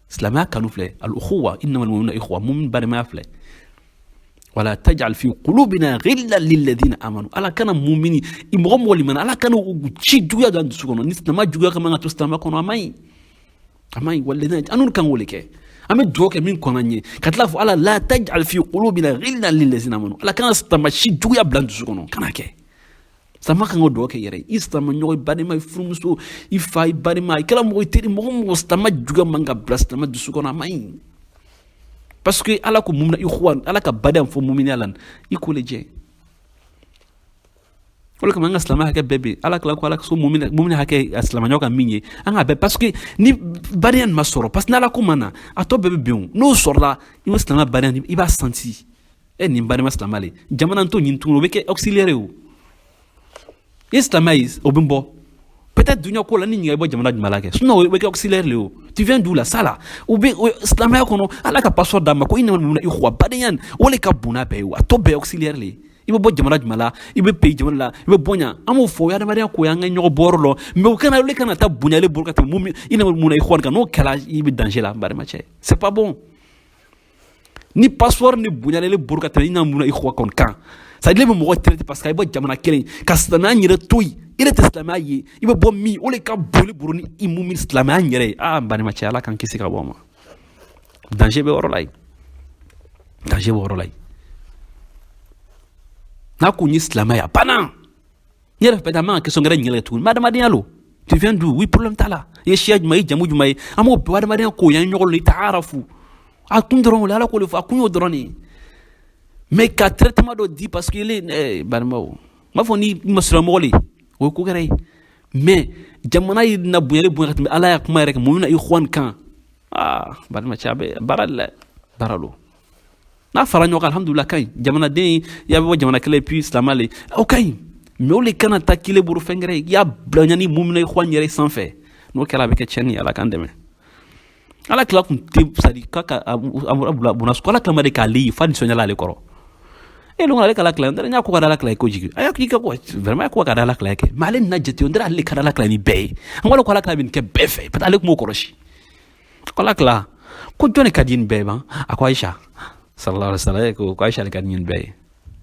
Silamɛya kanu filɛ, al ukhuwa, innamal mu'minuna ikhwa, mumin balimaya filɛ. Wala taj'al fi qulubina ghillan lilladhina amanu. Ala kana mumini i mɔgɔ mɔgɔ limana, Ala kana ci juguya don an dusu kɔnɔ. Ni silamɛ juguya ka man ka to silamɛ kɔnɔ, a man ɲi, a man ɲi. Walladhina an n'olu kan k'o de kɛ. An bɛ dugawu kɛ min kɔnɔ an ye ka tila fɔ Ala: la taj'al fi qulubina ghillan lilladhina amanu. Ala kana silamɛ si juguya bila an dusu kɔnɔ, kana kɛ. Silamɛ kan ka dugawu kɛ yɛrɛ, i silamɛ ɲɔgɔn, i balima, i furumuso, i fa, i balima, i kɛra mɔgɔ, i teri, mɔgɔ mɔgɔ, silamɛ juguya man ka bila silamɛ dusu kɔnɔ, a man ɲi. Parce que Ala ko mumina ikhwan, Ala ka badenya fɔ muminiya la, i k'o lajɛ. O de kama an ka silamɛ hakɛ bɛɛ bɛ yen. Ala kila ko Ala so mumina hakɛ a silamɛɲɔgɔn ka min ye, an k'a bɛɛ, parce que ni badenya nin ma sɔrɔ, parce que n'Ala ko ma na, a tɔ bɛɛ bɛ bɛn. O n'o sɔrɔla, i bɛ silamɛ badenya, i b'a santi e nin balima silamɛ le. Jamana n t'o ɲini tuguni, o bɛ kɛ auxiliaire ye. O i silamɛ ye, o bɛ bɔ peut-être duɲa ko la ni ɲininka i bɔ jamana jumɛn la kɛ, sinon o bɛ kɛ auxiliaire le. O tu viens d'où là, ça là, o bɛ silamɛya kɔnɔ. Ala ka passeport d'a ma ko i nana mun na, ikhwa, badenya o le ka bon n'a bɛɛ ye. O a tɔ bɛɛ auxiliaire le ye. I bɛ bɔ jamana jumɛn la, i bɛ pays jamana la, i bɛ bonya, an b'o fɔ, o ye adamadenya ko ye, an ka ɲɔgɔn bɔyɔrɔ lɔ, mais o kana, olu kana taa bonya ale bolo ka tɛmɛ mun i nana mun na ikhwan kan. N'o kɛra, i bɛ danger la, n balimacɛ, c'est pas bon. Ni passeport ni bonya le bolo ka tɛmɛ i n'a mun ikhwa kɔni kan. C'est à dire bɛ mɔgɔ traiter parce que a bɛ bɔ jamana kelen ka silamɛya yɛrɛ to yen. I yɛrɛ tɛ silamɛya ye, i bɛ bɔ min, o de ka bon bolo ni i mun min silamɛya yɛrɛ ye. Aa, n balimacɛ, Ala k'an kisi ka bɔ o ma. Danger bɛ yɔrɔ la yen, danger bɛ yɔrɔ la yen. N'a ko n ye silamɛya, a banna. N yɛrɛ peut-être an man ka question wɛrɛ ɲininkali kɛ tuguni. Mais adamadenya lo, tu viens d'où? Oui, problème t'a la. I ye siya jumɛn ye, i jamu jumɛn ye? An b'o bɛɛ adamadenya ko yan ɲɔgɔn la. I ta'arafu a kun dɔrɔn o la, Ala k'o de fɔ, a kun y'o dɔrɔn de ye. Mais ka traitement dɔ di parce que ele balimaw, n b'a fɔ ni masiramɔgɔ le, o ye ko wɛrɛ ye. Mais jamana ye na bonya bonya ka tɛmɛ Ala y'a kuma yɛrɛ kan mun bɛna ikhwan kan. Aa, balimacɛ, a bɛ baara de la, baara don. N'a fara ɲɔgɔn kan, alhamdulilah, ka ɲi. Jamanaden ya bɛ bɔ jamana kelen, puis silamɛ le, o ka ɲi. Mais o le kana taa kile bolo fɛn wɛrɛ ye, i y'a bila ɲani mun bɛna ikhwan yɛrɛ sanfɛ. N'o kɛra, a bɛ kɛ tiɲɛni ye. Ala k'an dɛmɛ. Ala tila kun tɛ, c'est à dire k'a ka a bila ko Ala kama de k'ale ye fa nisɔndiyala ale kɔrɔ. E lon ale kala kila n y'a ko ka da Ala kila ye kojugu. A y'a k'i ka ko vraiment ko ka da Ala kila kɛ, mais ale nana jate n ale ka da Ala kila ni bɛɛ ye. An ko Ala kila bɛ nin kɛ bɛɛ fɛ, peut-être ale tun b'o kɔlɔsi. Ko Ala kila ko jɔn de ka di nin bɛɛ ye ban? A ko Ayisa sallallahu alaihi wasallam. Ko Ayisa de ka di nin bɛɛ ye.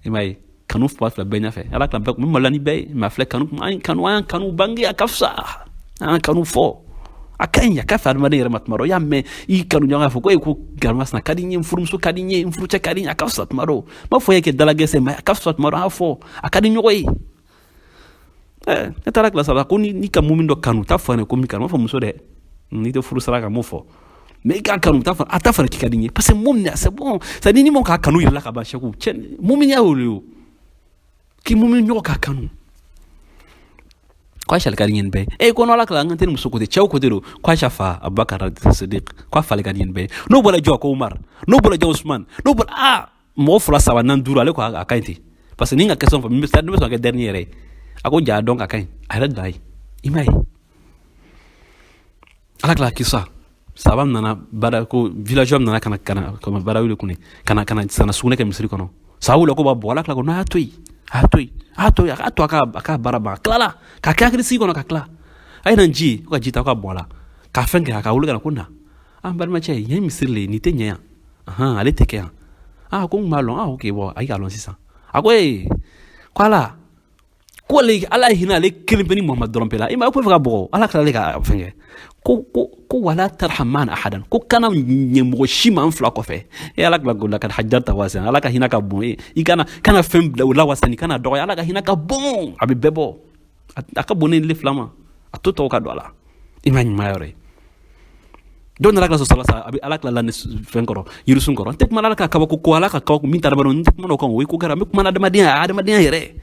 I m'a ye, kanu fila fila bɛɛ ɲɛfɛ. Ala kila bɛɛ kun bɛ maloya ni bɛɛ ye, mais a filɛ, kanu an kanu, an kanu bange, a ka fisa an kanu fɔ, a ka ɲi, a ka fisa adamaden yɛrɛ ma. Tuma dɔ i y'a mɛn i kanu ɲɔgɔn fɔ ko e ko garima ka di n ye, n furumuso ka di n ye, n furucɛ ka di n ye, a ka fisa tuma dɔw. N b'a fɔ e kɛ dalagɛsɛ, mais a ka fisa tuma dɔ, an y'a fɔ a ka di ɲɔgɔn ye. Ɛ, ne taara kilasi la ko ni ka mun dɔ kanu, t'a fɔ ne ko min kanu, n b'a fɔ muso dɛ, n'i tɛ furu sara kan, m'o fɔ. Mais i k'a kanu, t'a fɔ a t'a fɔ k'i ka di n ye, parce que mun c'est bon. C'est à dire ni mɔgɔ k'a kanu yɛrɛ la ka ban, sɛku cɛ mun y'a y'o de ye k'i mun ɲɔgɔn k'a kanu. Ko Aisha ka di nin bɛɛ e ko Ala kala an tɛ muso côté, cɛw côté don. Ko Aisha fa Abubakar Sidiq, ko a fale ka di nin bɛɛ. N'o bɔra jɔ, ko Umar. N'o bɔra jɔ, Usman. N'o bɔra, a mɔgɔ fila, saba, naani, duuru, ale ko a ka ɲi ten, parce que ni n ka question fɔ, n bɛ sɔn ka kɛ dernier yɛrɛ ye. A ko ja dɔn ka ka ɲi, a yɛrɛ dan ye. I m'a ye, Ala kila kisa saba nana bara ko villageois nana kana kana kana bara wuli kun kana kana kana sugunɛ kɛ misiri kɔnɔ. Sa wuli ko b'a bɔ. Ala kila ko n'a y'a to yen, a y'a to yen, a y'a to yen, a k'a to a ka baara ban. A tilala k'a kɛ hakili sigi kɔnɔ ka tila, a ye na ji ko ka ji ta ko ka bɔn a la k'a fɛn kɛ, a ka wuli ka na ko na an balimakɛ, yen misiri le, nin tɛ ɲɛ yan. Ahan, ale tɛ kɛ yan. Ah, ko n b'a lɔn. Ah, ok, bon, a y'i k'a lɔn sisan. A ko ee, ko Ala ko ale, Ala ye hinɛ ale kelen pe ni Muhamadu dɔrɔn pe la. I ma ko fɛ ka bɔgɔ, Ala tilala ka fɛn kɛ ko wala tarhaman ahadan, ko kana ɲɛ mɔgɔ si ma an fila kɔfɛ. E Ala kila ko lakad hajjarta wasi'an. Ala ka hinɛ ka bon. E i kana fɛn bila o la wasani, kana dɔgɔya. Ala ka hinɛ ka bon, a bɛ bɛɛ bɔ, a ka bon ne le fila ma, a to tɔw ka don a la. I ma ɲuman yɔrɔ ye. Dɔw nana ka sɔrɔ sa, a bɛ Ala kila la ni fɛn kɔrɔ, yirisun kɔrɔ. N tɛ kuma Ala ka kabako ko, Ala ka kabako min ta adamadenw, n tɛ kuma o kan. O ye ko kɛra, n bɛ kuma adamadenya, adamadenya yɛrɛ.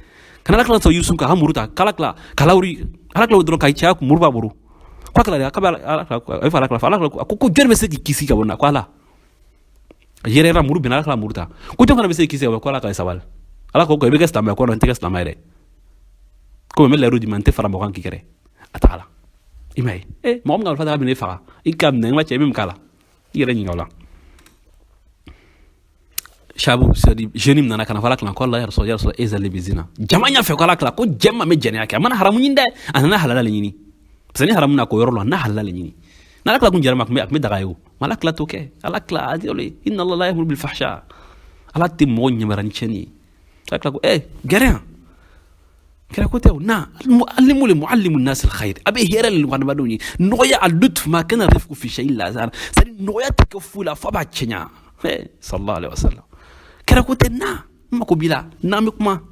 Kana Ala kila sɔrɔ yirisun kan, a ka muru ta k'Ala kila k'ala wuri, Ala kila dɔrɔn ka cɛya muru b'a bolo ko a kila k'a bɛ Ala kila, a bɛ fɛ Ala kila fɔ. Ala kila ko jɔnni bɛ se k'i kisi ka bɔ nin na? Ko Ala yɛrɛ yɛrɛ muru binna, Ala kila muru ta ko jɔn fana bɛ se k'i kisi ka bɔ? Ko Ala ka sabali. Ala ko i bɛ kɛ silamɛ ko n tɛ kɛ silamɛ yɛrɛ ko n bɛ layiru d'i ma, n tɛ fara mɔgɔ kan k'i kɛrɛ a tagala. I m'a ye, e mɔgɔ min ka marifa ta bɛ ne faga, i ka minɛ n ma cɛ, i bɛ mun k'a la? I yɛrɛ ɲininka o la. Shabu, c'est à dire jeune min nana ka na fɔ Ala kila ko Allah ya rasul, ya rasul ezali bizina jama ɲɛfɛ ko Ala kila ko jɛma bɛ jɛnɛya kɛ, a mana haramu ɲini dɛ, a nana halala le ɲini, parce que ni haramu na ko yɔrɔ la, a na halala le ɲini. N'Ala kila kun jɛra ma, a kun bɛ daga ye o ma. Ala kila t'o kɛ. Ala kila a di inna Allah la ya'muru bil fahsha, Ala tɛ mɔgɔ ɲɛmara ni tiɲɛni ye. Ala kila ko gɛrɛ yan, kɛra ko tɛ o na alimu le muallimu nas al khair, a bɛ hɛrɛ le adamadenw ye. Nɔgɔya, al lutf ma kana rifqu fi shay'in la zar, c'est à dire nɔgɔya tɛ kɛ foyi la f'a b'a cɛɲa. Sallallahu alaihi wasallam, kɛra ko tɛ na n mako b'i la, n'an bɛ kuma,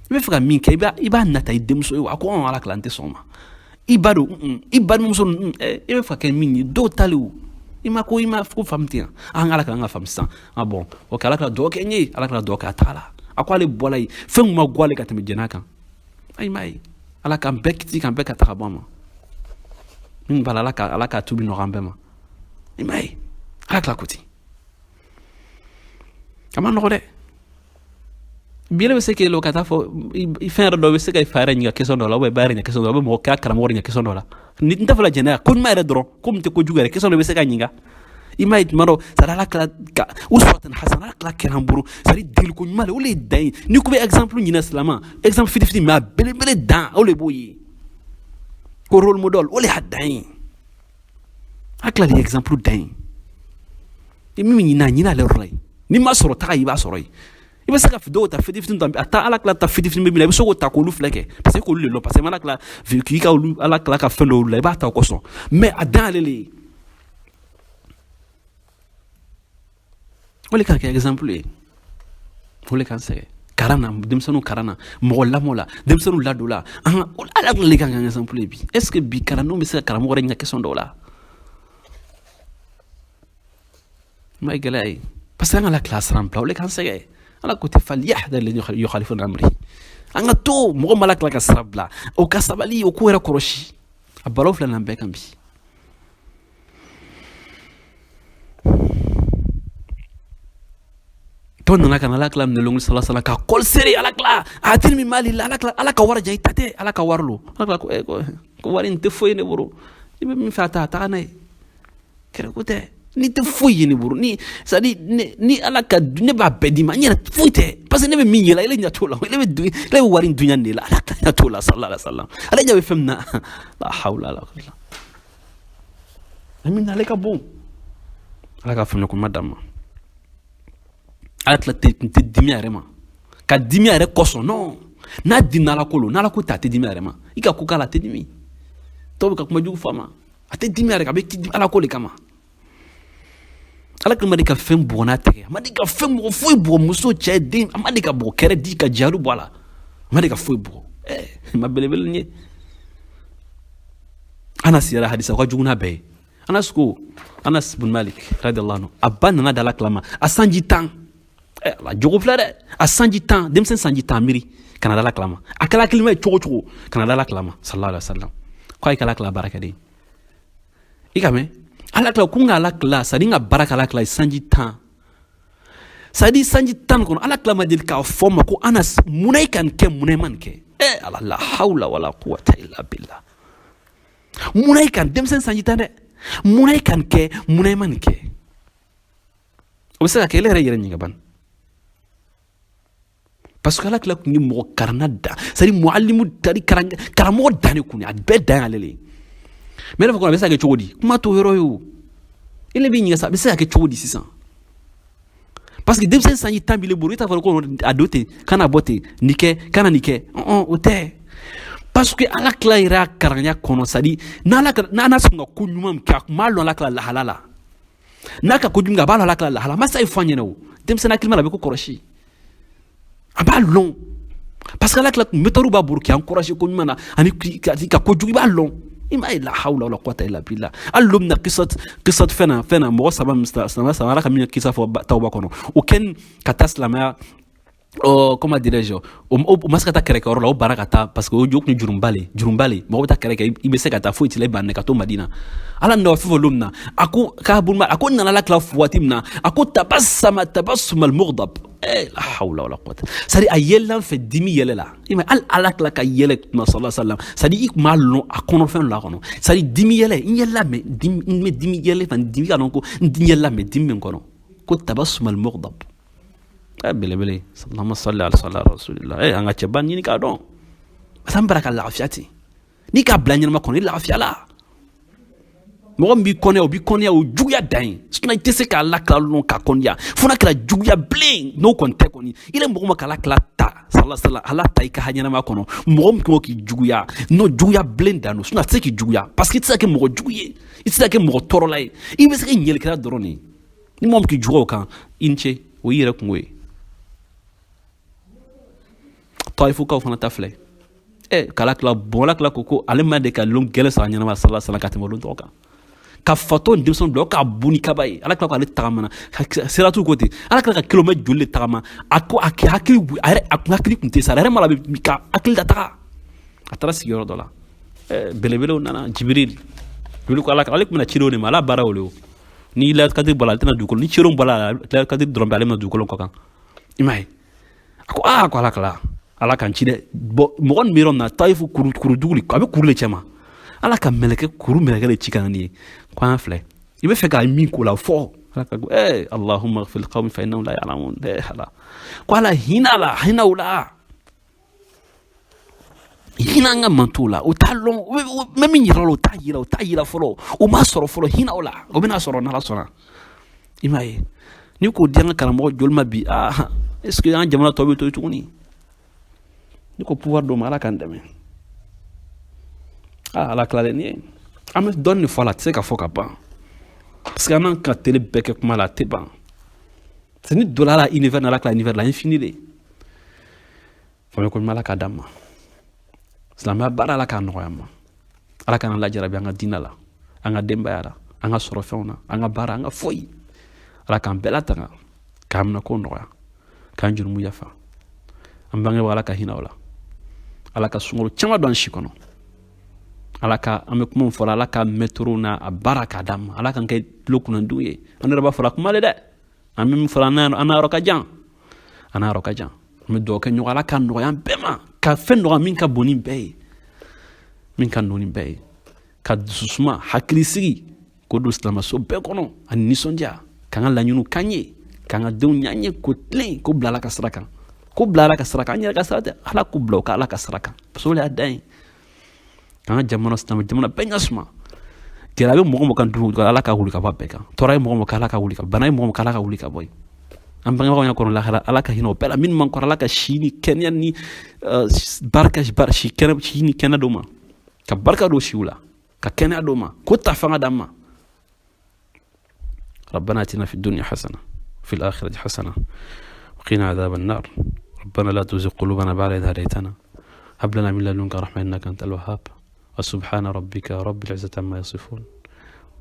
i bɛ fɛ ka min kɛ, i b'a nata i denmuso ye wa? A ko ɔn, Ala kila n tɛ sɔn o ma. I ba don, i balimamuso, i bɛ fɛ ka kɛ min ye, dɔw talen o, i ma ko i ma ko faamu ten. An Ala kila an ka faamu sisan. Ah bon, ok, Ala kila dugawu kɛ n ye. Ala kila dugawu kɛ, a tagala. A ko ale bɔla yen, fɛn min ma go ale ka tɛmɛ jɛnɛ kan. Ayi, m'a ye, Ala k'an bɛɛ kisi, k'an bɛɛ ka taga bɔ a ma min b'a la. Ala ka tubi nɔgɔ an bɛɛ ma. I m'a ye, Ala kila ko ten, a ma nɔgɔ dɛ. Bi bɛ se k'e ka taa fɔ fɛn yɛrɛ dɔ bɛ se ka fa yɛrɛ ɲininka question dɔ la, ou ba yɛrɛ ɲininka question dɔ la, ou mɔgɔ kɛra karamɔgɔ ɲininka question dɔ la. Ni n t'a fɔ la jɛnɛya ko ɲuman yɛrɛ dɔrɔn, ko min tɛ kojugu yɛrɛ, question dɔ bɛ se ka ɲininka. I m'a ye, tuma dɔ c'est à dire Ala kila ka uswatan hasana, Ala kila kɛra an bolo, c'est à dire deli ko ɲuman le, o le ye dan ye. N'i ko bɛ exemple ɲini silamɛ, exemple fitini fitini, mais a belebele dan, o le b'o ye ko rôle modèle, o le y'a dan ye. Ala kila de ye exemple dan ye. I min ɲini, a ɲini ale yɔrɔ la yen. N'i ma sɔrɔ, taga, i b'a sɔrɔ yen. I bɛ se ka dɔw ta fitinin ta, a taa ala tila ta fitinin bɛ min na, i bɛ se k'o ta k'olu filɛ kɛ, parce que k'olu de lɔn, parce que mana tila k'i ka olu ala tila ka fɛn dɔw la, i b'a ta o kosɔn. Mais a dan ale le ye. O le ka kɛ exemple ye. O le k'an sɛgɛn karan na, denmisɛnninw karan na, mɔgɔ lamɔ la, denmisɛnninw ladon la. An ala tila le kan ka exemple ye bi. Est ce que bi kalandenw bɛ se ka karamɔgɔ yɛrɛ ɲininka question dɔw la? Ma ye gɛlɛya ye, parce que an ka la tila siran bila, o le k'an sɛgɛn. Ala ko tɛ falyahdhar alladhina yukhalifuna amri. An ka to mɔgɔ ma la tila ka sira bila, o ka sabali, o k'o yɛrɛ kɔlɔsi. A balaw filɛ nin bɛɛ kan bi. Tɔ nana ka na ala kila minɛ longili sala sala ka kɔli seri ala kila a tiri min b'ale la. Ala kila, ala ka wari ja, i ta tɛ, ala ka wari lo. Ala kila ko ko wari in tɛ foyi ye ne bolo. I bɛ min fɛ, a ta, a taga n'a ye. Kɛrɛ ko tɛ, n'i tɛ foyi ye ne bolo ni, c'est à dire ni ala ka ne b'a bɛɛ d'i ma, n yɛrɛ foyi tɛ, parce que ne bɛ min yɛlɛ, ele ɲɛ t'o la. Ele bɛ wari in dunya de la, ala ka ɲɛ t'o la. Sallallahu alaihi wasallam, ale ɲɛ bɛ fɛn min na, la hawla la quwwata min, ale ka bon. Ala ka faamuya kuma d'an ma. Ala tila tɛ tun tɛ dimi a yɛrɛ ma ka dimi a yɛrɛ kosɔn. Non, n'a dimina ala ko lo, n'ala ko ta, a tɛ dimi a yɛrɛ ma. I ka ko k'a la, a tɛ dimi. Tɔw bɛ ka kuma jugu fɔ a ma, a tɛ dimi a yɛrɛ kan, a bɛ ala ko de kama. Ala ma de ka fɛn bugɔ n'a tɛgɛ, a ma de ka fɛn mɔgɔ foyi bugɔ, muso, cɛ, den, a ma de ka bugɔ, kɛrɛ di ka jaalu bɔ a la, a ma de ka foyi bugɔ. Ɛɛ, ma belebele nin ye. Anas yɛrɛ hadisa o ka jugu n'a bɛɛ ye. Anas ko, Anas bin Malik radiyallahu anhu, a ba nana da ala kila ma a sanji 10. Ala jogo filɛ dɛ. A sanji 10, denmisɛn sanji 10, miiri ka na da ala kila ma. A kɛla hakilima ye cogo cogo, ka na da ala kila ma sallallahu alaihi wasallam, ko a ye k'ala kila baarakɛden. I ka mɛn ala kila ko n ka ala kila, c'est à dire n ka baara k'ala kila sanji 10, c'est à dire sanji 10 kɔnɔ, ala kila ma deli k'a fɔ ma ko Anas, munna i ka nin kɛ, munna i ma nin kɛ? Ala, la hawla wala quwwata illa billah. Munna i ka denmisɛn sanji 10 dɛ, munna i ka nin kɛ, munna i ma nin kɛ? O bɛ se ka kɛ, ele yɛrɛ yɛrɛ ɲininka ban, parce que ala kila tun ye mɔgɔ karanna da, c'est à dire muallimu, c'est à dire karamɔgɔ dan de kun ye, a bɛɛ dan y'ale le ye. Mais ne fɔ ko a bɛ se ka kɛ cogo di? Kuma t'o yɔrɔ ye. O ele b'i ɲininka sa, a bɛ se ka kɛ cogo di sisan? Parce que denmisɛn sanji 10 b'i bolo, i t'a fɔ ko a don ten, kana bɔ ten, nin kɛ, kana nin kɛ. O tɛ, parce que ala kila yɛrɛ a karanya kɔnɔ, c'est à dire n'ala n'a sɔn ka ko ɲuman min kɛ, a tun b'a lɔn ala kila lahala la. N'a ka ko jugu kɛ, a b'a lɔn ala kila lahala. Masa ye fɔ an ɲɛna, o denmisɛnnin hakilima la, a bɛ ko kɔlɔsi, a b'a lɔn, parce que ala kila méthode b'a bolo k'i encourager ko ɲuman na ani ka ko jugu, i b'a lɔn. I m'a ye, la hawla wala quwwata illa billah. Hali don min na kisat fɛn na mɔgɔ saba min silamɛya saba, ala ka min kisa fɔ tawba kɔnɔ, o kɛni ka taa silamɛya, comment dirais-je, o ma se ka taa kɛlɛkɛyɔrɔ la, o bara ka taa, parce que o jo kun ye jurumba le, jurumba le. Mɔgɔ bɛ taa kɛlɛ kɛ, i bɛ se ka taa, foyi t'i la, i banna ka to Madina. Ala nana fɛn fɔ don min na, a ko k'a bolo, a ko nana ala tila fo waati min na, a ko tabassama tabassumal mughdab. La hawla wala quwwata. C'est à dire a yɛlɛla fɛ, dimi yɛlɛ la. I ma hali ala tila ka yɛlɛ tuma sallallahu alaihi wasallam, c'est à dire i kun b'a lɔn a kɔnɔ fɛn dɔ la kɔnɔ, c'est à dire dimi yɛlɛ, n yɛlɛla, mais dimi, n bɛ dimi yɛlɛ fan, dimi ka dɔn ko n yɛlɛla, mais dimi bɛ n kɔnɔ, ko tabassumal mughdab. Belebele, allahumma salli ala salli ala rasulillah. An ka cɛba ɲini k'a dɔn, parce que an bara ka lafiya ten. N'i k'a bila ɲɛnama kɔnɔ, i lafiya la. Mɔgɔ min b'i kɔnɔya, o b'i kɔnɔya, o juguya dan ye. Sinon i tɛ se k'a lakila lɔn k'a kɔnɔya fo n'a kɛra juguya bilen. N'o kɔni tɛ kɔni, i yɛrɛ mɔgɔ ma k'a lakila ta sallallahu alaihi wasallam, ala ta i ka ɲɛnama kɔnɔ. Mɔgɔ min k'o k'i juguya, n'o juguya bilen dan don. Sinon a tɛ se k'i juguya, parce que i tɛ se ka kɛ mɔgɔ jugu ye, i tɛ se ka kɛ mɔgɔ tɔɔrɔla ye, i bɛ se ka ɲɛlikɛla dɔrɔn de ye. Ni mɔgɔ min k'i juguya o kan, i ni ce, o y'i yɛrɛ kungo ye. Tayifukaw fana ta filɛ. K'ala tila bɔn, ala tila ko ale ma de ka lon gɛlɛn sara ɲɛnama sallallahu alaihi wasallam ka tɛmɛ olu tɔgɔ kan, ka fatɔ ni denmisɛnw bila k'a bon ni kaba ye. Ala tila k'ale tagamana siratu ko ten, ala tila ka kilomɛtiri joli de tagama. A ko a hakili, a yɛrɛ a kun hakili kun tɛ sa, a yɛrɛ ma la ka hakili la taga. A taara sigiyɔrɔ dɔ la, belebelew nana, Jibiril joli ko ala ale tun bɛna cidenw de ma. Ala baara o de o ni layilatu bɔra, ale tɛna dugukolo ni cidenw bɔra, layilatu dɔrɔn bɛ ale ma dugukolo kɔ kan. I m'a ye, a ko aa, ko ala kala ala k'an ci dɛ. Bɔn, mɔgɔ nin bɛ yɔrɔ min na, Tayifu kuru kuru dugu, a bɛ kuru de cɛ ma. Ala ka mɛlɛkɛ kuru mɛlɛkɛ de ci ka na nin ye, ko an filɛ, i bɛ fɛ ka min k'o la fɔ. Ala ka ko allahumma ighfir qawmi fa innahum la ya'lamun. Ala ko ala hinɛ la, hinɛ u la, hinɛ an ka mantow la, o t'a lɔn. N bɛ min yira la, o t'a yira, o t'a yira fɔlɔ, o m'a sɔrɔ fɔlɔ. Hinɛ o la, o bɛna sɔrɔ n'ala sɔnna. I m'a ye, N'i k'o di an ka karamɔgɔ joli ma bi, ah, est ce que an jamana tɔ bɛ to yen tuguni? Ni ko pouvoir d'o ma, Ala k'an dɛmɛ. Ah, Ala tilalen ni ye, an bɛ dɔɔni de fɔ a la, a tɛ se ka fɔ ka ban, parce que an n'an ka télé bɛɛ kɛ kuma la, a tɛ ban, parce que ni donna la univers na, Ala tila univers la infini de. Faamuya ko ɲuman, Ala k'a d'an ma. Silamɛya baara, Ala k'a nɔgɔya an ma. Ala k'an lajarabi an ka diinɛ la, an ka denbaya la, an ka sɔrɔfɛnw na, an ka baara, an ka foyi. Ala k'an bɛɛ latanga, k'an minɛ ko nɔgɔya, k'an jurumu yafa an bangebaaw. Ala ka hinɛ o la. Ala ka sunkalo caman don an si kɔnɔ. Ala ka an bɛ kuma min fɔla, Ala ka mɛtorow n'a a baara k'a d'an ma. Ala k'an kɛ tulo kunnandiw ye. An yɛrɛ b'a fɔla kuma de dɛ, an bɛ min fɔla, an n'a yɔrɔ ka jan, an n'a yɔrɔ ka jan. An bɛ dugawu kɛ ɲɔgɔn, Ala ka nɔgɔya an bɛɛ ma, ka fɛn nɔgɔya min ka bon ni bɛɛ ye, min ka nɔgɔn ni bɛɛ ye, ka dususuma, hakilisigi k'o don silamɛso bɛɛ kɔnɔ, ani nisɔndiya, k'an ka laɲiniw k'an ye, k'an ka denw ɲ'an ye, k'o tilen, k'o bila Ala ka sira kan, k'o bila Ala ka sira kan. An yɛrɛ ka sira tɛ, Ala k'o bila o ka Ala ka sira kan, parce que o de y'a dan ye. K'an ka jamana, silamɛ jamana bɛɛ ɲɛ suma. Gɛlɛya bɛ mɔgɔ mɔgɔ kan dugu, Ala ka wuli ka bɔ a bɛɛ kan. Tɔɔrɔ ye mɔgɔ mɔgɔ kan, Ala ka wuli ka, bana ye mɔgɔ mɔgɔ kan, Ala ka wuli ka bɔ yen. An bangebagaw ɲɛ kɔrɔ lahara, Ala ka hinɛ o bɛɛ la. Minnu man kɔrɔ, Ala ka si ni kɛnɛya ni barika, si kɛnɛ, si ni kɛnɛ d'o ma, ka barika don siw la, ka kɛnɛya d'o ma, k'o ta fanga d'an ma. ربنا اتنا في الدنيا حسنه وفي الاخره حسنه وقنا عذاب النار. ربنا لا تزغ قلوبنا بعد إذ هديتنا، هب لنا من لدنك رحمه انك انت الوهاب. وسبحان ربك رب العزه عما يصفون،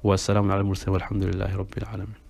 وسلام على المرسلين، والحمد لله رب العالمين.